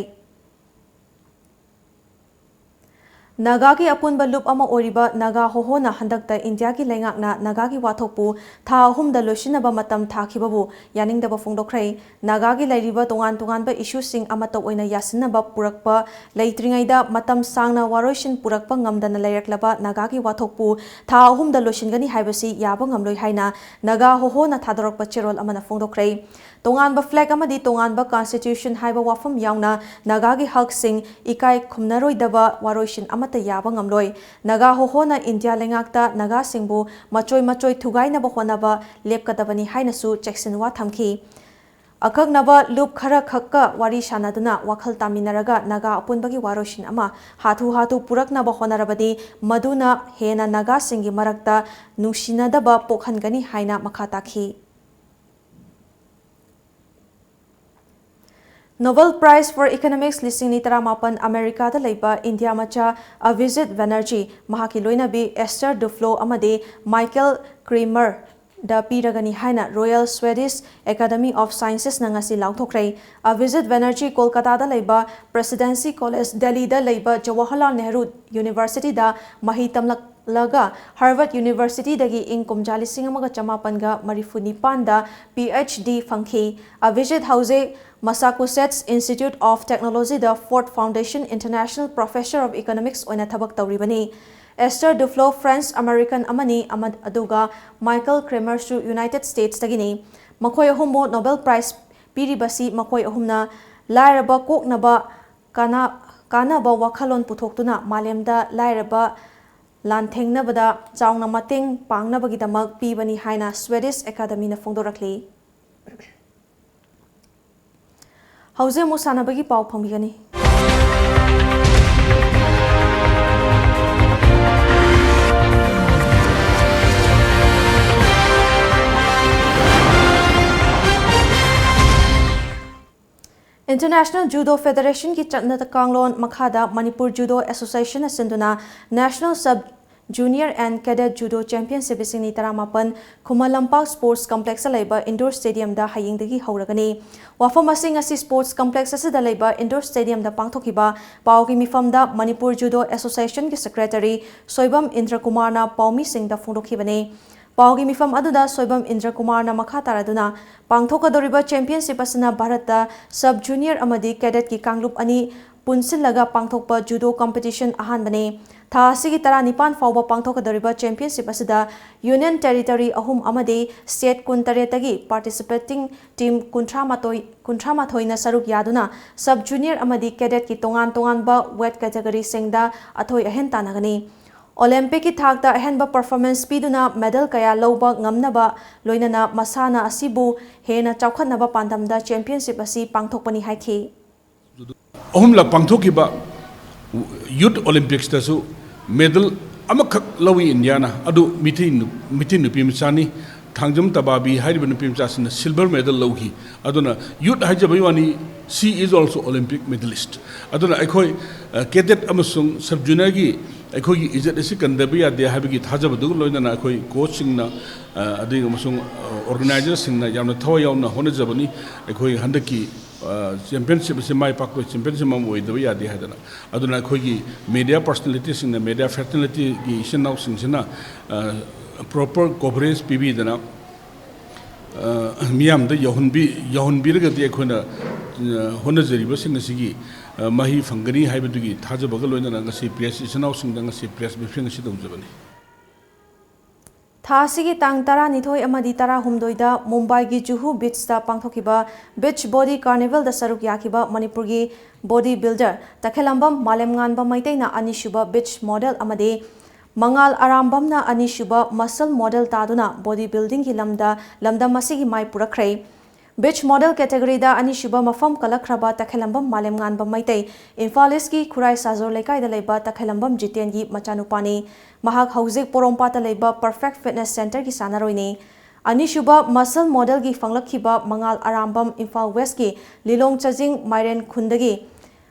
ꯅꯥꯒꯥꯒꯤ ꯑꯄꯨꯟꯕ ꯂꯨꯞ ꯑꯃ ꯑꯣꯏꯔꯤꯕ ꯅꯥꯒꯥ ꯍꯣꯍꯣꯅ ꯍꯟꯗꯛꯇ ꯏꯟꯗꯤꯌꯥꯒꯤ ꯂꯩꯉꯥꯛꯅ ꯅꯥꯒꯥꯒꯤ ꯋꯥꯊꯣꯛꯄꯨ ꯊꯥ ꯑꯍꯨꯝꯗ ꯂꯣꯏꯁꯤꯟꯅꯕ ꯃꯇꯝ ꯊꯥꯈꯤꯕꯕꯨ ꯌꯥꯅꯤꯡꯗꯕ ꯐꯣꯡꯗꯣꯛꯈ꯭ꯔꯦ꯫ ꯅꯥꯒꯥꯒꯤ ꯂꯩꯔꯤꯕ ꯇꯣꯉꯥꯟ ꯇꯣꯉꯥꯟꯕ ꯏꯁꯨꯁꯤꯡ ꯑꯃꯠꯇ ꯑꯣꯏꯅ ꯌꯥꯁꯤꯟꯅꯕ ꯄꯨꯔꯛꯄ ꯂꯩꯇ꯭ꯔꯤꯉꯩꯗ ꯃꯇꯝ ꯁꯥꯡꯅ ꯋꯥꯔꯣꯏꯁꯤꯟ ꯄꯨꯔꯛꯄ ꯉꯝꯗꯅ ꯂꯩꯔꯛꯂꯕ ꯅꯥꯒꯥꯒꯤ ꯋꯥꯊꯣꯛꯄꯨ ꯊꯥ ꯑꯍꯨꯝꯗ ꯂꯣꯏꯁꯤꯟꯒꯅꯤ ꯍꯥꯏꯕꯁꯤ ꯌꯥꯕ ꯉꯝꯂꯣꯏ ꯍꯥꯏꯅ ꯅꯥꯒꯥ ꯍꯣꯍꯣꯅ ꯊꯥꯗꯣꯔꯛꯄ ꯆꯦꯔꯣꯜ ꯑꯃꯅ ꯐꯣꯡꯗꯣꯛꯈ꯭ꯔꯦ꯫ ꯇꯣꯉꯥꯟꯕ ꯐ꯭ꯂꯦꯒ ꯑꯃꯗꯤ ꯇꯣꯉꯥꯟꯕ ꯀꯟꯁꯇꯤꯇ꯭ꯌꯨꯁꯟ ꯍꯥꯏꯕ ꯋꯥꯐꯝ ꯌꯥꯎꯅ ꯅꯥꯒꯥꯒꯤ ꯍꯛꯁꯤꯡ ꯏꯀꯥꯏ ꯈꯨꯝꯅꯔꯣꯏꯗꯕ ꯋꯥꯔꯣꯏꯁꯤꯟ ꯑꯃꯠꯇ ꯌꯥꯕ ꯉꯝꯂꯣꯏ꯫ ꯅꯥꯒꯥ ꯍꯣꯍꯣꯅ ꯏꯟꯗꯤꯌꯥ ꯂꯩꯉꯥꯛꯇ ꯅꯥꯒꯥꯁꯤꯡꯕꯨ ꯃꯆꯣꯏ ꯃꯆꯣꯏ ꯊꯨꯒꯥꯏꯅꯕ ꯍꯣꯠꯅꯕ ꯂꯦꯞꯀꯗꯕꯅꯤ ꯍꯥꯏꯅꯁꯨ ꯆꯦꯛꯁꯤꯟꯋꯥ ꯊꯝꯈꯤ꯫ ꯑꯀꯛꯅꯕ ꯂꯨꯞ ꯈꯔꯈꯛꯀ ꯋꯥꯔꯤ ꯁꯥꯅꯗꯨꯅ ꯋꯥꯈꯜ ꯇꯥꯃꯤꯟꯅꯔꯒ ꯅꯥꯒꯥ ꯑꯄꯨꯟꯕꯒꯤ ꯋꯥꯔꯣꯏꯁꯤꯟ ꯑꯃ ꯍꯥꯊꯨ ꯍꯥꯊꯨ ꯄꯨꯔꯛꯅꯕ ꯍꯣꯠꯅꯔꯕꯗꯤ ꯃꯗꯨꯅ ꯍꯦꯟꯅ ꯅꯥꯒꯥꯁꯤꯡꯒꯤ ꯃꯔꯛꯇ ꯅꯨꯡꯁꯤꯅꯗꯕ ꯄꯣꯛꯍꯟꯒꯅꯤ ꯍꯥꯏꯅ ꯃꯈꯥ ꯇꯥꯈꯤ꯫ Nobel Prize for Economics ꯂꯤꯁꯤꯡ ꯑꯅꯤ ꯇꯔꯥꯃꯥꯄꯟ ꯑꯃꯦꯔꯤꯀꯥꯗ ꯂꯩꯕ ꯏꯟꯗꯤꯌꯥ ꯃꯆꯥ ꯑꯚꯤꯖꯤꯠ ꯕꯦꯅꯔꯖꯤ, ꯃꯍꯥꯛꯀꯤ ꯂꯣꯏꯅꯕꯤ ꯑꯦꯁꯇꯔ ꯗꯨꯐ꯭ꯂꯣ ꯑꯃꯗꯤ ꯃꯥꯏꯀꯦꯜ ꯀ꯭ꯔꯦꯃꯔ ꯗ ꯄꯤꯔꯒꯅꯤ ꯍꯥꯏꯅ Royal Swedish Academy of Sciences ꯅ ꯉꯁꯤ ꯂꯥꯎꯊꯣꯛꯈ꯭ꯔꯦ꯫ ꯑꯚꯤꯖꯤꯠ ꯕꯦꯅꯔꯖꯤ ꯀꯣꯜꯀꯥꯇꯥꯗ ꯂꯩꯕ Presidency College, ꯗꯦꯜꯂꯤꯗ ꯂꯩꯕ ꯖꯋꯥꯍꯔꯂꯥꯜ ꯅꯦꯍꯔꯨ University ꯗ ꯃꯍꯩ ꯇꯝꯂꯛꯂꯒ Harvard University ꯗꯒꯤ ꯏꯪ ꯀꯨꯝꯖꯥ ꯂꯤꯁꯤꯡ ꯑꯃꯒ ꯆꯃꯥꯄꯟꯒ ꯃꯔꯤꯐꯨ ꯅꯤꯄꯥꯟꯗ Ph D ꯐꯪꯈꯤ꯫ ꯑꯚꯤꯖꯤꯠ ꯍꯧꯖꯤꯛ Massachusetts Institute of Technology the Ford Foundation International Professor of Economics ꯑꯣꯏꯅ ꯊꯕꯛ ꯇꯧꯔꯤꯕꯅꯤ꯫ ꯑꯦꯁꯇꯔ ꯗꯨꯐ꯭ꯂꯣ French American ꯑꯃꯅꯤ ꯑꯃ-, ꯑꯗꯨꯒ ꯃꯥꯏꯀꯦꯜ ꯀ꯭ꯔꯦꯃꯔꯁꯨ United States ꯇꯒꯤꯅꯤ꯫ ꯃꯈꯣꯏ ꯑꯍꯨꯝꯕꯨ Nobel Prize ꯄꯤꯔꯤꯕꯁꯤ ꯃꯈꯣꯏ ꯑꯍꯨꯝꯅ ꯂꯥꯏꯔꯕ ꯀꯣꯛꯅꯕ ꯀꯥꯟꯅ-, ꯀꯥꯟꯅꯕ ꯋꯥꯈꯜꯂꯣꯟ ꯄꯨꯊꯣꯛꯇꯨꯅ ꯃꯥꯂꯦꯝꯗ ꯂꯥꯏꯔꯕ ꯂꯥꯟꯊꯦꯡꯅꯕꯗ ꯆꯥꯎꯅ ꯃꯇꯦꯡ ꯄꯥꯡꯅꯕꯒꯤꯗꯃꯛ ꯄꯤꯕꯅꯤ ꯍꯥꯏꯅ Swedish Academy ꯅ ꯐꯣꯡꯗꯣꯔꯛꯂꯤ꯫ ꯍꯧꯖꯤꯛ ꯑꯃꯨꯛ ꯁꯥꯟꯅꯕꯒꯤ ꯄꯥꯎ ꯐꯪꯕꯤꯒꯅꯤ꯫ International Judo Federation ꯒꯤ ꯆꯠꯅ ꯀꯥꯡꯂꯣꯟ ꯃꯈꯥꯗ ꯃꯅꯤꯄꯨꯔ Judo Association ꯅ ꯁꯤꯟꯗꯨꯅ National Sub Junior and Cadet Judo Championship ꯂꯤꯁꯤꯡ ꯑꯅꯤ ꯇꯔꯥꯃꯥꯄꯟ ꯈꯨꯃꯟ ꯂꯝꯄꯥꯛ Sports Complex ꯂꯩꯕ Indoor Stadium ꯗ ꯍꯌꯦꯡꯗꯒꯤ ꯍꯧꯔꯒꯅꯤ꯫ ꯋꯥꯐꯝ ꯑꯁꯤ ꯉꯁꯤ Sports Complex ꯑꯁꯤꯗ ꯂꯩꯕ Indoor Stadium ꯗ ꯄꯥꯡꯊꯣꯛꯈꯤꯕ ꯄꯥꯎꯒꯤ ꯃꯤꯐꯝꯗ ꯃꯅꯤꯄꯨꯔ Judo Association ꯒꯤ Secretary ꯁꯣꯏꯕꯝ ꯏꯟꯗ꯭ꯔꯀꯨꯃꯥꯔꯅ ꯄꯥꯎꯃꯤꯁꯤꯡꯗ ꯐꯣꯡꯗꯣꯛꯈꯤꯕꯅꯤ꯫ ꯄꯥꯎꯒꯤ ꯃꯤꯐꯝ ꯑꯗꯨꯗ ꯁꯣꯏꯕꯝ ꯏꯟꯗ꯭ꯔꯀꯨꯃꯥꯔꯅ ꯃꯈꯥ ꯇꯥꯔꯗꯨꯅ, ꯄꯥꯡꯊꯣꯛꯀꯗꯧꯔꯤꯕ championship ꯑꯁꯤꯅ ꯚꯥꯔꯠꯇ Sub Junior ꯑꯃꯗꯤ Cadet ꯀꯤ ꯀꯥꯡꯂꯨꯞ ꯑꯅꯤ ꯄꯨꯟꯁꯤꯜꯂꯒ ꯄꯥꯡꯊꯣꯛꯄ Judo competition ꯑꯍꯥꯟꯕꯅꯤ꯫ ꯊꯥ ꯑꯁꯤꯒꯤ ꯇꯔꯥꯅꯤꯄꯥꯟ ꯐꯥꯎꯕ ꯄꯥꯡꯊꯣꯛꯀꯗꯧꯔꯤꯕ championship ꯑꯁꯤꯗ Union Territory ꯑꯍꯨꯝ ꯑꯃꯗꯤ State ꯀꯨꯟꯇꯔꯦꯠꯇꯒꯤ participating team ꯀꯨꯟꯊ꯭ꯔꯥꯃꯥꯊꯣꯏ, ꯀꯨꯟꯊ꯭ꯔꯥꯃꯥꯊꯣꯏꯅ ꯁꯔꯨꯛ ꯌꯥꯗꯨꯅ Sub Junior ꯑꯃꯗꯤ Cadet ꯀꯤ ꯇꯣꯉꯥꯟ ꯇꯣꯉꯥꯟꯕ weight category ꯁꯤꯡꯗ ꯑꯊꯣꯏ ꯑꯍꯦꯟ ꯇꯥꯟꯅꯒꯅꯤ꯫ Olympic ꯀꯤ ꯊꯥꯛꯇ ꯑꯍꯦꯟꯕ performance ꯄꯤꯗꯨꯅ medal ꯀꯌꯥ ꯂꯧꯕ ꯉꯝꯅꯕ ꯂꯣꯏꯅꯅ ꯃꯁꯥꯟꯅ ꯑꯁꯤꯕꯨ ꯍꯦꯟꯅ ꯆꯥꯎꯈꯠꯅꯕ ꯄꯥꯟꯗꯝꯗ championship ꯑꯁꯤ ꯄꯥꯡꯊꯣꯛꯄꯅꯤ ꯍꯥꯏꯈꯤ꯫ ꯑꯍꯨꯝꯂꯛ ꯄꯥꯡꯊꯣꯛꯈꯤꯕ Youth Olympics ꯇꯁꯨ medal ꯑꯃꯈꯛ ꯂꯧꯏ ꯏꯟꯗꯤꯌꯥꯅ꯫ ꯑꯗꯨ ꯃꯤꯇꯩ ꯅꯨ-, ꯃꯤꯇꯩ ꯅꯨꯄꯤ ꯃꯆꯥꯅꯤ꯫ ꯊꯥꯡꯖꯝ ꯇꯕꯥꯕꯤ ꯍꯥꯏꯔꯤꯕ ꯅꯨꯄꯤ ꯃꯆꯥꯁꯤꯅ silver medal ꯂꯧꯈꯤ꯫ ꯑꯗꯨꯅ youth ꯍꯥꯏꯖꯕꯩ ꯋꯥꯅꯤ, she is also Olympic medalist꯫ ꯑꯗꯨꯅ ꯑꯩꯈꯣꯏ, ꯑ, cadet ꯑꯃꯁꯨꯡ sub junior ꯒꯤ ꯑꯩꯈꯣꯏꯒꯤ ꯏꯖꯠ ꯑꯁꯤ ꯀꯟꯗꯕ ꯌꯥꯗꯦ ꯍꯥꯏꯕꯒꯤ ꯊꯥꯖꯕꯗꯨꯒ ꯂꯣꯏꯅꯅ ꯑꯩꯈꯣꯏ coach ꯁꯤꯡꯅ, ꯑ, ꯑꯗꯒꯤ ꯑꯃꯁꯨꯡ, ꯑ, organizer ꯁꯤꯡꯅ ꯌꯥꯝꯅ ꯊꯋꯥꯏ ꯌꯥꯎꯅ ꯍꯣꯠꯅꯖꯕꯅꯤ꯫ ꯑꯩꯈꯣꯏ ꯍꯟꯗꯛꯀꯤ, ꯑ, championship ꯑꯁꯤ ꯃꯥꯏ ꯄꯥꯛꯄ championship ꯑꯃ ꯑꯣꯏꯗꯕ ꯌꯥꯗꯦ ꯍꯥꯏꯗꯅ꯫ ꯑꯗꯨꯅ ꯑꯩꯈꯣꯏꯒꯤ media personality ꯁꯤꯡꯅ, media fraternity ꯒꯤ ꯏꯆꯤꯟ ꯏꯅꯥꯎꯁꯤꯡꯁꯤꯅ, ꯑ, proper coverage ꯄꯤꯕꯤꯗꯅ, ꯑ, ꯃꯤꯌꯥꯝꯗ ꯌꯧꯍꯟꯕꯤ-, ꯌꯧꯍꯟꯕꯤꯔꯒꯗꯤ ꯑꯩꯈꯣꯏꯅ, ꯑ, ꯍꯣꯠꯅꯖꯔꯤꯕꯁꯤꯡ ꯑꯁꯤꯒꯤ, ꯑ, ꯃꯍꯩ ꯐꯪꯒꯅꯤ ꯍꯥꯏꯕꯗꯨꯒꯤ ꯊꯥꯖꯕꯒ ꯂꯣꯏꯅꯅ ꯉꯁꯤ press, ꯏꯆꯤꯟ ꯏꯅꯥꯎꯁꯤꯡꯗ ꯉꯁꯤ press briefing ꯑꯁꯤ ꯇꯧꯖꯕꯅꯤ꯫ ꯊꯥ ꯑꯁꯤꯒꯤ ꯇꯥꯡ ꯇꯔꯥꯅꯤꯊꯣꯏ ꯑꯃꯗꯤ ꯇꯔꯥꯍꯨꯝꯗꯣꯏꯗ ꯃꯨꯝꯕꯥꯏꯒꯤ ꯖꯨꯍꯨ beach ꯇ ꯄꯥꯡꯊꯣꯛꯈꯤꯕ Beach Body Carnival ꯗ ꯁꯔꯨꯛ ꯌꯥꯈꯤꯕ ꯃꯅꯤꯄꯨꯔꯒꯤ body builder ꯇꯈꯦꯂꯝꯕꯝ ꯃꯥꯂꯦꯝꯉꯥꯟꯕ ꯃꯩꯇꯩꯅ ꯑꯅꯤꯁꯨꯕ beach model ꯑꯃꯗꯤ ꯃꯉꯥꯜ ꯑꯔꯥꯝꯕꯝꯅ ꯑꯅꯤꯁꯨꯕ muscle model ꯇꯥꯗꯨꯅ body building ꯒꯤ ꯂꯝꯗ, ꯂꯝꯗꯝ ꯑꯁꯤꯒꯤ ꯃꯥꯏ ꯄꯨꯔꯛꯈ꯭ꯔꯦ꯫ Beach model category ꯗ ꯑꯅꯤꯁꯨꯕ ꯃꯐꯝ ꯀꯜꯂꯛꯈ꯭ꯔꯕ ꯇꯈꯦꯂꯝꯕꯝ ꯃꯥꯂꯦꯝꯉꯥꯟꯕ ꯃꯩꯇꯩ, ꯏꯝꯐꯥꯜ East ꯀꯤ ꯈꯨꯔꯥꯏ ꯁꯥꯖꯣꯔ ꯂꯩꯀꯥꯏꯗ ꯂꯩꯕ ꯇꯈꯦꯂꯝꯕꯝ ꯖꯤꯇꯦꯟꯒꯤ ꯃꯆꯥꯅꯨꯄꯥꯅꯤ꯫ ꯃꯍꯥꯛ ꯍꯧꯖꯤꯛ ꯄꯣꯔꯣꯝꯄꯥꯠꯇ ꯂꯩꯕ Perfect Fitness Center ꯒꯤ ꯁꯥꯟꯅꯔꯣꯏꯅꯤ꯫ ꯑꯅꯤꯁꯨꯕ muscle model ꯒꯤ ꯐꯪꯂꯛꯈꯤꯕ ꯃꯉꯥꯜ ꯑꯔꯥꯝꯕꯝ ꯏꯝꯐꯥꯜ West ꯀꯤ ꯂꯤꯂꯣꯡ ꯆꯥꯖꯤꯡ ꯃꯥꯏꯔꯦꯟ ꯈꯨꯟꯗꯒꯤ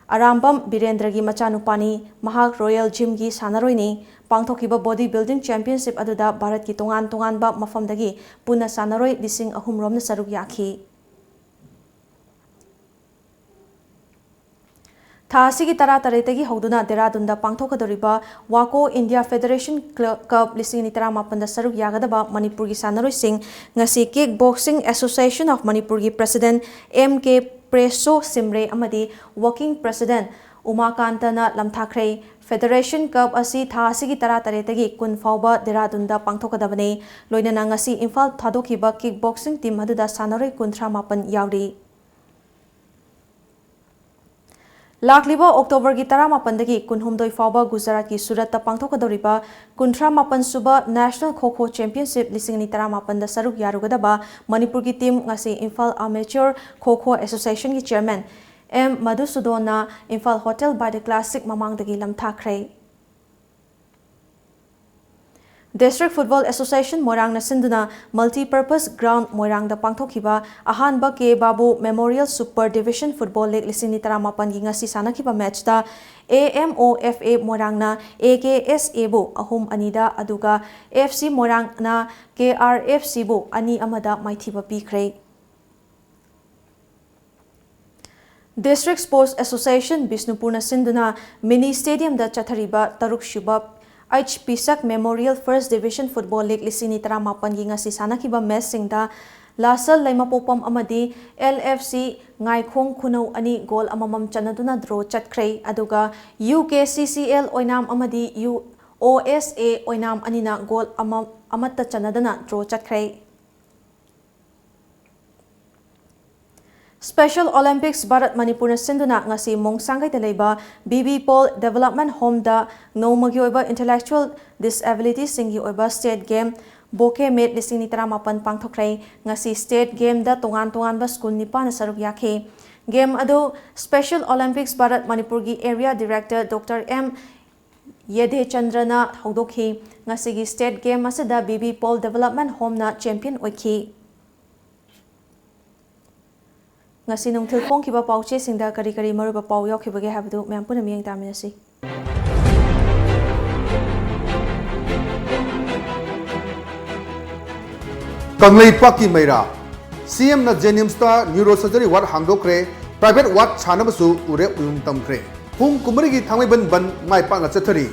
ꯑꯔꯥꯝꯕꯝ ꯕꯤꯔꯦꯟꯗ꯭ꯔꯒꯤ ꯃꯆꯥꯅꯨꯄꯥꯅꯤ꯫ ꯃꯍꯥꯛ ꯔꯣꯌꯦꯜ ꯖꯤꯝꯒꯤ ꯁꯥꯟꯅꯔꯣꯏꯅꯤ꯫ ꯄꯥꯡꯊꯣꯛꯈꯤꯕ ꯕꯣꯗꯤ ꯕꯤꯜꯗꯤꯡ ꯆꯦꯝꯄꯤꯌꯟꯁꯤꯞ ꯑꯗꯨꯗ ꯚꯥꯔꯠꯀꯤ ꯇꯣꯉꯥꯟ ꯇꯣꯉꯥꯟꯕ ꯃꯐꯝꯗꯒꯤ ꯄꯨꯟꯅ ꯁꯥꯟꯅꯔꯣꯏ ꯂꯤꯁꯤꯡ ꯑꯍꯨꯝ ꯔꯣꯝꯅ ꯁꯔꯨꯛ ꯌꯥꯈꯤ꯫ ꯊꯥ ꯑꯁꯤꯒꯤ ꯇꯔꯥꯇꯔꯦꯠꯇꯒꯤ ꯍꯧꯗꯨꯅ ꯗꯦꯔꯥꯗꯨꯟꯗ ꯄꯥꯡꯊꯣꯛꯀꯗꯧꯔꯤꯕ ꯋꯥꯀꯣ ꯏꯟꯗꯤꯌꯥ ꯐꯦꯗꯔꯦꯁꯟ ꯀ꯭ꯂ-, ꯀꯞ ꯂꯤꯁꯤꯡ ꯑꯅꯤ ꯇꯔꯥꯃꯥꯄꯟꯗ ꯁꯔꯨꯛ ꯌꯥꯒꯗꯕ ꯃꯅꯤꯄꯨꯔꯒꯤ ꯁꯥꯟꯅꯔꯣꯏꯁꯤꯡ ꯉꯁꯤ ꯀꯤꯛ ꯕꯣꯛꯁꯤꯡ ꯑꯦꯁꯣꯁꯤꯌꯦꯁꯟ ꯑꯣꯐ ꯃꯅꯤꯄꯨꯔꯒꯤ ꯄ꯭ꯔꯦꯁꯤꯗꯦꯟꯠ ꯑꯦꯝ ꯀꯦ ꯄ꯭ꯔꯦꯁꯣ ꯁꯤꯝꯔꯦ ꯑꯃꯗꯤ ꯋꯥꯔꯀꯤꯡ ꯄ꯭ꯔꯦꯁꯤꯗꯦꯟꯠ ꯎꯃꯥꯀꯥꯟꯇꯅ ꯂꯝꯊꯥꯈ꯭ꯔꯦ꯫ ꯐꯦꯗꯔꯦꯁꯟ ꯀꯞ ꯑꯁꯤ ꯊꯥ ꯑꯁꯤꯒꯤ ꯇꯔꯥꯇꯔꯦꯠꯇꯒꯤ ꯀꯨꯟ ꯐꯥꯎꯕ ꯗꯦꯔꯥꯗꯨꯟꯗ ꯄꯥꯡꯊꯣꯛꯀꯗꯕꯅꯤ꯫ ꯂꯣꯏꯅꯅ ꯉꯁꯤ ꯏꯝꯐꯥꯜ ꯊꯥꯗꯣꯛꯈꯤꯕ ꯀꯤꯛ ꯕꯣꯛꯁꯤꯡ ꯇꯤꯝ ꯑꯗꯨꯗ ꯁꯥꯟꯅꯔꯣꯏ ꯀꯨꯟꯊ꯭ꯔꯥ ꯃꯥꯄꯟ ꯌꯥꯎꯔꯤ꯫ ꯂꯥꯛꯂꯤꯕ ꯑꯣꯛꯇꯣꯕꯔꯒꯤ ꯇꯔꯥꯃꯥꯄꯟꯗꯒꯤ ꯀꯨꯟꯍꯨꯝꯗꯣꯏ ꯐꯥꯎꯕ ꯒꯨꯖꯔꯥꯠꯀꯤ ꯁꯨꯔꯠꯇ ꯄꯥꯡꯊꯣꯛꯀꯗꯧꯔꯤꯕ ꯀꯨꯟꯊ꯭ꯔꯥ ꯃꯥꯄꯟ ꯁꯨꯕ ꯅꯦꯁꯅꯦꯜ ꯈꯣ ꯈꯣ ꯆꯦꯝꯄꯤꯌꯟꯁꯤꯞ ꯂꯤꯁꯤꯡ ꯑꯅꯤ ꯇꯔꯥꯃꯥꯄꯟꯗ ꯁꯔꯨꯛ ꯌꯥꯔꯨꯒꯗꯕ ꯃꯅꯤꯄꯨꯔꯒꯤ ꯇꯤꯝ ꯉꯁꯤ ꯏꯝꯐꯥꯜ ꯑꯃꯦꯆꯣꯔ ꯈꯣ ꯈꯣ ꯑꯦꯁꯣꯁꯤꯌꯦꯁꯟꯒꯤ ꯆꯦꯌꯔꯃꯦꯟ ꯑꯦꯝ ꯃꯙꯨꯁꯨꯗꯣꯟꯅ Imphal hotel by the classic ꯃꯃꯥꯡꯗꯒꯤ ꯂꯝꯊꯥꯈ꯭ꯔꯦ꯫ ꯗꯤꯁꯇ꯭ꯔꯤꯛ ꯐꯨꯠꯕꯣꯜ ꯑꯦꯁꯣꯁꯤꯌꯦꯁꯟ ꯃꯣꯏꯔꯥꯡꯅ ꯁꯤꯟꯗꯨꯅ ꯃꯜꯇꯤꯄꯔꯄꯁ ꯒ꯭ꯔꯥꯎꯟꯗ ꯃꯣꯏꯔꯥꯡꯗ ꯄꯥꯡꯊꯣꯛꯈꯤꯕ ꯑꯍꯥꯟꯕ K Babu memorial super division football league ꯂꯤꯁꯤꯡ ꯑꯅꯤ ꯇꯔꯥꯃꯥꯄꯟꯒꯤ ꯉꯁꯤ ꯁꯥꯟꯅꯈꯤꯕ ꯃꯦꯆꯇ A M O F A ꯃꯣꯏꯔꯥꯡꯅ A K ꯑꯦꯁ ꯑꯦꯕꯨ ꯑꯍꯨꯝ ꯑꯅꯤꯗ, ꯑꯗꯨꯒ ꯑꯦꯐ ꯁꯤ ꯃꯣꯏꯔꯥꯡꯅ ꯀꯦ ꯑꯥꯔ ꯑꯦꯐ ꯁꯤꯕꯨ ꯑꯅꯤ ꯑꯃꯗ ꯃꯥꯏꯊꯤꯕ ꯄꯤꯈ꯭ꯔꯦ꯫ ꯗꯤꯁꯇ꯭ꯔꯤꯛ ꯁ꯭ꯄꯣꯔꯠꯁ ꯑꯦꯁꯣꯁꯤꯌꯦꯁꯟ ꯕꯤꯁꯅꯨꯄꯨꯔꯅ ꯁꯤꯟꯗꯨꯅ ꯃꯤꯅꯤ ꯁ꯭ꯇꯦꯗꯤꯌꯝꯗ ꯆꯠꯊꯔꯤꯕ ꯇꯔꯨꯛꯁꯨꯕ H Pishak memorial first division football league ꯂꯤꯁꯤꯡ ꯑꯅꯤ ꯇꯔꯥꯃꯥꯄꯟꯒꯤ ꯉꯁꯤ ꯁꯥꯟꯅꯈꯤꯕ ꯃꯦꯆꯁꯤꯡꯗ ꯂꯥꯁꯜ ꯂꯩꯃꯄꯣꯛꯄꯝ ꯑꯃꯗꯤ ꯑꯦꯜ ꯑꯦꯐ ꯁꯤ ꯉꯥꯏꯈꯣꯡ ꯈꯨꯅꯧ ꯑꯅꯤ ꯒꯣꯜ ꯑꯃꯃꯝ ꯆꯟꯅꯗꯨꯅ ꯗ꯭ꯔꯣ ꯆꯠꯈ꯭ꯔꯦ, ꯑꯗꯨꯒ U K C C L ꯑꯣꯏꯅꯥꯝ ꯑꯃꯗꯤ ꯌꯨ ꯑꯣ ꯑꯦꯁ ꯑꯦ ꯑꯣꯏꯅꯥꯝ ꯑꯅꯤꯅ ꯒꯣꯜ ꯑꯃ, ꯑꯃꯠꯇ ꯆꯟꯅꯗꯅ ꯗ꯭ꯔꯣ ꯆꯠꯈ꯭ꯔꯦ꯫ ꯁ꯭ꯄꯦꯁꯦꯜ ꯑꯣꯂꯤꯝꯄꯤꯛꯁ ꯚꯥꯔꯠ ꯃꯅꯤꯄꯨꯔꯅ ꯁꯤꯟꯗꯨꯅ ꯉꯁꯤ ꯃꯣꯡꯁꯥꯡꯒꯩꯗ ꯂꯩꯕ ꯕꯤ ꯕꯤ ꯄꯣꯜ ꯗꯦꯕꯂꯞꯃꯦꯟ ꯍꯣꯝꯗ ꯅꯣꯡꯃꯒꯤ ꯑꯣꯏꯕ ꯏꯟꯇꯦꯂꯦꯛꯆꯨꯑꯦꯜ ꯗꯤꯁꯑꯦꯕꯤꯂꯤꯇꯤꯁꯤꯡꯒꯤ ꯑꯣꯏꯕ ꯁ꯭ꯇꯦꯠ ꯒꯦꯝ ꯕꯣꯀꯦ ꯃꯤꯠ ꯂꯤꯁꯤꯡ ꯑꯅꯤ ꯇꯔꯥꯃꯥꯄꯟ ꯄꯥꯡꯊꯣꯛꯈ꯭ꯔꯦ꯫ ꯉꯁꯤ ꯁ꯭ꯇꯦꯠ ꯒꯦꯝꯗ ꯇꯣꯉꯥꯟ ꯇꯣꯉꯥꯟꯕ ꯁ꯭ꯀꯨꯜ ꯅꯤꯄꯥꯟꯅ ꯁꯔꯨꯛ ꯌꯥꯈꯤ꯫ ꯒꯦꯝ ꯑꯗꯨ ꯁ꯭ꯄꯦꯁꯦꯜ ꯑꯣꯂꯤꯝꯄꯤꯛꯁ ꯚꯥꯔꯠ ꯃꯅꯤꯄꯨꯔꯒꯤ ꯑꯦꯔꯤꯌꯥ ꯗꯤꯔꯦꯛꯇꯔ ꯗꯣꯛꯇꯔ ꯑꯦꯝ ꯌꯦꯗꯦꯆꯟꯗ꯭ꯔꯅ ꯍꯧꯗꯣꯛꯈꯤ꯫ ꯉꯁꯤꯒꯤ ꯁ꯭ꯇꯦꯠ ꯒꯦꯝ ꯑꯁꯤꯗ ꯕꯤ ꯕꯤ ꯄꯣꯜ ꯗꯦꯕꯂꯞꯃꯦꯟ ꯍꯣꯝꯅ ꯆꯦꯝꯄꯤꯌꯟ ꯑꯣꯏꯈꯤ꯫ ꯉꯁꯤ ꯅꯨꯡꯊꯤꯜ ꯐꯣꯡꯈꯤꯕ ꯄꯥꯎꯆꯦꯁꯤꯡꯗ ꯀꯔꯤ ꯀꯔꯤ ꯃꯔꯨꯑꯣꯏꯕ ꯄꯥꯎ ꯌꯥꯎꯈꯤꯕꯒꯦ ꯍꯥꯏꯕꯗꯨ ꯃꯌꯥꯝ ꯄꯨꯟꯅ ꯃꯤꯠꯌꯦꯡ ꯇꯥꯃꯤꯟꯅꯁꯤ꯫ ꯀꯪꯂꯩꯄꯥꯛꯀꯤ ꯃꯩꯔꯥ꯫ ꯁꯤ ꯑꯦꯝꯅ ꯖꯦꯅꯤꯝꯁꯇ ꯅ꯭ꯌꯨꯔꯣ ꯁꯔꯖꯔꯤ ꯋꯥꯔꯗ ꯍꯥꯡꯗꯣꯛꯈ꯭ꯔꯦ, ꯄ꯭ꯔꯥꯏꯚꯦꯠ ꯋꯥꯔꯗ ꯁꯥꯅꯕꯁꯨ ꯎꯔꯦꯞ ꯎꯌꯨꯡ ꯇꯝꯈ꯭ꯔꯦ꯫ ꯄꯨꯡ ꯀꯨꯟꯃꯔꯤꯒꯤ ꯊꯥꯡꯃꯩꯕꯟ ꯕꯟ ꯃꯥꯏ ꯄꯥꯛꯅ ꯆꯠꯊꯔꯤ꯫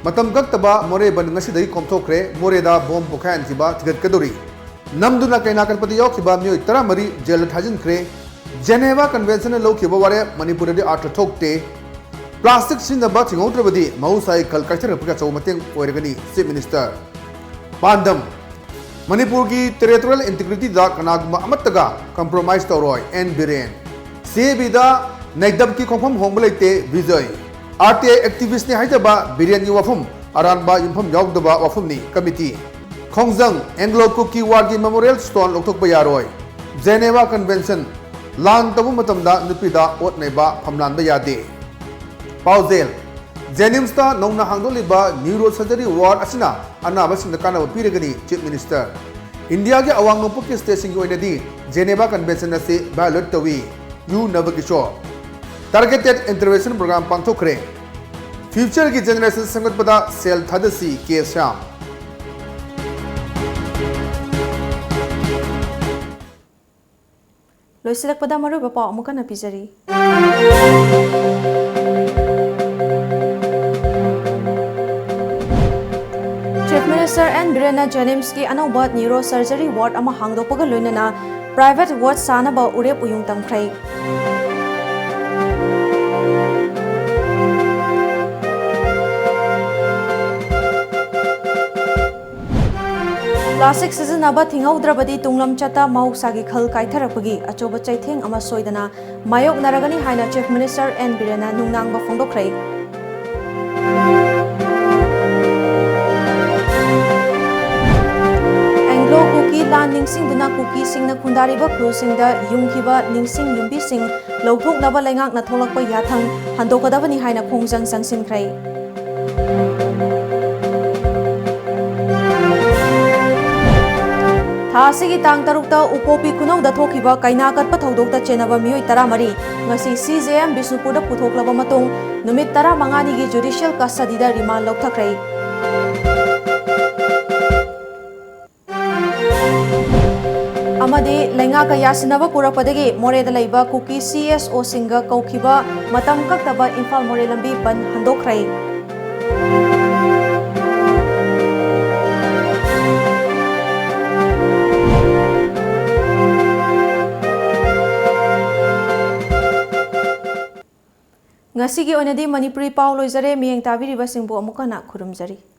ꯃꯇꯝ ꯀꯛꯇꯕ ꯃꯣꯔꯦ ꯕꯟ ꯉꯁꯤꯗꯒꯤ ꯀꯣꯝꯊꯣꯛꯈ꯭ꯔꯦ, ꯃꯣꯔꯦꯗ ꯕꯣꯝ ꯄꯣꯈꯥꯏꯍꯟꯈꯤꯕ ꯊꯤꯒꯠꯀꯗꯧꯔꯤ꯫ ꯅꯝꯗꯨꯅ ꯀꯩꯅꯥ ꯀꯠꯄꯗ ꯌꯥꯎꯈꯤꯕ ꯃꯤꯑꯣꯏ ꯇꯔꯥꯃꯔꯤ ꯖꯦꯜꯗ ꯊꯥꯖꯤꯟꯈ꯭ꯔꯦ꯫ ꯖꯦꯅꯦꯚꯥ ꯀꯟꯚꯦꯟꯁꯟꯅ ꯂꯧꯈꯤꯕ ꯋꯥꯔꯦꯞ ꯃꯅꯤꯄꯨꯔꯗꯗꯤ ꯑꯥꯔꯊ ꯊꯣꯛꯇꯦ꯫ ꯄ꯭ꯂꯥꯁꯇꯤꯛ ꯁꯤꯖꯤꯟꯅꯕ ꯊꯤꯡꯍꯧꯗ꯭ꯔꯕꯗꯤ ꯃꯍꯧꯁꯥꯒꯤ ꯈꯜ ꯀꯥꯏꯊꯔꯛꯄꯒꯤ ꯑꯆꯧꯕ ꯃꯇꯦꯡ ꯑꯣꯏꯔꯒꯅꯤ, ꯆꯤꯐ ꯃꯤꯅꯤꯁꯇꯔ꯫ ꯄꯥꯟꯗꯝ: ꯃꯅꯤꯄꯨꯔꯒꯤ ꯇꯦꯔꯤꯇꯣꯔꯤꯌꯦꯜ ꯏꯟꯇꯤꯒ꯭ꯔꯤꯇꯤꯗ ꯀꯅꯥꯒꯨꯝꯕ ꯑꯃꯠꯇꯒ ꯀꯝꯄ꯭ꯔꯣꯃꯥꯏꯁ ꯇꯧꯔꯣꯏ, ꯑꯦꯟ ꯕꯤꯔꯦꯟ꯫ ꯁꯤ ꯑꯦ ꯕꯤꯗ ꯅꯩꯗꯕꯀꯤ ꯈꯣꯡꯐꯝ ꯍꯣꯡꯕ ꯂꯩꯇꯦ, ꯕꯤꯖꯣꯏ꯫ ꯑꯥꯔ ꯇꯤ ꯑꯥꯏ ꯑꯦꯛꯇꯤꯚꯤꯁ꯭ꯠꯅꯤ ꯍꯥꯏꯖꯕ ꯕꯤꯔꯦꯟꯒꯤ ꯋꯥꯐꯝ ꯑꯔꯥꯟꯕ ꯌꯨꯝꯐꯝ ꯌꯥꯎꯗꯕ ꯋꯥꯐꯝꯅꯤ, ꯀꯃꯤꯇꯤ꯫ ꯈꯣꯡꯖꯪ: ꯑꯦꯡꯒ꯭ꯂꯣ ꯀꯨꯀꯤ ꯋꯥꯔꯒꯤ ꯃꯦꯃꯣꯔꯤꯌꯦꯜ ꯁ꯭ꯇꯣꯟ ꯂꯧꯊꯣꯛꯄ ꯌꯥꯔꯣꯏ꯫ ꯖꯦꯅꯦꯚꯥ ꯀꯟꯚꯦꯟꯁꯟ: ꯂꯥꯟ ꯇꯧꯕ ꯃꯇꯝꯗ ꯅꯨꯄꯤꯗ ꯑꯣꯠ ꯅꯩꯕ, ꯐꯝꯂꯥꯟꯕ ꯌꯥꯗꯦ꯫ ꯄꯥꯎꯖꯦꯜ: ꯖꯦꯅꯤꯝꯁꯇ ꯅꯧꯅ ꯍꯥꯡꯗꯣꯛꯂꯤꯕ ꯅ꯭ꯌꯨꯔꯣ ꯁꯔꯖꯔꯤ ꯋꯥꯔꯗ ꯑꯁꯤꯅ ꯑꯅꯥꯕꯁꯤꯡꯗ ꯀꯥꯟꯅꯕ ꯄꯤꯔꯒꯅꯤ, ꯆꯤꯐ ꯃꯤꯅꯤꯁꯇꯔ꯫ ꯏꯟꯗꯤꯌꯥꯒꯤ ꯑꯋꯥꯡ ꯅꯣꯡꯄꯣꯛꯀꯤ ꯁ꯭ꯇꯦꯠꯁꯤꯡꯒꯤ ꯑꯣꯏꯅꯗꯤ ꯖꯦꯅꯦꯚꯥ ꯀꯟꯚꯦꯟꯁꯟ ꯑꯁꯤ ꯚꯥꯏꯑꯣꯂꯦꯠ ꯇꯧꯏ, ꯌꯨ ꯅꯕꯀꯤꯁꯣꯔ꯫ ꯇꯥꯔꯒꯦꯇꯦꯗ ꯏꯟꯇꯔꯚꯦꯟꯁꯟ ꯄ꯭ꯔꯣꯒ꯭ꯔꯥꯝ ꯄꯥꯡꯊꯣꯛꯈ꯭ꯔꯦ꯫ ꯐ꯭ꯌꯨꯆꯔꯒꯤ ꯖꯦꯅꯦꯔꯦꯁꯟ ꯁꯦꯝꯒꯠꯄꯗ ꯁꯦꯜ ꯊꯥꯗꯁꯤ, ꯀꯦ ꯁ꯭ꯌꯥꯝ꯫ ꯂꯣꯏꯁꯤꯜꯂꯛꯄꯗ ꯃꯔꯨꯑꯣꯏꯕ ꯄꯥꯎ ꯑꯃꯨꯛ ꯍꯟꯅ ꯄꯤꯖꯔꯤ꯫ ꯆꯤꯐ ꯃꯤꯅꯤꯁꯇꯔ ꯑꯦꯟ ꯕꯤꯔꯦꯟꯅ ꯖꯦꯅꯤꯝꯁꯀꯤ ꯑꯅꯧꯕ ꯅ꯭ꯌꯨꯔꯣ ꯁꯔꯖꯔꯤ ꯋꯥꯔꯗ ꯑꯃ ꯍꯥꯡꯗꯣꯛꯄꯒ ꯂꯣꯏꯅꯅ ꯄ꯭ꯔꯥꯏꯚꯦꯠ ꯋꯥꯔꯗ ꯁꯥꯅꯕ ꯎꯔꯦꯞ ꯎꯌꯨꯡ ꯇꯝꯈ꯭ꯔꯦ꯫ ꯄ꯭ꯂꯥꯁꯇꯤꯛ ꯁꯤꯖꯤꯟꯅꯕ ꯊꯤꯡꯍꯧꯗ꯭ꯔꯕꯗꯤ ꯇꯨꯡꯂꯝꯆꯠꯇ ꯃꯍꯧꯁꯥꯒꯤ ꯈꯜ ꯀꯥꯏꯊꯔꯛꯄꯒꯤ ꯑꯆꯧꯕ ꯆꯩꯊꯦꯡ ꯑꯃ ꯁꯣꯏꯗꯅ ꯃꯥꯌꯣꯛꯅꯔꯒꯅꯤ ꯍꯥꯏꯅ ꯆꯤꯐ ꯃꯤꯅꯤꯁꯇꯔ ꯑꯦꯟ ꯕꯤꯔꯦꯟꯅ ꯅꯨꯡꯅꯥꯡꯕ ꯐꯣꯡꯗꯣꯛꯈ꯭ꯔꯦ꯫ ꯑꯦꯡꯒ꯭ꯂꯣ ꯀꯨꯀꯤ ꯂꯥꯟ ꯅꯤꯡꯁꯤꯡꯗꯨꯅ ꯀꯨꯀꯤꯁꯤꯡꯅ ꯈꯨꯟꯗꯥꯔꯤꯕ ꯈꯨꯜꯁꯤꯡꯗ ꯌꯨꯡꯈꯤꯕ ꯅꯤꯡꯁꯤꯡ ꯌꯨꯝꯕꯤꯁꯤꯡ ꯂꯧꯊꯣꯛꯅꯕ ꯂꯩꯉꯥꯛꯅ ꯊꯣꯛꯂꯛꯄ ꯌꯥꯊꯪ ꯍꯟꯗꯣꯛꯀꯗꯕꯅꯤ ꯍꯥꯏꯅ ꯈꯣꯡꯖꯪ ꯆꯪꯁꯤꯟꯈ꯭ꯔꯦ꯫ ꯊꯥ ꯑꯁꯤꯒꯤ ꯇꯥꯡ ꯇꯔꯨꯛꯇ ꯎꯄꯣꯛꯄꯤ ꯈꯨꯅꯧꯗ ꯊꯣꯛꯈꯤꯕ ꯀꯩꯅꯥ ꯀꯠꯄ ꯊꯧꯗꯣꯛꯇ ꯆꯦꯟꯅꯕ ꯃꯤꯑꯣꯏ ꯇꯔꯥꯃꯔꯤ ꯉꯁꯤ ꯁꯤ ꯖꯦ ꯑꯦꯝ ꯕꯤꯁꯅꯨꯄꯨꯔꯗ ꯄꯨꯊꯣꯛꯂꯕ ꯃꯇꯨꯡ ꯅꯨꯃꯤꯠ ꯇꯔꯥꯃꯉꯥꯅꯤꯒꯤ ꯖꯨꯗꯤꯁꯤꯌꯦꯜ ꯀꯁꯇꯗꯤꯗ ꯔꯤꯃꯥꯟ ꯂꯧꯊꯈ꯭ꯔꯦ꯫ ꯑꯃꯗꯤ ꯂꯩꯉꯥꯛꯀ ꯌꯥꯁꯤꯟꯅꯕ ꯄꯨꯔꯛꯄꯗꯒꯤ ꯃꯣꯔꯦꯗ ꯂꯩꯕ ꯀꯨꯀꯤ ꯁꯤ ꯑꯦꯁ ꯑꯣꯁꯤꯡꯒ ꯀꯧꯈꯤꯕ ꯃꯇꯝ ꯀꯛꯇꯕ ꯏꯝꯐꯥꯜ ꯃꯣꯔꯦ ꯂꯝꯕꯤ ꯕꯟ ꯍꯟꯗꯣꯛꯈ꯭ꯔꯦ꯫ ꯉꯁꯤꯒꯤ ꯑꯣꯏꯅꯗꯤ ꯃꯅꯤꯄꯨꯔꯤ ꯄꯥꯎ ꯂꯣꯏꯖꯔꯦ꯫ ꯃꯤꯠꯌꯦꯡ ꯇꯥꯕꯤꯔꯤꯕꯁꯤꯡꯕꯨ ꯑꯃꯨꯛ ꯍꯟꯅ ꯈꯨꯔꯨꯝꯖꯔꯤ꯫